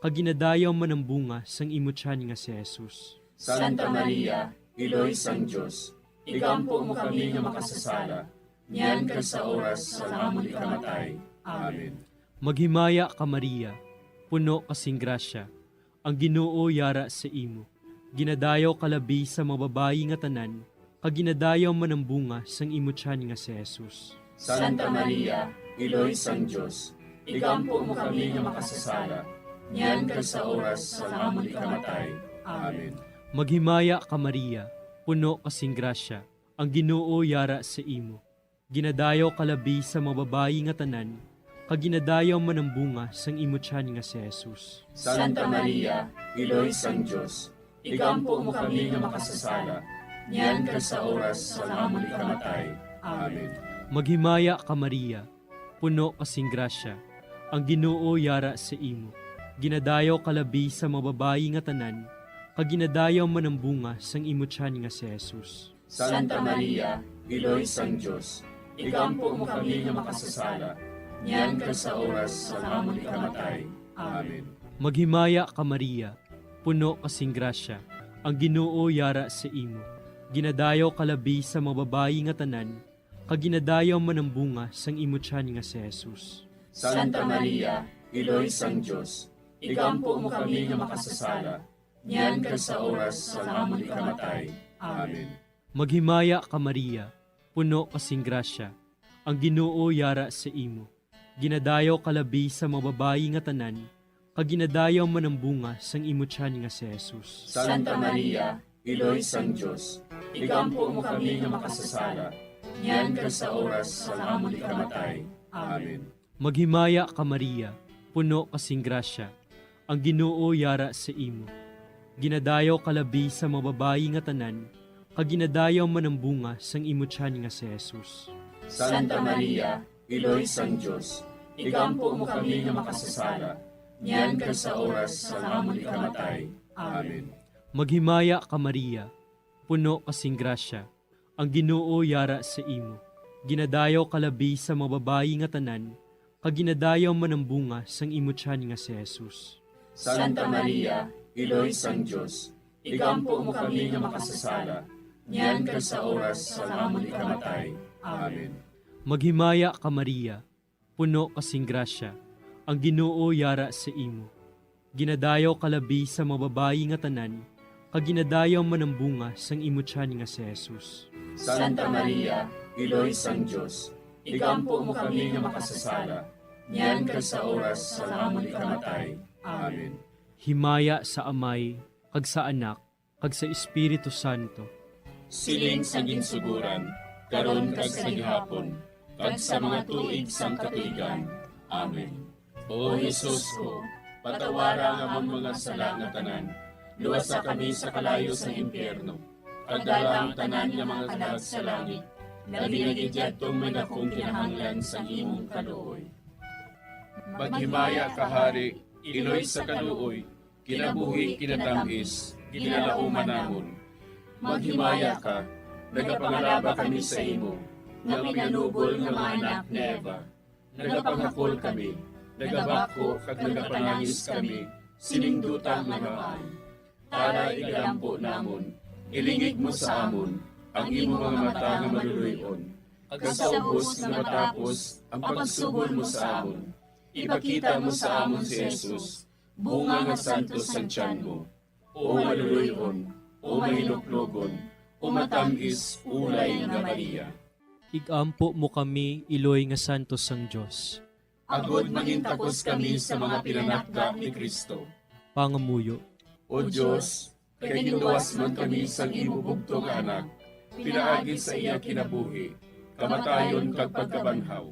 kag ginadayaw man ang bunga sang imo tiyan nga si Jesus. Santa Maria, Iloy sang Dios, igampo mo kami nga makasasala, niyan kag sa oras sang amon ikamatay. Amen. Maghimaya ka, Maria, puno ka sing grasya, ang Ginoo yara sa imo. Ginadayaw ka labi sa mga babayi nga tanan, kag ginadayaw man ang bunga sang imo tiyan nga si Jesus. Santa Maria, Iloy sang Dios, igampo mo kami nga makasasala, niyan kag sa oras sang amon ikamatay. Amen. Maghimaya ka, Maria, puno ka sing grasya, ang Ginoo yara sa imo. Ginadayaw ka labi sa mga babayi nga tanan, kag ginadayaw man ang bunga sang imo tiyan nga si Jesus. Santa Maria, Iloy sang Dios, igampo mo kami nga makasasala, niyan kag sa oras sang amon ikamatay. Amen. Maghimaya ka, Maria, puno ka sing grasya, ang Ginoo yara sa imo. Ginadayaw ka labi sa mga babayi nga tanan, kag ginadayaw man ang bunga sang imo tiyan nga si Jesus. Santa Maria, Iloy sang Dios, igampo mo kami nga makasasala, niyan kag sa oras sang amon ikamatay. Amen. Maghimaya ka, Maria, puno ka sing grasya, ang Ginoo yara sa imo. Ginadayaw ka labi sa mga babayi nga tanan, kag ginadayaw man ang bunga sang imo tiyan nga si Jesus. Santa Maria, Iloy sang Dios, igampo mo kami nga makasasala, niyan kag sa oras sang amon ikamatay. Amen. Maghimaya ka, Maria, puno ka sing grasya, ang Ginoo yara sa imo. Ginadayaw ka labi sa mga babayi nga tanan, kag ginadayaw man ang bunga sang imo tiyan nga si Jesus. Santa Maria, Iloy sang Dios, igampo mo kami nga makasasala, niyan kag sa oras sang amon ikamatay. Amen. Maghimaya ka, Maria, puno ka sing grasya, ang Ginoo yara sa imo. Ginadayaw ka labi sa mga babayi nga tanan, kag ginadayaw man ang bunga sang imo tiyan nga si Jesus. Santa Maria, Iloy sang Dios, igampo mo kami nga makasasala, niyan kag sa oras sang amon ikamatay. Amen. Maghimaya ka, Maria, puno ka sing grasya, ang Ginoo yara sa imo. Ginadayaw ka labi sa mga babayi nga tanan, kag ginadayaw man ang bunga sang imo tiyan nga si Jesus. Santa Maria, Iloy sang Dios, igampo mo kami nga makasasala, niyan kag sa oras sang amon ikamatay. Amen. Maghimaya ka, Maria, puno ka sing grasya, ang Ginoo yara sa imo. Ginadayaw ka labi sa mga babayi nga tanan, kag ginadayaw man ang bunga sang imo tiyan nga si Jesus. Santa Maria, Iloy sang Dios, igampo mo kami nga makasasala, niyan kag sa oras sang amon ikamatay. Amen. Himaya sa Amay, kag sa Anak, kag sa Espiritu Santo. Siling sa ginsugoran, karon kag sa gihapon, kag sa mga tuig sang katuigan. Amen. O Jesus ko, patawara ang amon mga sala nga tanan, luwasa kami sa kalayo sang impyerno, kag dala ang tanan nga mga kalag sa langit, labi na gid yadtong may dakong kinahanglan sang imong kaluoy. Maghimaya ka, Hari, Iloy sa kaluoy, Kinabuhi, kinatamis, ginalauman namon. Maghimaya ka, nagapangalaba kami sa imo, nga minanubol nga mga anak ni Eva. Nagapanghakol kami, nagabako kag nagapanangis kami sining duta nga manuan. Tara, igalampo namon, ilingig mo sa amon ang imo mga mata nga maluloy-on, kag sa ubos nga matapos ang pagsugol mo sa amon, ipakita mo sa amon si Jesus, bunga nga santos sang tiyan mo. O maluloy-on, o mahinuklogon, o matamis ulay nga Maria. Igampo mo kami, iloy nga santos sang Dios. Agod mangintakos kami sa mga pinanakda ni Cristo. Pangamuyo. O Dios, kay ginluwas man kami sang imo bugtong nga Anak, pinaagi sa iya kinabuhi, kamatayon kag pagkabanhaw,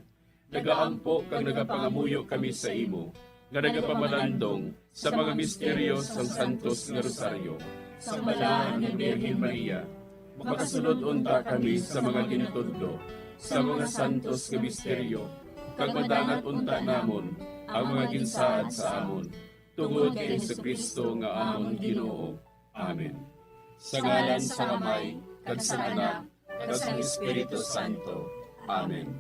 nagaampo kag nagapangamuyo kami sa imo, nga nagapamalandong sa mga misteryo sang Santos nga Rosaryo, sang Balahan nga Birhen Maria. Makasulod unta kami sa mga ginatudlo sa mga santos nga misteryo, kag madangat unta namon ang mga ginsaad sa amon, tungod kay Jesu-Cristo nga amon Ginoo. Amen. Sa ngalan sang Amay, kag sang Anak, kag sang Espiritu Santo. Amen.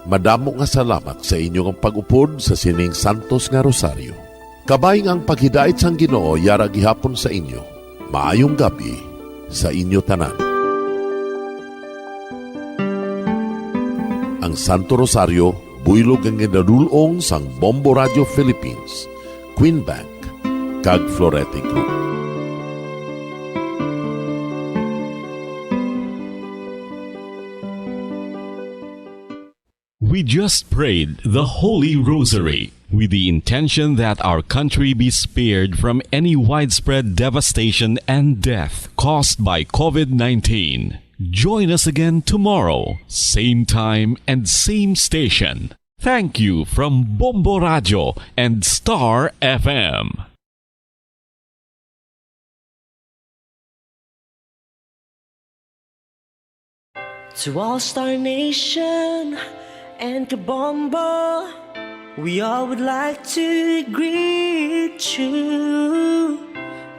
Madamo nga salamat sa inyo nga pag-upod sa sining santos nga rosaryo. Kabay nga ang paghidait sang Ginoo yara gihapon sa inyo. Maayong gab-i sa inyo tanan. Ang Santo Rosario, buylog nga ginadul-ong sang Bombo Radio Philippines, Queen Bank, kag Florete Group. We just prayed the Holy Rosary with the intention that our country be spared from any widespread devastation and death caused by COVID nineteen. Join us again tomorrow, same time and same station. Thank you from Bombo Radio and Star F M. To all Star Nation and Kabombo, we all would like to greet you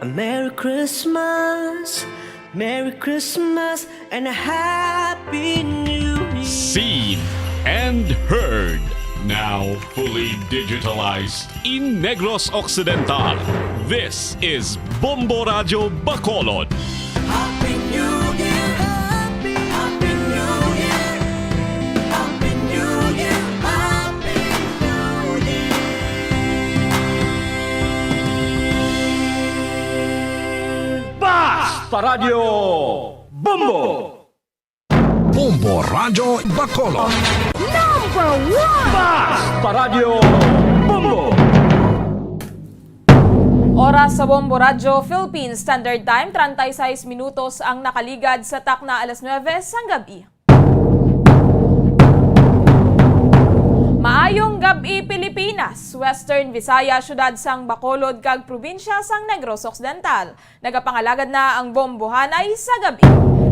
a Merry Christmas, Merry Christmas, and a Happy New Year. Seen and heard, now fully digitalized in Negros Occidental. This is Bombo Radyo Bacolod. Happy New Year! Happy, Happy New Year! Happy New Year! Happy New Year! Basta Radyo Bombo! Bombo Radyo Bacolod. Number one! Basta Radyo Bombo! Oras sa Bombo Radyo Philippines Standard Time, treinta y seis minutos ang nakaligad sa takna alas nuebe sang gab-i. Maayong gab-i, Pilipinas, Western Visayas, siyudad sang Bacolod, kag probinsya sang Negros Occidental. Nagapangalagad na ang Bombohanay sa gab-i.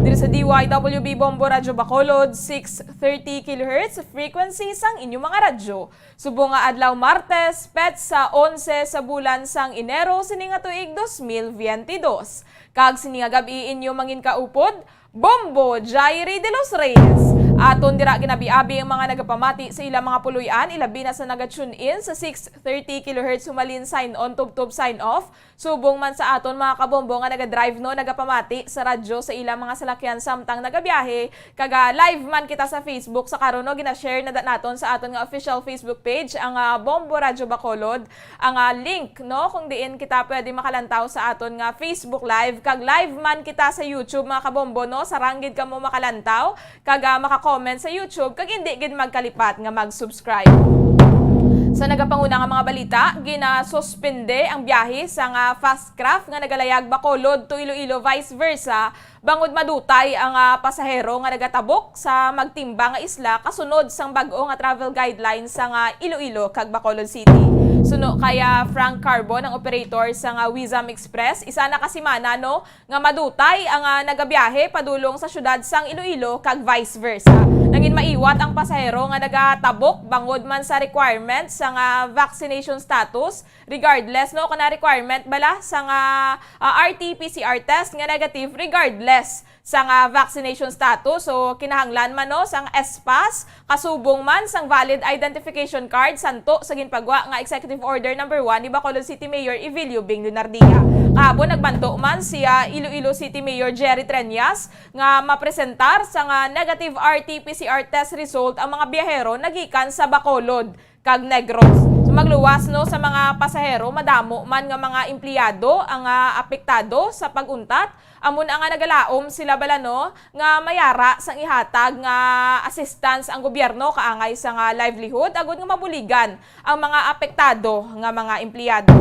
Diri sa D Y W B Bombo Radyo Bacolod, six thirty kilohertz frequency sang inyo mga radyo. Subong nga adlaw Martes, petsa onse sa bulan sang Enero sini nga tuig dos mil biyente dos. Kag sini nga gab-i inyo manginkaupod, Bombo Jairi de los Reyes. Aton dira ginabi-abi ang mga nagapamati sa ilang mga puloy-an, ilabi na sa naga-tune in sa six thirty kilohertz humalin sign on tubtob sign off. Subong man sa aton mga kabombo nga naga-drive, no, nagapamati sa radyo sa ilang mga salakyan samtang nagabiyahe, kag, ah, live man kita sa Facebook sa karon, no, gina-share na da-, naton sa aton nga official Facebook page, ang, ah, Bombo Radyo Bacolod, ang, ah, link, no, kung diin kita pwede makalantaw sa aton nga Facebook Live, kag live man kita sa YouTube, mga kabombo, no, sarang gid kamo makalantaw, kag, ah, maka-comment sa YouTube, kag indi gid magkalipat nga mag-subscribe. Sa nagapanguna nga mga balita, ginasuspende ang biyahe sang, ah, fast craft nga nagalayag Bacolod to Iloilo, vice versa, bangod madutay ang, ah, pasahero nga nagatabok sa magtimbang nga isla kasunod sang bag-o nga travel guidelines sang, ah, Iloilo kag Bacolod City. Suno kay, ah, Frank Carbon, ang operator sang, ah, Wizam Express, isa na ka semana, no, nga madutay ang, ah, nagabiyahe padulong sa siyudad sang Iloilo kag vice versa. Nangin maiwat ang pasahero nga nagatabok bangod man sa requirement sang, ah, vaccination status, regardless, no, kana requirement bala sang, ah, ah, R T P C R test nga negative regardless sang, ah, vaccination status. So, kinahanglan man, no, sang S pass, kasubong man sang valid identification card santo sa ginpagwa nga Executive Order Number One ni Bacolod City Mayor Evilio Bing Lunardia. Kahapon, nagbanto man si, ah, Iloilo City Mayor Jerry Treñas nga mapresentar sang, ah, negative R T P C R test result ang mga biyahero nagikan sa Bacolod kag Negros. So, magluwas, no, sa mga pasahero, madamo man nga mga empleyado ang, ah, apektado sa pag-untat. Amo na nga nagalaom sila bala, no, nga mayara sang ihatag nga assistance ang gobyerno kaangay sa nga livelihood, agud nga mabuligan ang mga apektado nga mga empleyado.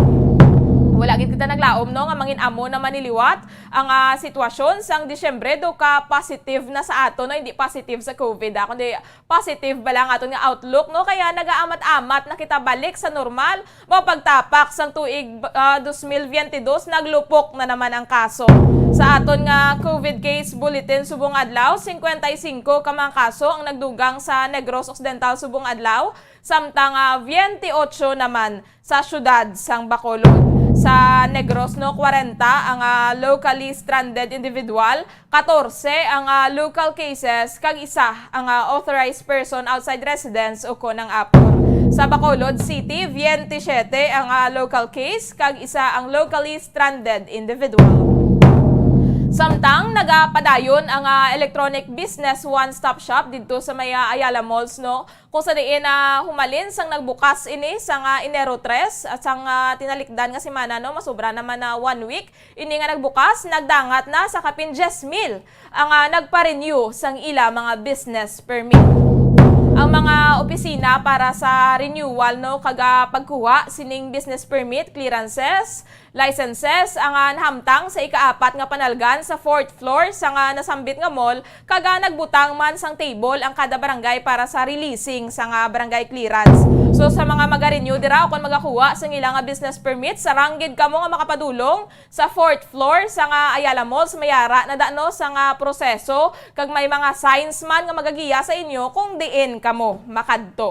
Wala gid kita naglaom, no, nga mangin-amo naman ni liwat ang, ah, sitwasyon sang Disyembre, do ka positive na sa ato, no, hindi positive sa COVID, ah, kundi positive bala ang aton nga outlook, no? Kaya nagaamat-amat na kita balik sa normal. Mao pagtapak sang tuig, ah, dos mil biyente dos, naglupok na naman ang kaso. Sa aton nga COVID case bulletin subong adlaw, cincuenta y cinco ka mga kaso ang nagdugang sa Negros Occidental subong adlaw, samtang, ah, veintiocho naman sa siyudad sang Bacolod. Sa Negros, no, kwarenta ang, ah, locally stranded individual, katorse ang, ah, local cases, kag isa ang, ah, authorized person outside residence ukon ang apor. Sa Bacolod City, veintisiete ang, ah, local case, kag isa ang locally stranded individual. Samtang nagapadayon ang, ah, electronic business one-stop shop didto sa may, ah, Ayala Malls, no, kung sa diin, ah, humalin sang nagbukas ini sang, ah, Enero tres, at sang, ah, tinalikdan nga semana, no, masubra naman na one week ini nga nagbukas, nagdangat na sa kapin diyes mil ang, ah, nagpa-renew sang ila mga business permit. Ang mga opisina para sa renewal, no, kag, ah, pagkuha sining business permit, clearances, licenses ang, ah, nahamtang sa ikaapat nga panalgan sa fourth floor sang, ah, nasambit nga mall, kag, ah, nagbutang man sang table ang kada barangay para sa releasing sang, ah, barangay clearance. So, sa mga maga-renew dira ukon magakuha sang ila nga business permit, sarang gid kamo nga makapadulong sa fourth floor sang, ah, Ayala Malls. Mayara na da, no, sang, ah, proseso kag may mga signs man nga magagiya sa inyo kung diin kamo makadto.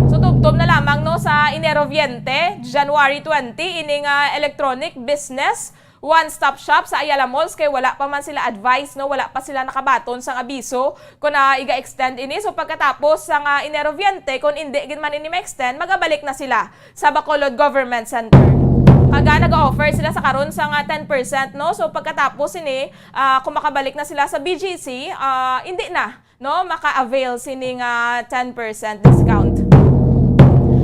So, tubtob na lamang, no, sa Enero veinte, January twenty, ini nga electronic business one-stop shop sa Ayala Malls kay wala pa man sila advice, no, wala pa sila nakabaton sang abiso kung, ah, iga-extend ini. So, pagkatapos sang, ah, Enero veinte, kung indi gid man ini ma-extend, magabalik na sila sa Bacolod Government Center. Kag, ah, nag-offer sila sa karon sang, ah, ten percent, no? So, pagkatapos ini, ah, kung makabalik na sila sa B G C, ah, hindi na, no, maka-avail sini nga ten percent discount.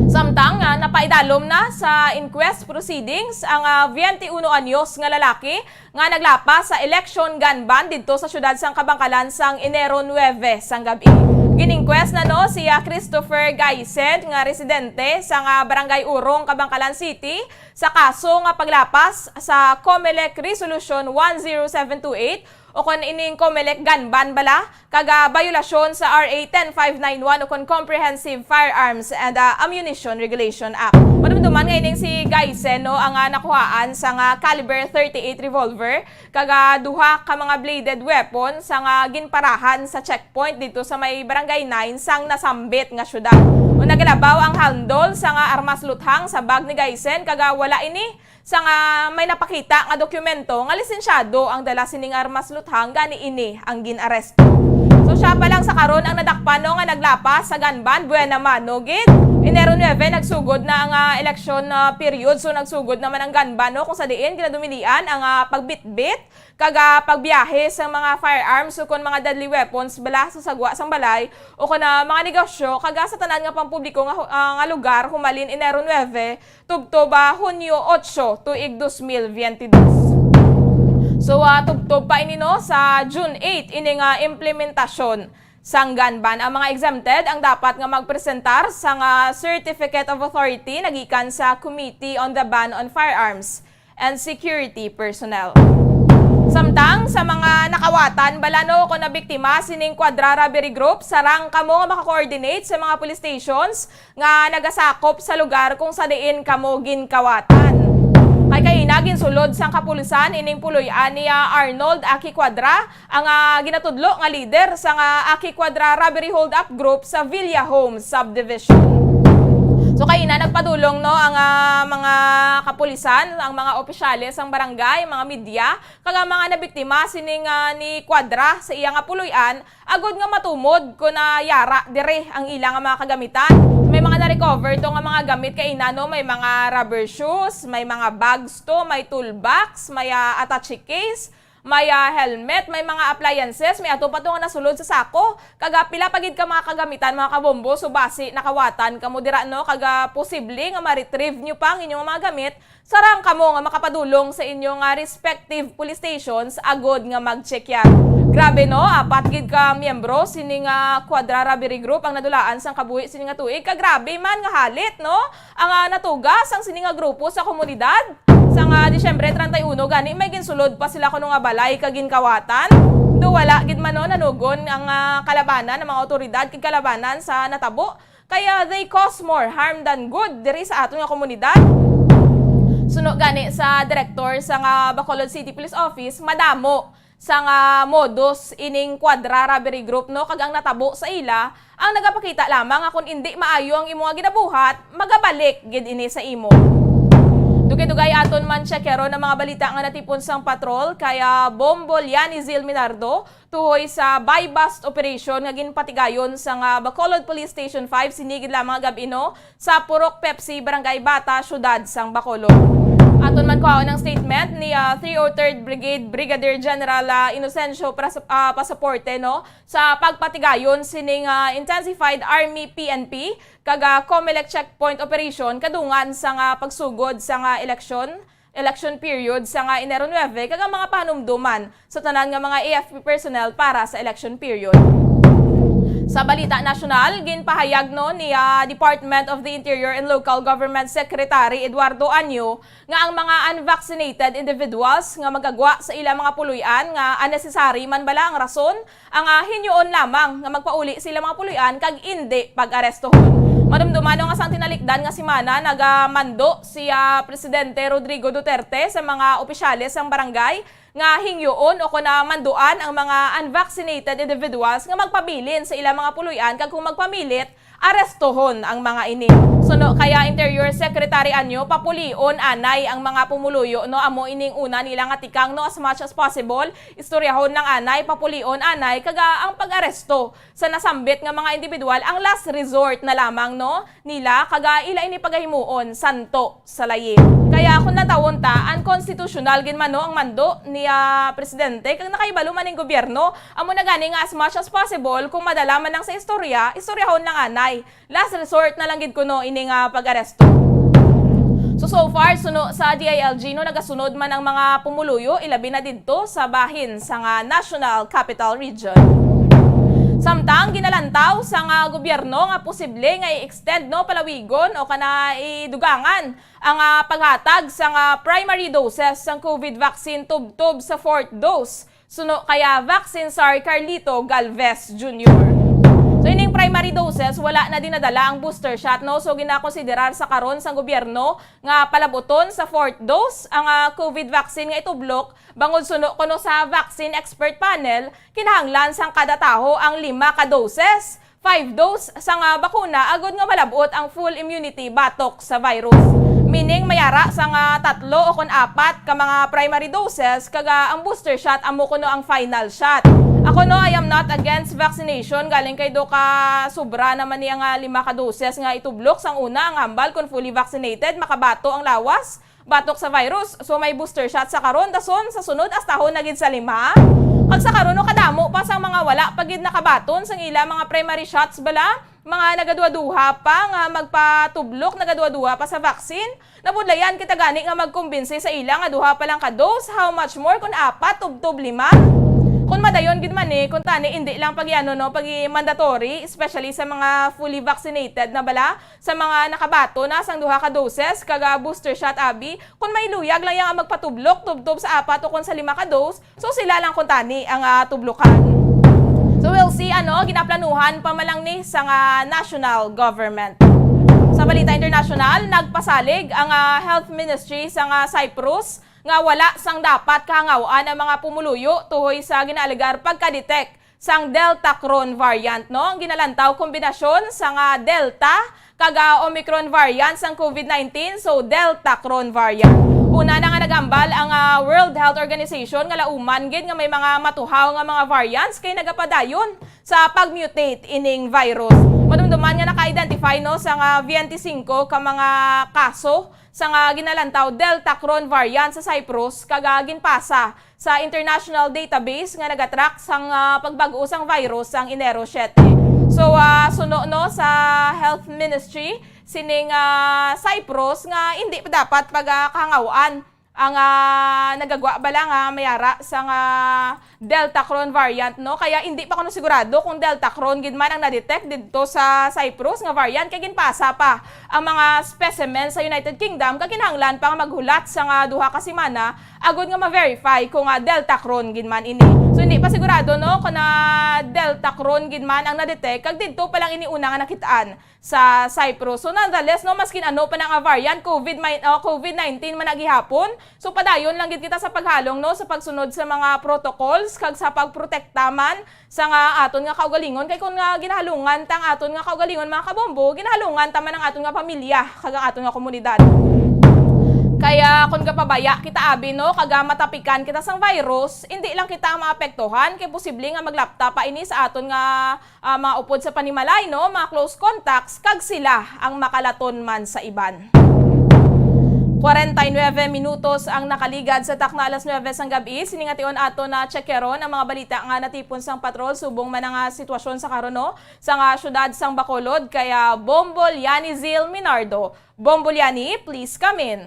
Samtang, ah, napaidalom na sa inquest proceedings ang, ah, veinte y uno anyos nga lalaki nga naglapas sa election gun ban didto sa siyudad sang Kabankalan sang Enero nuebe sang gab-i. Gin-inquest na, no, si, ah, Christopher Gaisen nga residente sang, ah, Barangay Urong, Kabankalan City, sa kaso nga paglapas sa COMELEC Resolution one zero seven two eight, o kon ining COMELEC gun ban bala, kag, ah, bayolasyon sa R A ten five nine one o kon Comprehensive Firearms and, ah, Ammunition Regulation Act. Madumduman nga ining si Gaisen, no, ang, ah, nakuhaan sang, ah, caliber thirty-eight revolver, kag, ah, duha ka mga bladed weapon sang, ah, ginparahan sa checkpoint didto sa may Barangay nine sang nasambit nga syudad. O, nagalabaw ang handle sang, ah, armas luthang sa bag ni Gaisen, kag, ah, wala ini sang, ah, may napakita nga dokumento nga lisensyado ang dala sining armas luthang, gani ini ang gin-aresto. So, siya pa lang sa karon ang nadakpan, no, nga naglapas sa gun ban, buena mano gid. Enero nuebe, nagsugod na ang, ah, election, ah, period. So, nagsugod naman ang gun ban, no, kung sa diin ginadumilian ang, ah, pagbitbit kag, ah, pagbiyahe sang mga firearms ukon mga deadly weapons bala sa sagwa sang balay ukon, ah, mga negosyo, kag, ah, sa tanan nga pampubliko nga hu-, ah, nga lugar humalin Enero nuebe tubtob, ah, Hunyo otso, tuig dos mil biyentidos. So, ah, tubtob pa ini, no, sa June eight ini nga implementasyon Sang gun ban, ang mga exempted ang dapat nga magpresentar sang, ah, Certificate of Authority nagikan sa Committee on the Ban on Firearms and Security Personnel. Samtang sa mga nakawatan bala, no, kung nabiktima sining Quadra Robbery Group, sarang kamo nga maka-coordinate sa mga police stations nga nagasakop sa lugar kung sa diin kamo ginkawatan. Kay kaina ginsulod sang kapulisan ining puloy-an ni, ah, Arnold Aki Cuadra, ang, ah, ginatudlo nga leader sang, ah, Aki Cuadra Robbery Holdup Group sa Villa Homes Subdivision. So, kaina nagpadulong, no, ang, ah, mga kapulisan, ang mga opisyales sang barangay, mga media, kag ang mga nabiktima sining, ah, ni Cuadra sa iya nga puloy-an, agod nga matumod kon, ah, yara diri ang ila nga mga kagamitan. May mga na-recover to nga mga gamit kaina, no, may mga rubber shoes, may mga bags to, may toolbox, may, ah, attache case, may, ah, helmet, may mga appliances, may ato pa to nga nasulod sa sako. Kag, ah, pila pa gid ka mga kagamitan, mga kabombo, so basi nakawatan kamo dira, no, kag, ah, posible nga ma-retrieve nyo pa ang inyong mga gamit. Sarang kamo nga makapadulong sa inyo nga respective police stations agod nga mag-check yan. Grabe, no? Apat gid ka miyembro sini nga Quadra Robbery Group ang nadulaan sang kabuhi sini nga tuig. Ka grabe man nga halit, no? Ang, ah, natuga sang sini nga grupo sa komunidad. Sang, ah, Disyembre treinta y uno gani may ginsulod pa sila kuno nga balay ka ginkawatan. Do wala gid man, no, nanugon ang, ah, kalabanan, ang mga awtoridad kag kalabanan sa natabo. Kaya they cause more harm than good diri sa aton nga komunidad. Suno gani sa direktor sang, ah, Bacolod City Police Office, madamo sang, ah, modus ining Quadra Robbery Group, no, kag ang natabo sa ila ang nagapakita lamang nga kon indi maayo ang imo nga ginabuhat, magabalik gid ini sa imo. Dugay-dugay aton man checkero ang mga balita nga natipon sang patrol kay, ah, Bombo Lianizil Minardo, tuhoy sa buy-bust operation nga ginpatigayon sang, ah, Bacolod Police Station five sini gid lamang nga gab-i, no, sa Purok Pepsi, Barangay Bata, Siyudad sang Bacolod. Aton man kuhaon ang statement ni, ah, three oh third Brigade Brigadier General, ah, Inocencio Pras-, ah, Pasaporte, no, sa pagpatigayon sining, ah, Intensified Army P N P kag, ah, Comelec Checkpoint Operation kadungan sang, ah, pagsugod sang, ah, eleksyon election period sang, ah, Enero nuebe kag ang mga pahanumdoman sa tanan nga mga A F P personnel para sa election period. Sa balita nasyonal, ginpahayag, no, ni, ah, Department of the Interior and Local Government Secretary Eduardo Anyo nga ang mga unvaccinated individuals nga magagwa sa ilang mga puloy-an nga unnecessary man bala ang rason, ang, ah, hinyoon lamang nga magpauli sila mga puloy-an kag indi pag-arestohon. Madumduman nga sang tinalikdan nga semana nagamando si, ah, Presidente Rodrigo Duterte sa mga opisyales sang barangay nga hingyoon o kon, ah, manduan ang mga unvaccinated individuals nga magpabilin sa ilang mga puloy-an kag kung magpamilit, arestohon ang mga ini. Suno kaya Interior Secretary Anyo, papulion anay ang mga pumuluyo, no? Amo ining una nila nga tikang, no, as much as possible, istoryahon lang anay, papulion anay, kag, ah, ang pag-aresto sa nasambit nga mga individual ang last resort na lamang, no, nila, kag, ah, ila ini pagahimuon santo sa layi. Kaya kung natawon ta, unconstitutional gid man, no, ang mando ni, ah, Presidente, kag nakahibalo man ning gobyerno, amo na gani nga as much as possible, kung madala man lang sa istorya, istoryahon lang anay. Last resort na lang gid kuno ini nga pag-aresto. So, so far, suno sa D I L G, no, nagasunod man ang mga pumuluyo, ilabi na didto sa bahin sa nga National Capital Region. Samtang ginalantaw sa nga gobyerno nga posible nga i-extend, no, palawigon o kana idugangan ang, ah, paghatag sa nga primary doses sang COVID vaccine tubtob sa fourth dose. Suno kaya vaccine czar Carlito Galvez Junior. So, ining primary doses, wala na dinadala ang booster shot, no? So, ginakonsiderar sa karon sang gobyerno nga palabuton sa fourth dose ang, ah, COVID vaccine nga itublok, bangod suno kuno sa vaccine expert panel, kinahanglan sang kada tawo ang lima ka doses, five dose sang, ah, bakuna agod nga malab-ot ang full immunity batok sa virus. Meaning, may ara sang, ah, tatlo o kon apat ka mga primary doses, kag, ah, ang booster shot amo kuno ang final shot. Ako, no, I am not against vaccination, galing kay do ka sobra naman niya nga lima ka doses nga itublok sang una ang hambal kon fully vaccinated, makabato ang lawas batok sa virus. So, may booster shot sa karon, dason sa sunod, astahon na gid sa lima. Kag sa karon, no, kadamo pa sang mga wala pa gid nakabaton sang ila mga primary shots bala, mga nagaduha-duha pa nga magpatublok, nagaduha-duha pa sa vaccine. Nabudlayan kita gani nga magkumbinsi sa ila nga duha pa lang ka dose, how much more kon apat tubtob lima? Kung madayon gid man ni, kung tani indi lang pag-iano, no, pag-i-mandatory, especially sa mga fully vaccinated na bala, sa mga nakabaton na sang duha ka doses kag, ah, booster shot, abi, kung mailuyag lang yang magpatublok tubtob sa apat o kung sa lima ka dose, so sila lang kung tani ang, ah, tublokan. So we'll see, ano, ginaplanuhan pa man lang ni sang, ah, national government. Sa balita international, nagpasalig ang, ah, health ministry sang, ah, Cyprus nga wala sang dapat kahangaw-an ang mga pumuluyo tuhoy sa ginaalegar pagka-detect sang Delta Cron variant, no? Ang ginalantaw kombinasyon sang, ah, Delta kag, ah, Omicron variant sang COVID nineteen, so Delta Cron variant. Una na nga nagambal ang, ah, World Health Organization nga lauman gid nga may mga matuhaw nga mga variants kay nagapadayon sa pag-mutate ining virus. Madumduman nga naka-identify, no, sang, ah, twenty-five ka mga kaso sang, ah, ginalantaw Delta Cron variant sa Cyprus kag, ah, ginpasa sa international database nga nagatrack sang, ah, pagbag-o sang virus sang Enero siete. So, ah, suno, no, sa health ministry sining, ah, Cyprus nga hindi pa dapat pagkahangawan ang, ah, nagagwa bala nga mayara sang, ah, Delta Cron variant, no? Kaya hindi pa kuno sigurado kung Delta Cron gid man ang na-detect didto sa Cyprus nga variant, kay ginpasa pa ang mga specimen sa United Kingdom, kag kinahanglan pa nga maghulat sang, ah, duha ka semana agud nga ma-verify kung, ah, Delta Cron gid man ini. So, hindi pa sigurado, no, kung na Delta Cron gid man ang na-detect, kag didto pa lang ini una nga nakit-an sa Cyprus. So, nonetheless, no, maskin ano pa na nga variant, COVID, may, oh, COVID nineteen man na gihapon, so padayon lang gid kita sa paghalong, no, sa pagsunod sa mga protocols kag sa pagprotekta man sa nga aton nga kaugalingon. Kay kung nga ginahalungan ta ang aton nga kaugalingon, mga kabombo, ginahalungan ta man ang aton nga pamilya kag ang aton nga komunidad. Kaya kung gapabaya kita, abi, no, kag matapikan kita sang virus, hindi lang kita ang maapektuhan, kay posible nga maglapta pa ini sa aton nga, ah, mga upod sa panimalay, no, mga close contacts, kag sila ang makalaton man sa iban. Kwarenta y nuebe minutos ang nakaligad sa takna alas nuebe sang gab-i. Sini nga tion ato na tsekeron ang mga balita nga natipon sang patrol subong man ang, ah, sitwasyon sa karon, no, sa nga syudad sang Bacolod. Kaya Bombo Liani Zil Minardo. Bombo Liani, please come in.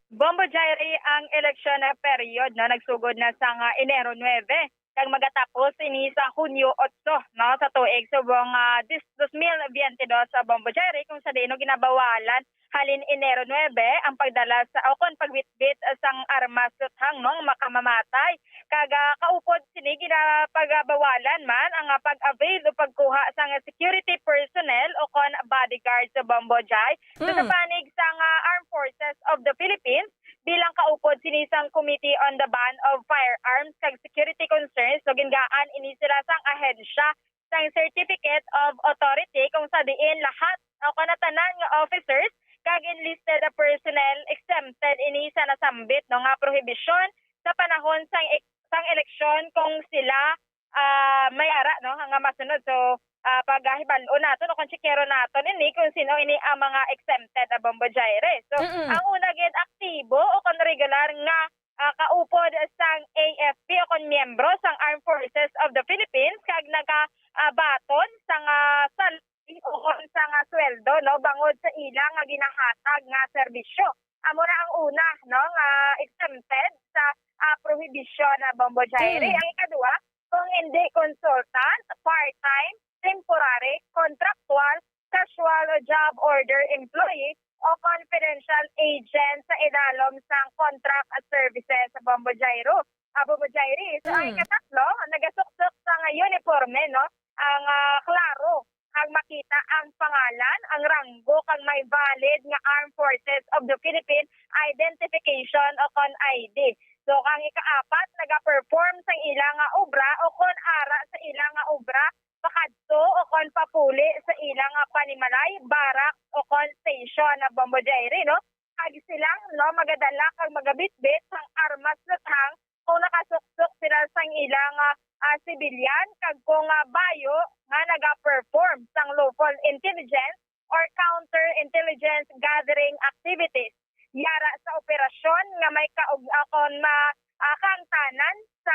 Bombo Jairi, ang eleksyon na period, no, nagsugod na sang, ah, Enero nuebe kag magatapos ini sa Hunyo otso, no, sa tuig subong, ah, dis-, dos mil biyente dos sa Bombo Jairi, kung sa diin, no, ginabawalan halin Enero nuebe ang pagdala sa, o kon pagbitbit sang armas luthang, no, makamamatay. Kag, ah, kaupod sini, ginapagabawalan man ang, ah, pag-avail o pagkuha sang security personnel o kon bodyguard sa Bombo Jai. So, sa Mm. panig sang, ah, Armed Forces of the Philippines, bilang kaupod sini sang Committee on the Ban of Firearms kag Security Concerns, so gingaan ini sila sang ahensya sang Certificate of Authority, kung sa diin lahat o kanatanan nga officers kag enlisted personnel exempted ini sa nasambit, no, nga prohibisyon sa panahon sang ek-, sang eleksyon kung sila, ah, may ara, no, nga masunod. So, ah, pagahibal-on naton o kung tsikero naton ini kung sino ini ang mga exempted, ah, Bombo Jaire. So, Mm-mm. ang una gid aktibo o kung regular nga, ah, kaupod sang A F P o kung miyembro sang Armed Forces of the Philippines kag naga, ah, baton sang, ah, sal-, o kon sang, ah, sweldo, no, bangod sa ila nga ginahatag nga serbisyo. Amo na ang una, no, nga exempted sa, ah, prohibisyon na Bombo Jaire. Mm. Ang ikaduha, kung hindi consultant, part-time, temporary, contractual, casual o job order employee, o confidential agent sa idalom sang contract at services sa Bombo Jairo, ah, Bombo Jairi. So, ang Mm. ikatlo, nagasuksok sa nga uniforme, no? Ang, ah, klaro, ang makita ang pangalan, ang ranggo, kag may valid nga Armed Forces of the Philippines identification o kon I D. So, ang ikaapat, nagaperform sa ila nga obra o kon ara sa ila nga obra, pakadto o kon papuli sa ila nga panimalay, barak o kon station na Bombo Jairi, no? Kag sila, no, magadala kag magabitbit sang armas luthang kung nakasuksok sila sang ila nga, ah, sibilyan kag kung, ah, bayo nga nagaperform sang lawful intelligence or counter-intelligence gathering activities. Yara sa operasyon nga may kaug-, ah, kon ma-, ah, kaangtanan sa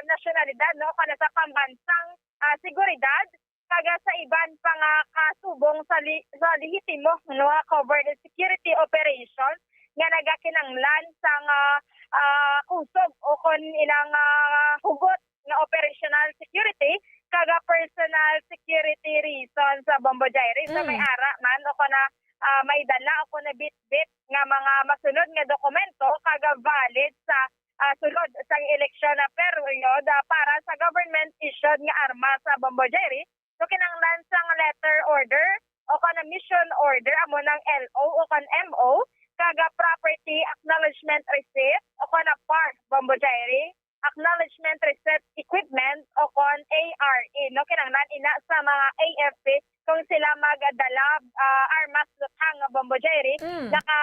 nasyonalidad, no, kana sa pambansang, ah, seguridad, kag sa iban pa nga kasubong sa li-, sa lehitimo, no, nga covert security operation nga nagakinanglan sang, ah, ah, kusog o kon ilang, ah, hugot nga operational security kag personal security reasons sa Bombo Jairi. So, may Mm. ara man o kana, ah, may dala o kana bitbit nga mga masunod nga dokumento kag valid sa, ah, sulod sang eleksyon na period, ah, para sa government issued nga armas sa Bombo Jairi. So, kinahanglan sang letter order o kana mission order, amo nang L O o kan M O, kag property acknowledgement receipt o kana par, Bombo Jairi, acknowledgement receipt equipment o kon A R E, no? Kinahanglan ina sa mga A F P kung sila magdala, ah, armas luthang nga, Bombo Jairi, Mm. naka,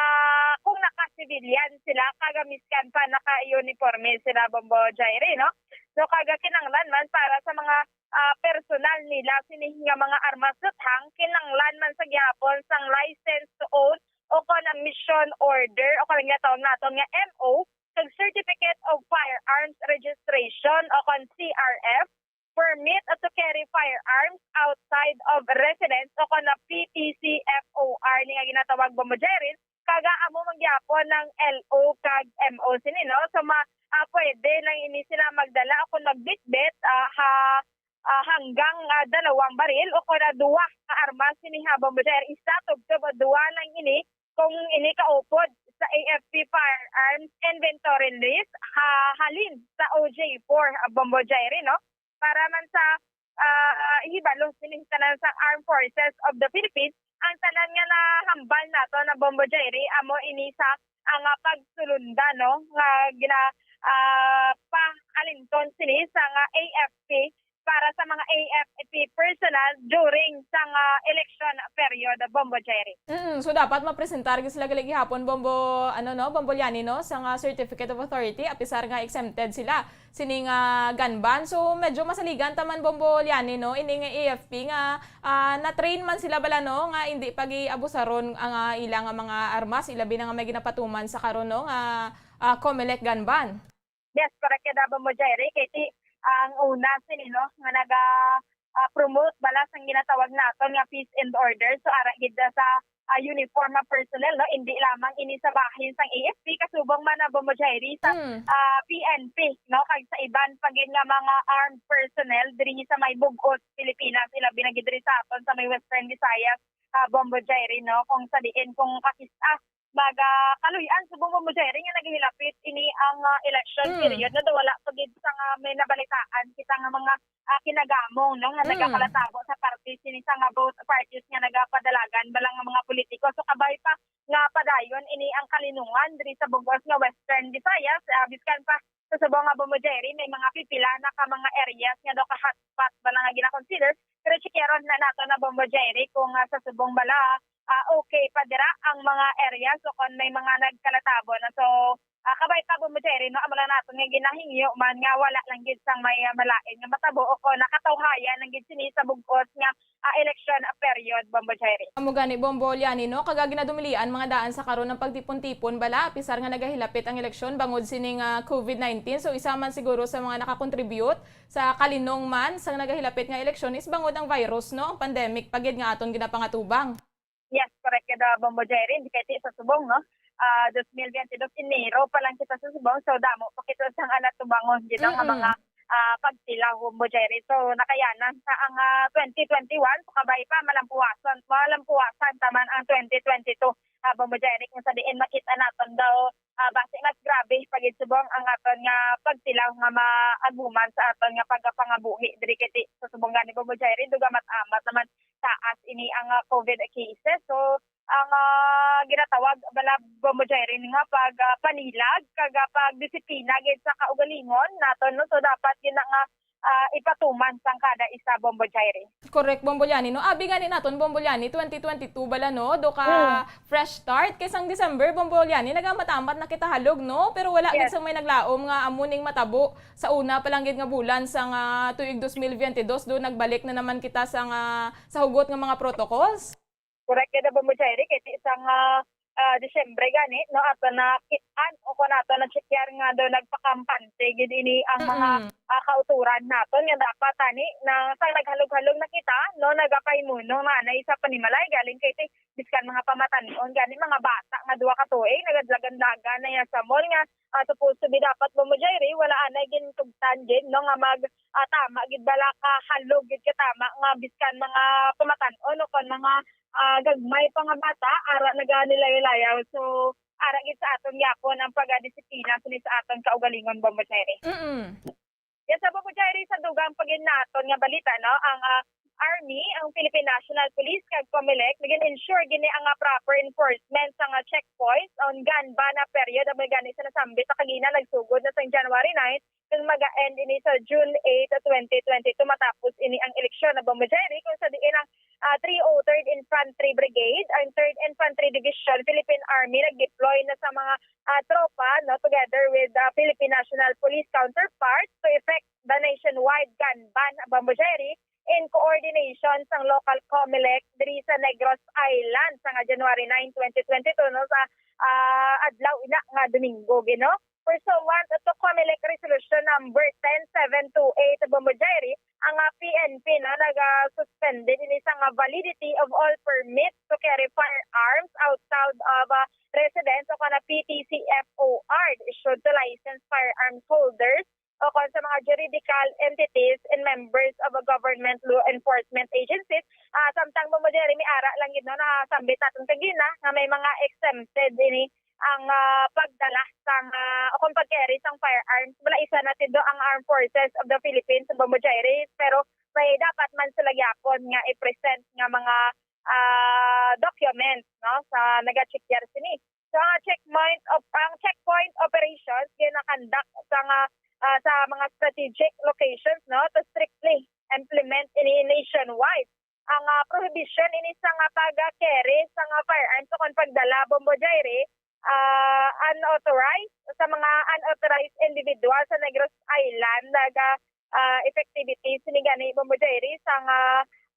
kung naka-civilian sila, kag miskan pa naka-uniforme sila, Bombo Jairi, no? So, kag kinahanglan man para sa mga, ah, personal nila sini nga mga armas luthang, kinahanglan man sa gihapon sang license to own o kon ang mission order o kon ang ginatawag naton nga M O, kag Certificate of Firearms Registration o kon C R F, permit to carry firearms outside of residence o kon na P T C F O R ni nga ginatawag, Bombo Jairi, kag amo man gyapon ang L O kag M O sini, no? So, ma-, ah, pwede lang ini sila magdala o kon magbitbit, ah, ha, ah, hanggang, ah, dalawang baril o kon na duwa ka armas sini ha, Bombo Jairi. Isa tubtob o duwa lang ini kung ini kaupod sa A F P firearms inventory list ha, halin sa O J four, ah, Bombo Jairi, no? Para man sa, ah, hibalo sini tanan sa Armed Forces of the Philippines, ang tanan nga nahambal nato na, Bombo Jairi, amo ini sa ang, ah, pagsulunda, no, nga gina, ah, paalinton sini sa nga A F P para sa mga A F P personnel during sa nga election period, Bombo Jairi. Mm, so dapat mapresentar gid sila gali gihapon, Bombo, ano, no, Bombo Liani, no, sa nga certificate of authority, apisar nga exempted sila sini nga gun ban. So medyo masaligan ta man, Bombo Liani, no, ini nga A F P nga, ah, na-train man sila bala, no, nga indi pagiabusaron ang, ah, ila nga mga armas, ilabi na nga may ginapatuman sa karon, no, nga, ah, Comelec gun ban. Yes, correct ka, Bombo Jairi. Kay ti, ang una sini, no, nga naga, ah, promote bala sang ginatawag naton nga peace and order. So, ara gid sa, ah, uniform nga personnel, no, indi lamang ini sa bahin sang A F P, kasubong man na, Bombo Jairi, sa, Mm. ah, P N P, no, kag sa iban pa gid nga mga armed personnel diri sa may bug-os Pilipinas, ilabi na gid diri sa aton sa may Western Visayas, ah, Bombo Jairi, no, kung sa diin kung kakis-, ah, magakaluy-an subong, Bombo Jairi, nga naghilapit ini ang, ah, election Mm. period, no? Daw wala pa gid sa nga may nabalitaan kita nga mga, ah, kinagamong, no, nga Mm. nagakalatabo sa party sini sa nga both parties nga nagapadalagan bala nga mga politiko. So, kabay pa nga padayon ini ang kalinungan diri sa bug-os nga Western Visayas, ah, biskan pa sa subong nga, Bombo Jairi, may mga pipila na ka mga areas nga daw ka hotspot bala nga gina-consider. Pero checkeron na nato na, Bombo Jairi, kung, ah, sa subong bala, ah, okay pa dira ang mga areas o kung may mga nagkalatabo na. So, ah, kabay pa, Bombo Jairi, no, amo lang naton nga ginahingyo man nga wala lang gid sang may, ah, malain nga matabo o kung nakatawhayan lang gid sini sa bug-os nga, ah, election period, Bombo Jairi. Amo gani, Bombo Liani, no, kag ginadumilian mga daan sa karon ang pagtipon-tipon bala, apisar nga nagahilapit ang eleksyon bangod sini nga COVID nineteen. So, isa man siguro sa mga nakakontribute sa kalinong man sang nagahilapit nga eleksyon is bangod ang virus, no, ang pandemic pa gid nga aton ginapangatubang. Yes, correct ka, Bombo Jairi. Kay ti sa subong, no, ah, dos mil biyente dos, Enero pa lang kita sa subong, so damo pa kita sang anatubangon dito nga Mm-mm. mga, ah, pagtilaw, Bombo Jairi. So, nakayanan sa ang, ah, twenty twenty-one, so kabay pa, malampuasan, malampuasan taman ang twenty twenty-two, ah, Bombo Jairi, kung sa diin makita naton daw, ah, basi mas grabe pa gid subong ang aton nga pagtilaw nga maaguman sa aton nga pagpangabuhi diri kay ti-, sa subong gani, Bombo Jairi, dugamat-amat naman taas ini ang, ah, COVID cases. So, ang, ah, ginatawag bala, Bombo Jairi, nga pag, ah, panilag kag, ah, pagdisiplina gid sa kaugalingon naton, no? So, dapat gid na nga, ah, ipatuman sang kada isa, Bombo Jairi. Correct, Bombo Liani, no? Abi gani naton, Bombo Liani, twenty twenty-two bala, no? Do ka Mm. fresh start. Kay sang December, Bombo Liani, nagamatambat na kita halog, no? Pero wala gid Yes. sang may naglaom nga amo ning matabo sa una pa lang gid nga bulan sang, ah, tuig dos mil biyente dos, do nagbalik na naman kita sa nga, sa hugot nga mga protocols. Correct ka, Bombo Jairi, kay ti-, sang, ah, ah, Disyembre gani, no, ato nakit-an o kung ato na-checkar nga daw nagpakampante gid ini ang mga, Mm-mm. ah, kauturan naton nga dapat tani na sa naghalog-halog na kita, no, nagapahimunong na anay sa panimalay galing kay ti-, Kan mga pamatan-on gani, mga bata nga duha ka tuig, nagadlagan-lagan na yan sa mall nga, ah, supposed to be dapat, Bombo Jerry, wala anay gintugtan gid, no, nga mag, ah, tama gid bala ka halog gid ka tama nga biskan mga pamatan-on o kon mga, ah, gagmay pa nga bata, ara nagalilayo-layo. So, ara gid sa aton gyapon ang pagdisiplina sini sa aton kaugalingon, Bombo Jerry. Mm. Yes, sa Bombo Jerry, sa dugang pa gid naton nga balita, no, ang, ah, Army, ang Philippine National Police, kag Comelec, nagin-ensure gid ni ang, ah, proper enforcement sa nga checkpoints on gun ban na period, amo gani sa nasambit na kagina, nagsugod na sa January nine, kag maga-end ini sa June eight, twenty twenty-two, matapos ini ang eleksyon na, Bombo Jerry, kung sa diin ang, ah, three oh third Infantry Brigade, ang third Infantry Division, Philippine Army, nag-deploy na sa mga, ah, tropa, no, together with the Philippine National Police counterparts to effect the nationwide gun ban, Bombo Jerry, in coordination sang local Comelec diri sa Negros Island sa nga January nine, twenty twenty-two, no, sa, ah, adlaw ina nga Domingo, gid, no? Pursuant to Comelec Resolution Number ten seven two eight, Bombo Jerry, ang, ah, P N P, no, naga-suspended ini sa nga validity of all permits to carry firearms outside of, ah, residence o kana P T C F O R issued to licensed firearms holders o kon sa mga juridical entities and members of a government law enforcement agencies. Ah, samtang, Bombo Jerry, may ara lang gid, no, nasambit naton kagina nga may mga exempted ini ang, ah, pagdala sang, ah, o kon pag-carry sang firearms. Wala, isa na tido ang Armed Forces of the Philippines, Bombo Jerry, pero may dapat man sila gyapon nga i-present nga mga, ah, documents, no, sa naga-check sini. So, ang checkpoint op-, ang checkpoint operations ginakandak sa nga, ah, sa mga strategic locations, no, to strictly implement ini nationwide. Ang, ah, prohibition ini sa nga pag-carry sa nga firearms o kon pagdala, Bombo Jerry, ah, unauthorized, sa mga unauthorized individual sa Negros Island, naga, ah, effectivity sini gani, Bombo Jerry, sa nga,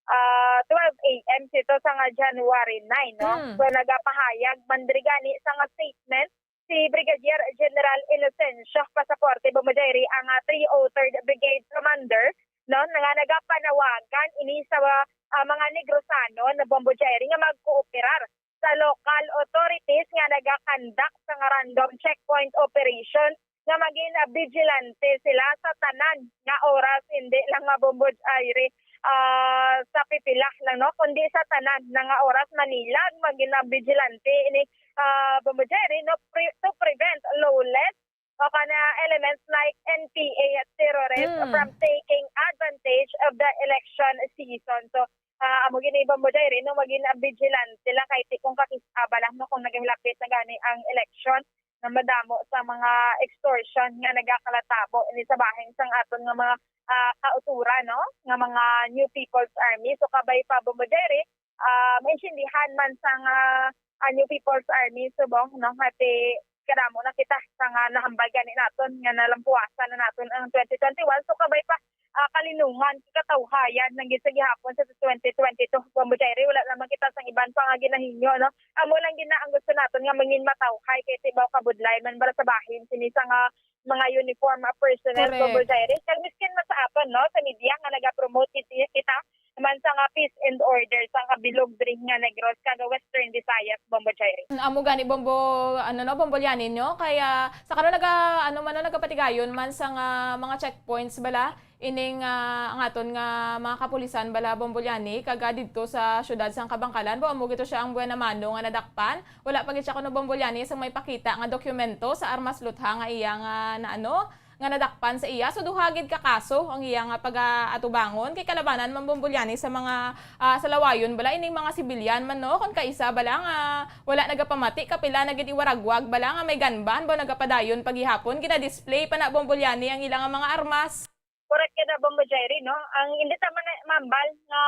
ah, twelve A M sito sa nga January nine, no? Mm. So, nagapahayag man diri gani sa nga statement si Brigadier General Inocencio Pasaporte, Bombo Jerry, ang, ah, three oh third Brigade Commander, no, nga nagapanawagan ini sa, ah, mga Negrosano na, Bombo Jerry, nga magkooperar sa local authorities nga nagakandak sa nga random checkpoint operation, nga magin, ah, vigilante sila sa tanan nga oras, hindi lang nga, Bombo Jerry, ah, sa pipila lang, no, kundi sa tanan na nga oras, Manila, magin, ah, vigilante ini, ah, Bombo Jerry, no, pre-, to prevent lawless o kana elements like N P A terrorists Mm. from taking advantage of the election season. So, ah, amo gini, Bombo Jerry, no, magin, ah, vigilant sila kay ti kung kakis-a ba lang, no, kung nagahilapit na gani ang election, na madamo sa mga extortion nga nagakalatabo ini sa bahin sang aton nga mga, ah, kauturan, no, nga mga New People's Army. So, kabay pa, Bombo Jerry, ah, maintindihan man sang, ah, ah, New People's Army subong, no, nga ti kadamo na kita sa nga nahambal gani naton nga nalampuasan na naton ang twenty twenty-one. So, kabay pa, ah, kalinungan, katawhayan lang gid sa gihapon sa twenty twenty-two. Bombo Jerry, wala naman kita sang iban pa nga ginahinyo, no? Amo lang gid na ang gusto naton nga mangin matawhay kay tibaw kabudlay man bala sa bahin sini sa nga mga uniform, ah, personnel, Correct. Bombo Jerry. Kag miskin man sa aton, no, sa media nga nagapromote kit-, kita man sa nga peace and order sa kabilog diri nga Negros kag Western Visayas, Bombo Jerry. Amo gani, Bombo, ano, no, Bombo Liani, no? Kaya sa karon naga, ano man, no, nagapatigayon man sa nga mga checkpoints bala, ining, ah, ang aton nga mga kapulisan bala, Bombo Liani, kag, ah, didto sa siyudad sang Kabankalan, bo, amo gito siya ang buena mano nga nadakpan. Wala pa gid siya kuno, Bombo Liani, sa may pakita nga dokumento sa armas lutha nga iya nga na, ano, nga nadakpan sa iya. So, duha gid ka kaso ang iya nga pag-aatubangon kay kalabanan man, Bombo Liani, sa mga, ah, salawayon bala, ining mga sibilyan man, no, kon kaisa bala nga wala nagapamati, kapila na gid iwaragwag bala nga may gun ban, bo, nagapadayon pa gihapon, gina-display pa na, Bombo Liani, ang ila nga mga armas. Correct ka na, Bombo Jerry, no? Ang hindi ta man na mambal nga,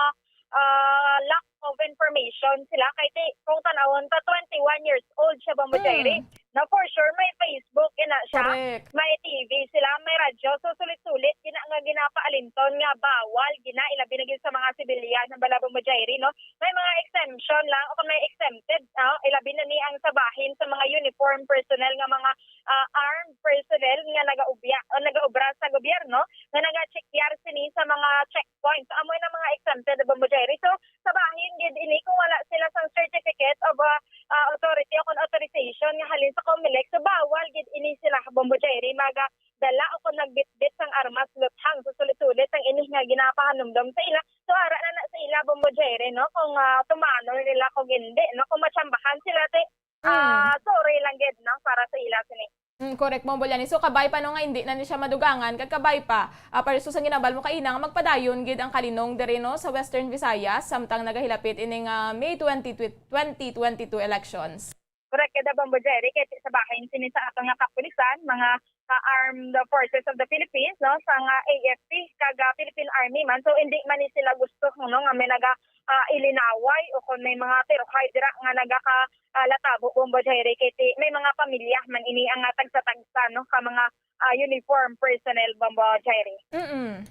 ah, lack of information sila. Kay ti, kung tanawon ta, twenty-one years old siya, Bombo Mm. Jerry. Na for sure, may Facebook, ina siya. Correct. May T V sila, may radyo. So, sulit-sulit, gina-, nga ginapaalinton nga bawal, gina, ilabi na gid sa mga sibilyan, ang bala, Bombo Jerry, no? May mga exemption lang, o kung may exempted, no? Ilabi na ni ang sa bahin sa mga uniform personnel nga mga, ah, armed personnel nga nagaubya, o nagaobra sa gobyerno, nga nagachekyar sini sa mga checkpoints. Amo na mga exempted, Bombo Jerry. So, sa bahin gid ini, kung wala sila sang certificate Kung hindi, no, kung matsambahan sila, te, ah, Mm. sorry lang gid, no, para sa ila sini. Mm, correct, Bombo Liani. So, kabay pa, no, nga hindi na ni siya madugangan, kag kabay pa, ah, para sa ginabal mo kaina nga magpadayon gid ang kalinong diri, no, sa Western Visayas, samtang nagahilapit ining, ah, May twenty, twenty twenty-two elections. Correct, kada Bombo Jerry, kay sa bahin sini sa ato nga kapulisan, mga, ah, Armed Forces of the Philippines, no, sa nga A F P, kag, ah, Philippine Army man. So, hindi man ni sila gusto, no, nga may naga, ah, ilinaway o kung may mga tiruhay dira nga nagaka, ah, latabo, Bombo Jerry, kay ti-, may mga pamilya man ini ang, ah, tagsa-tagsa, no, ka mga, ah, uniform personnel, Bombo Jerry. Mm-mm.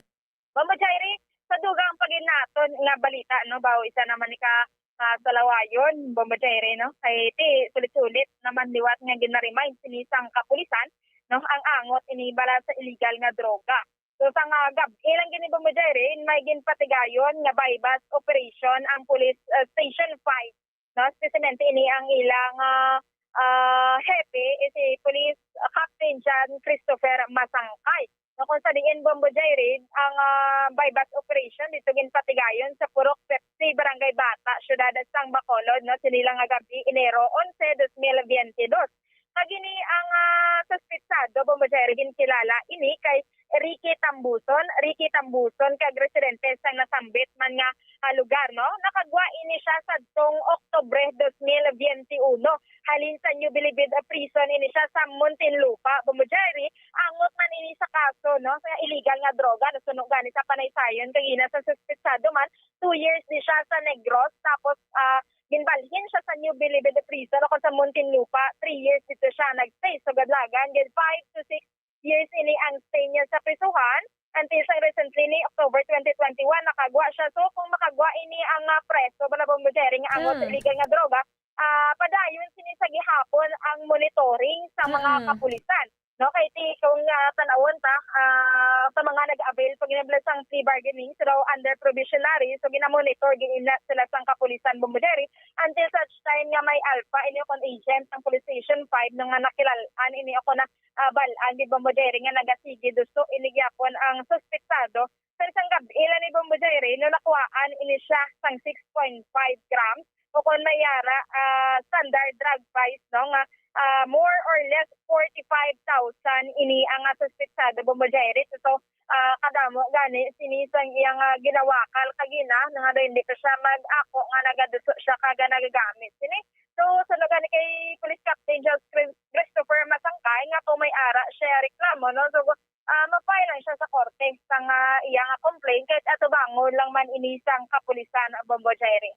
Bombo Jerry, sa dugang pa gid naton nga balita, no, bawo isa naman ni ka, ah, salawayon, Bombo Jerry, no, kay ti sulit-sulit naman liwat nga gina-remind sini sang kapulisan, no, ang angot ini bala sa illegal nga droga. So, sa nga gab-i lang gini, Bombo Jerry, may ginpatigayon nga buy-bust operation ang Police, ah, Station five, no? Espesiyalmente ini ang ilang, ah, ah, hepe, eh, si Police Captain John Christopher Masangkay. No, kung sa diin, Bombo Jerry, ang, ah, buy-bust operation dito ginpatigayon sa Purok Pepsi, Barangay Bata, Siyudad sang Bacolod, no? Sini lang nga gab-i, Enero onse, dos mil biyente dos. Kag ini ang, ah, suspetsado, Bombo Jerry, ginkilala ini kay Ricky Tambuson. Ricky Tambuson kag residente sang nasambit man nga, ah, lugar, no? Nakagwa ini siya sadtong Oktubre dos mil biyente uno. Halin sa New Bilibid Prison ini siya sa Muntinlupa, Bombo Jerry. Angot man ini sa kaso, no, sa illegal nga droga. Nasuno gani sa panaysayon kag ina sa suspetsado man, two years ni siya sa Negros, tapos, ah, ginbalhin siya sa New Bilibid Prison o sa Muntinlupa, three years dito siya nag-stay. So, kadlagan, gid five to six years ini ang stay niya sa prisuhan. Until sa recently ni October twenty twenty-one, nakagwa siya. So, kung makagwa ini ang, ah, preso, bala, Bombo Jerry, nga angot sa Mm. illegal nga droga, ah, padayon sini sa gihapon ang monitoring sa mga Mm. kapulisan. No, kay ti kung, ah, tan-awon ta, ah, sa mga nag-avail pa gid nila sang plea bargaining, so daw under probationary, so gina-monitor gid ina sila sang kapulisan, Bombo Jerry, until such time nga may alpha ini kon agent sang Police Station five, no, nga nakilalaan ini o kon na, ah, bal-an gid, Bombo Jerry, nga nagasigi duso ini gyapon ang suspetsado. Sa isang gab-i lang ni, Bombo Jerry, no, nakuhaan ini siya sang six point five grams, o kon may ara, ah, standard drug price, no, nga, ah, more or less forty-five thousand ini ang, ah, suspetsado, Bombo Jerry. So, ah, kadamo gani sini sang iyang, ah, ginawakal kagina, nga daw hindi pa siya mag-ako nga nagaduso siya kag nagagamit sini. So, sa lugar ni kay Police Captain Charles Chris-, Christopher Masangkay, nga kung may ara siya reklamo, no? So, ah, mag-file lang siya sa korte sang, ah, iyang, ah, complaint, kahit atubangon lang man ini sang kapulisan, Bombo Jerry.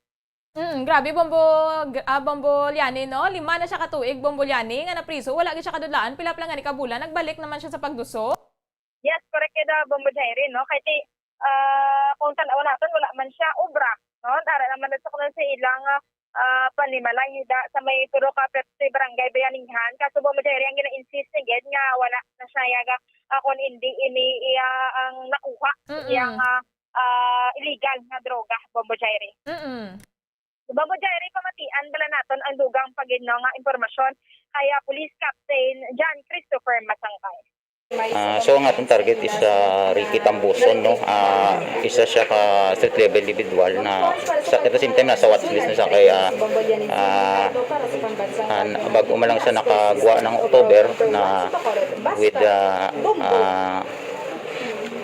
Mm, grabe, Bombo, gr-, ah, Bombo Liani, no? Lima na siya ka tuig, Bombo Liani, nga napriso. Wala gid siya kadudlaan. Pila pa lang gani ka bulan, nagbalik naman siya sa pagduso. Yes, correct gid, ah, Bombo Jerry, no? Kay ti, ah, kung tan-aw naton, wala man siya obra, no? Ara naman na sa kuno sa ilang, ah, ah, panimalay da sa may puro ka Pepsi Barangay Bayanihan. Kaso, Bombo Jerry, ang gina-insist ni gid nga wala na siya yaga, ah, kung hindi ini iya ang nakuha sa Mm-mm. iyang, ah, ah, illegal nga droga, Bombo Jerry. Mm-mm. Bombo Jerry, pamatian bala naton ang dugang pa gid, no, nga impormasyon kay, ah, Police Captain John Christopher Masangkay. Ah, so, ang atong target is, ah, Ricky Tambuson, no? Ah, isa siya ka street level individual na sa, at the same time, nasa watch list na siya kay, ah, ah, ah, bag-o man lang siya nakagwa ng October na with, ah, ah,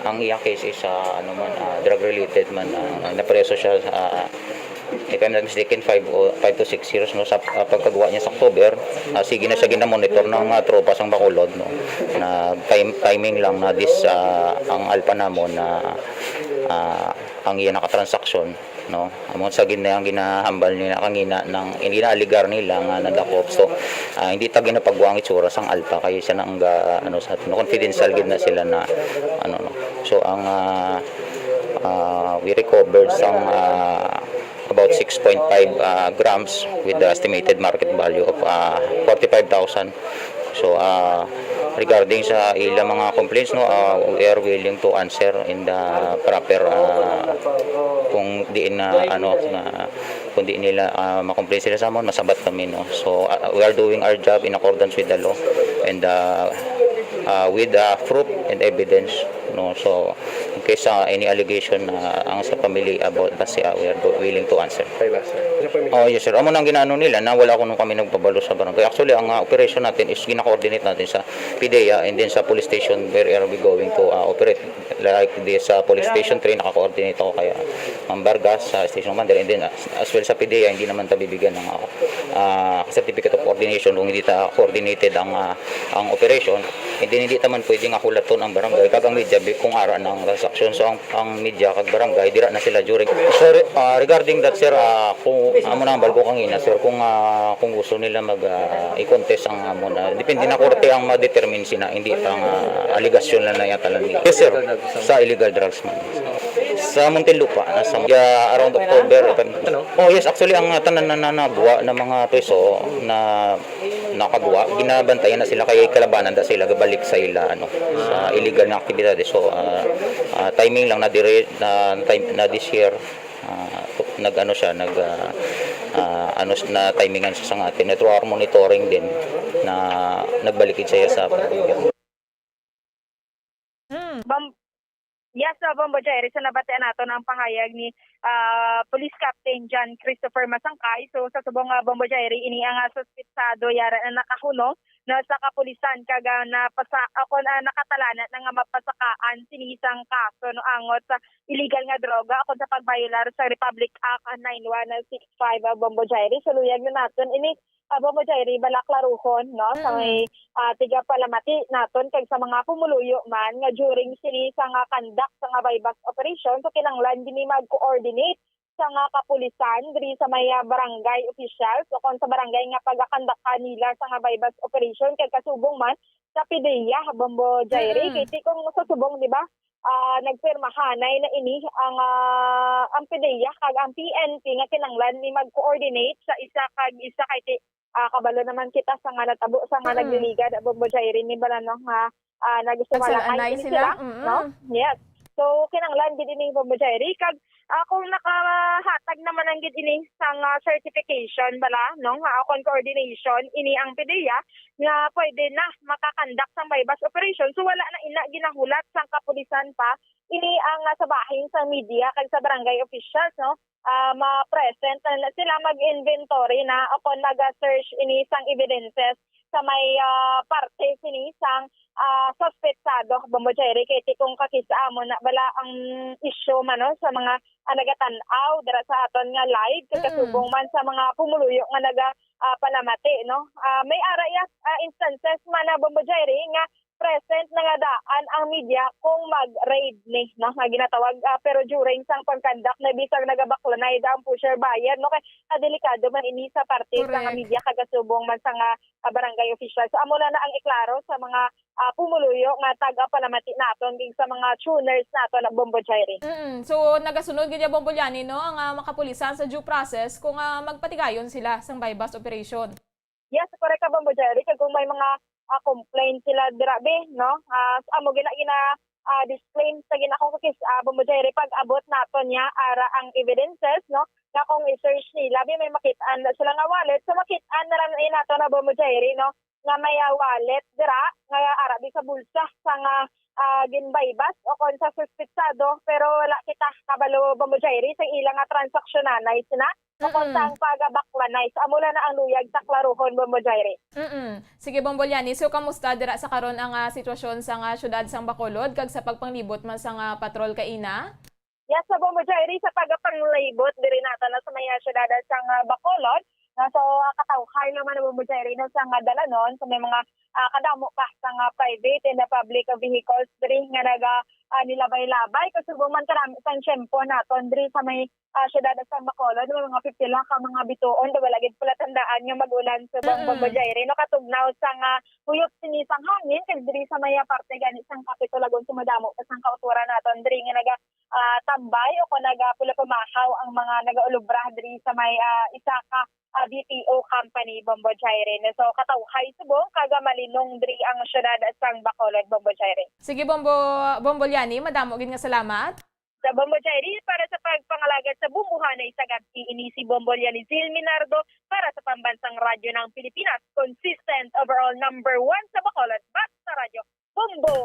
ang iyang case is, ah, ano man, ah, drug related man, ah, napreso siya, ah, if I'm not mistaken, five o, five to six years, no, sa, ah, pagkagwa niya sa October. Ah, sige na siya ginamonitor ng mga tropa sang Bacolod, no, na time-, timing lang na this, ah, ang alpha namon na, ah, ang iya nakatransaksyon, no. Amo sa gina-, ang ginahambal nila kangina ng, ang ginaaligar nila nga nadakop. So, ah, hindi ta ginapagwa ang itsura sang alpha kay siya na ang ga-, ano, sa, no, confidential gid na sila na, ano, no. So, ang, ah, ah, we recovered sang, ah, about six point five, ah, grams with the estimated market value of, ah, forty-five thousand. So, ah, regarding sa ilang mga complaints, no, ah, we are willing to answer in the proper, ah, kung diin na, ano, na, kung di nila, ah, ma-complain sila sa amon, masabat kami, no. So, ah, we are doing our job in accordance with the law and, ah, ah, with, ah, proof and evidence. No, so, in case sa any allegation na ang sa family about Basia, we are go- willing to answer. Kay Basia. Ano po yung Oh, yes, sir. Amo nang ginaano nila na wala ko nung kami nagpabalo sa barangay. Actually, ang uh, operation natin is gina-coordinate natin sa PDEA and then sa police station where are we going to uh, operate. Like di sa police station three, naka-coordinate ako kay uh, Ma'am Vargas sa station commander, and then uh, as well sa PDEA, hindi naman ta bibigyan ng uh, uh, certificate of coordination kung hindi ta coordinated ang uh, ang operation. And then hindi ta man pwede nga hulaton ang barangay kag ang media bi- kung ara ng transaksyon. So ang ang media kag barangay dira na sila during. Sir, uh, regarding that, sir, uh, kung amo na ang balko kangina, sir, kung uh, kung gusto nila mag uh, i-contest ang amo na, depende na korte ang ma-determine sina, hindi ang uh, aligasyon lang na yung talan nila. Yes, sir, sa illegal drugs man. Sa Muntinlupa, nasa yeah, around October. Oh yes, actually ang uh, tanan na nanagwa na mga preso na nakagwa, ginabantayan na sila kay kalabanan da sila gabalik sa ila ano sa illegal nga aktibidades. So uh, uh, timing lang na dire na time na this year uh, nag ano siya nag uh, uh, ano na timingan sa nga atin through our monitoring din na nagbalik gid siya sa pag-uwi. Mm. Bam- yes, uh, Bombo Jerry, so nabatian naton ang pahayag ni ah, Police Captain John Christopher Masangkay. So sa subong nga Bombo Jerry, ini ang ah, suspetsado yara na nakahunong no, sa kapulisan kag ah, napasa ako na nakatalana na nga mapasakaan sini sang kaso no angot sa illegal nga droga akon sa pagbayolar sa Republic Act ah, nine one six five ah, Bombo Jerry. So luyag na naton ini ah, Bombo Jerry, bala klaruhon no sa may ah, tiga palamati naton kag sa mga pumuluyo man nga during sini sa nga conduct sa nga buy-bust operation, so kinahanglan gini mag-coordinate sa nga kapulisan diri sa may ah, barangay officials o kon sa barangay nga pagakandaka nila sa nga buy-bust operation kag kasubong man sa PDEA, Bombo Jairi. Mm-mm. Kay ti kung sa subong, di ba, ah, nagpirmahanay na ini ang ah, ang PDEA kag ang P N P nga kinahanglan ni mag-coordinate sa isa kag isa kay ti ah, kabalo naman kita sa nga natabo sa nga Mm. nagliligad, Bombo Jairi, ni bala no nga ah, nagsumalakay Nagsalanay gid sila? sila, Mm. no? Yes. So kinahanglan gid ini, Bombo Jairi, kag ah, kung nakahatag naman ang gid ini sang ah, certification bala no nga akon coordination ini ang PDEA nga pwede na makakandak sang buy-bust operation, so wala na ina ginahulat sang kapulisan pa ini ang ah, sa bahin sang media kag sa barangay officials, no? Ah, ma-present na sila, mag-inventory na o kon mag-search ini sang evidences sa may ah, parte sini sang ah, suspetsado, Bombo Jairi, kay ti kung kakis-a mo na bala ang issue man no, sa mga ah, nagatan-aw dira sa aton nga live kag Mm. kasubong man sa mga pumuluyo nga naga ah, palamati, no? Ah, may ara ya ah, instances man na, Bombo Jairi, nga present na nga daan ang media kung mag-raid ni, no, nga ginatawag, ah, pero during sang pagkandak na bisag nagabaklanay da ang pusher buyer, no, kay ah, delikado man ini sa parte sa nga Correct. Media kag kasubong man sa nga ah, barangay official. So amo na na ang iklaro sa mga ah, pumuluyo nga taga-palamati naton kag sa mga tuners naton, Bombo Jairi. Mm. So nagasunod gid ya, Bombo Liani, no, ang ah, makapulisan sa due process kung ah, magpatigayon sila sang buy-bust operation. Yes, correct ka, Bombo Jairi. Kag kung may mga ah, complaint sila dira, be, no? Ah, amo gina gina ah, disclaim sa gina kung kis ah, Bombo Jairi, pag abot nato niya ara ang evidences, no? Nga kung i-search nila, be, may makit-an na sila nga wallet. So makit-an na lang nato na, Bombo Jairi, no? Nga may ah, wallet dira nga ara di sa bulsa sa nga ah, ginbaybas o kon sa suspitsado, pero wala kita kabalo, Bombo Jairi, sa ila nga transaksyonan na sina o kon Mm. sa ang pagabaklanay. Amo lang na ang luyag sa klaruhon, Bombo Jairi. Mm. Sige, Bombo Liani. So kamusta dira sa karon ang ah, sitwasyon sa nga syudad sang Bacolod kag sa pagpanglibot man sa nga patrol kaina? Yes, sa, Bombo Jairi, sa pagapanglibot diri nato na sa may ah, syudad sang ah, Bacolod, na so ah, katawhay naman na, Bombo Jairi, na sa nga dalanon sa may mga ah, kadamo pa sa nga private and the public vehicles diri nga naga ah, nilabay-labay kasubong man karami sang tiyempo naton diri sa may ah, syudad sang Bacolod, may mga pipila ka mga bituon, wala gid pala tandaan nga mag-ulan sa bang Mm. Bombo Jairi, no, katugnaw sa nga huyop sini sang hangin kag diri sa may ah, parte gani sang Capitol Agon, so madamo pa sang kautoran naton diri nga naga ah, tambay o kung naga pula pamahaw ang mga nagaulubra diri sa may ah, isa ka ah, B P O company, Bombo Jairi. So katawhay subong kag malinong diri ang syudad sang Bacolod, Bombo Jairi. Sige, Bombo, Bombo Liani, madamo gid nga salamat. Sa Bombo Jairi, para sa pagpangalagad sa bumbuhanay sa gab-i, ini si Bombo Liani Zil Minardo para sa Pambansang Radyo ng Pilipinas, consistent overall number one sa Bacolod, Basta Radyo, Bombo!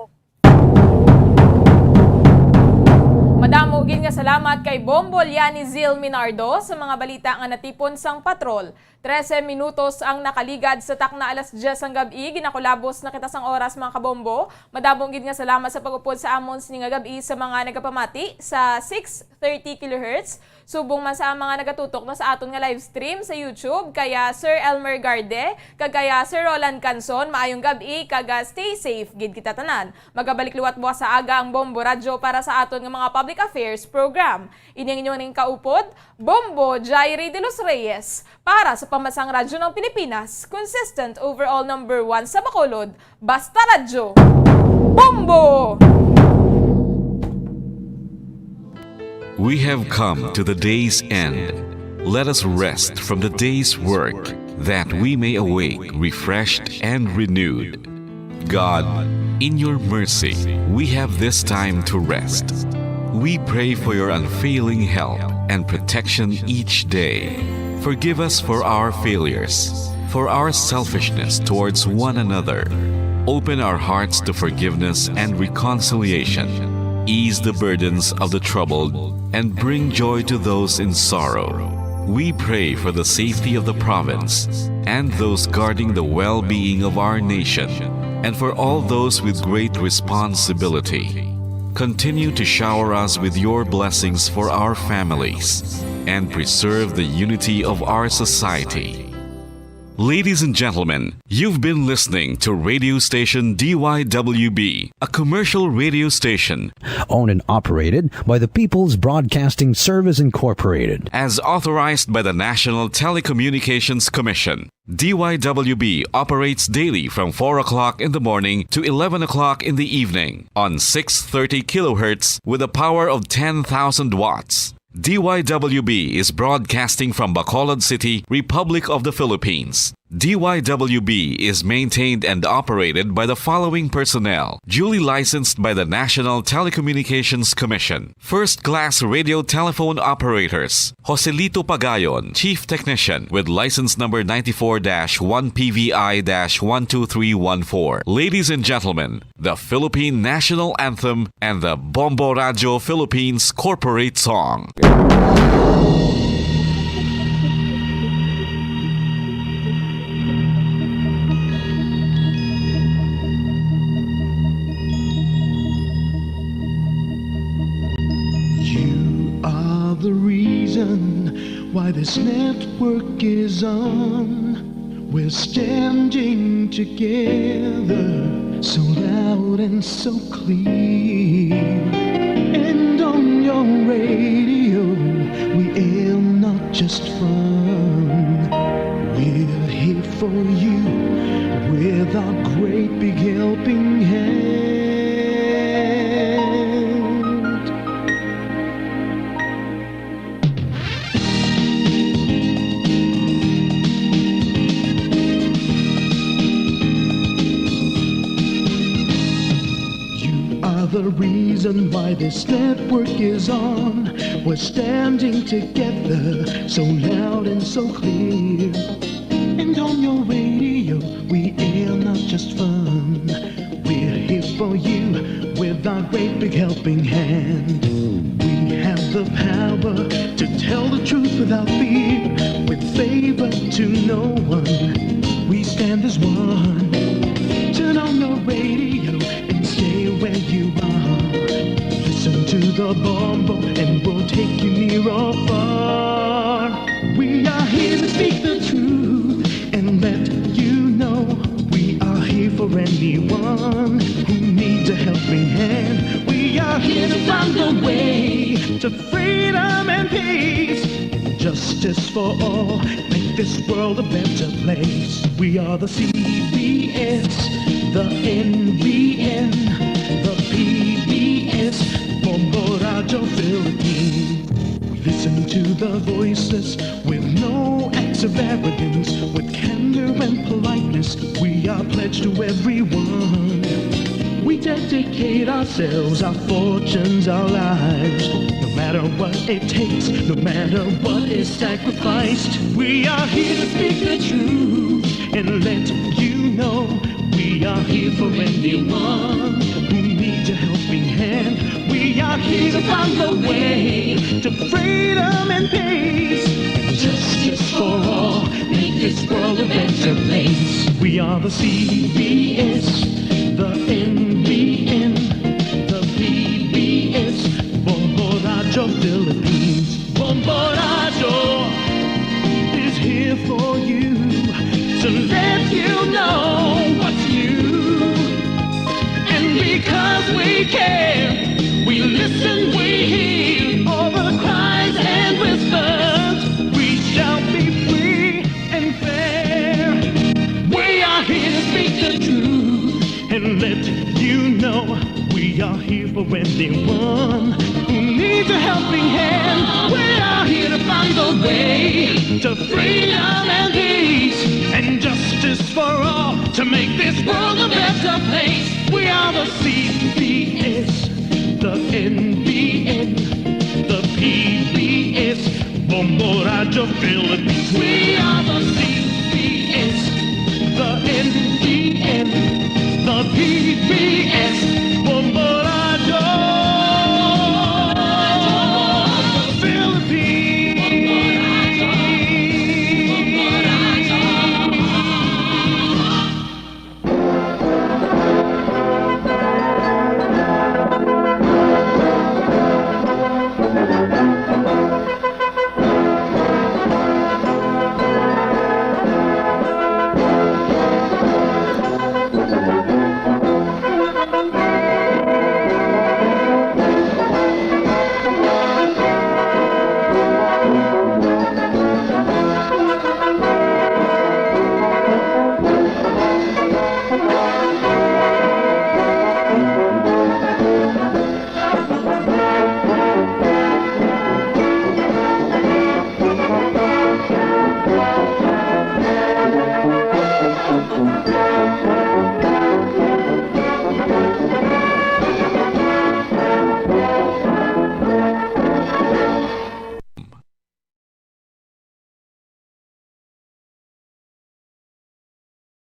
Madamo gid nga salamat kay Bombo Liani Zil Minardo sa mga balita nga natipon sang patrol. Trese minutos ang nakaligad sa takna alas dyes sang gab-i, ginakulabos na kita sang oras, mga kabombo. Madamo gid nga salamat sa pag-upod sa amon sini nga gab-i sa mga nagapamati sa six thirty kilohertz, subong man sa mga nagatutok na sa aton nga live stream sa YouTube, kaya Sir Elmer Garde, kag kaya Sir Roland Canson, maayong gab-i, kag, ah, stay safe gid kita tanan. Magabalik liwat buwas sa aga ang Bombo Radyo para sa aton nga mga public affairs program. Ini ang inyong naging kaupod, Bombo Jairi de los Reyes, para sa Pambansang Radyo ng Pilipinas, consistent overall number one sa Bacolod, Basta Radyo, Bombo! We have come to the day's end. Let us rest from the day's work, that we may awake refreshed and renewed. God, in your mercy, we have this time to rest. We pray for your unfailing help and protection each day. Forgive us for our failures, for our selfishness towards one another. Open our hearts to forgiveness and reconciliation. Ease the burdens of the troubled and bring joy to those in sorrow. We pray for the safety of the province and those guarding the well-being of our nation, and for all those with great responsibility. Continue to shower us with your blessings for our families and preserve the unity of our society. Ladies and gentlemen, you've been listening to radio station D Y W B, a commercial radio station Owned and operated by the People's Broadcasting Service Incorporated. As authorized by the National Telecommunications Commission, D Y W B operates daily from four o'clock in the morning to eleven o'clock in the evening on six thirty kilohertz with a power of ten thousand watts. D Y W B is broadcasting from Bacolod City, Republic of the Philippines. D Y W B is maintained and operated by the following personnel, duly licensed by the National Telecommunications Commission. First class radio telephone operators, Joselito Pagayon, Chief Technician, with license number ninety-four dash one P V I dash one two three one four. Ladies and gentlemen, the Philippine National Anthem and the Bombo Radio Philippines Corporate Song. You are the reason why this network is on. We're standing together, so loud and so clear. And on your radio, we air not just fun. We're here for you with our great big helping hand. You are the reason why this network is on. We're standing together, so loud and so clear. And on your radio, we air not just fun. We're here for you with our great big helping hand. We have the power to tell the truth without fear, with favor to no one. We stand as one. Turn on your radio and stay where you are. Listen to the Bombo and we'll take you near or far. We are here to speak the truth and let you know we are here for anyone who needs a helping hand. We are here to find a way to freedom and peace, justice for all. Make this world a better place. We are the C B S, the N B N, the P B S, Bombo Radio Philippines. We listen to the voices with no acts of arrogance, with candor and politeness. We are pledged to everyone. We dedicate ourselves, our fortunes, our lives. No matter what it takes, no matter what is sacrificed, we are here to speak the truth and let you know we are here for anyone who needs a helping hand. We are here to On the way to freedom and peace, justice for all, make this world a better place. We are the C B S, the N B N, the P B S, Bombo Radyo Philippines. Bombo Radyo is here for you to let you know what's new. And because we care, we listen, we hear all the cries and whispers. We shall be free and fair. We are here to speak the truth and let you know we are here for anyone who needs a helping hand. We are here to find the way to freedom and peace and justice for all to make this world a better place. We are the C B S, the N B N, the P B S, Bombo Radyo Philippines. We are the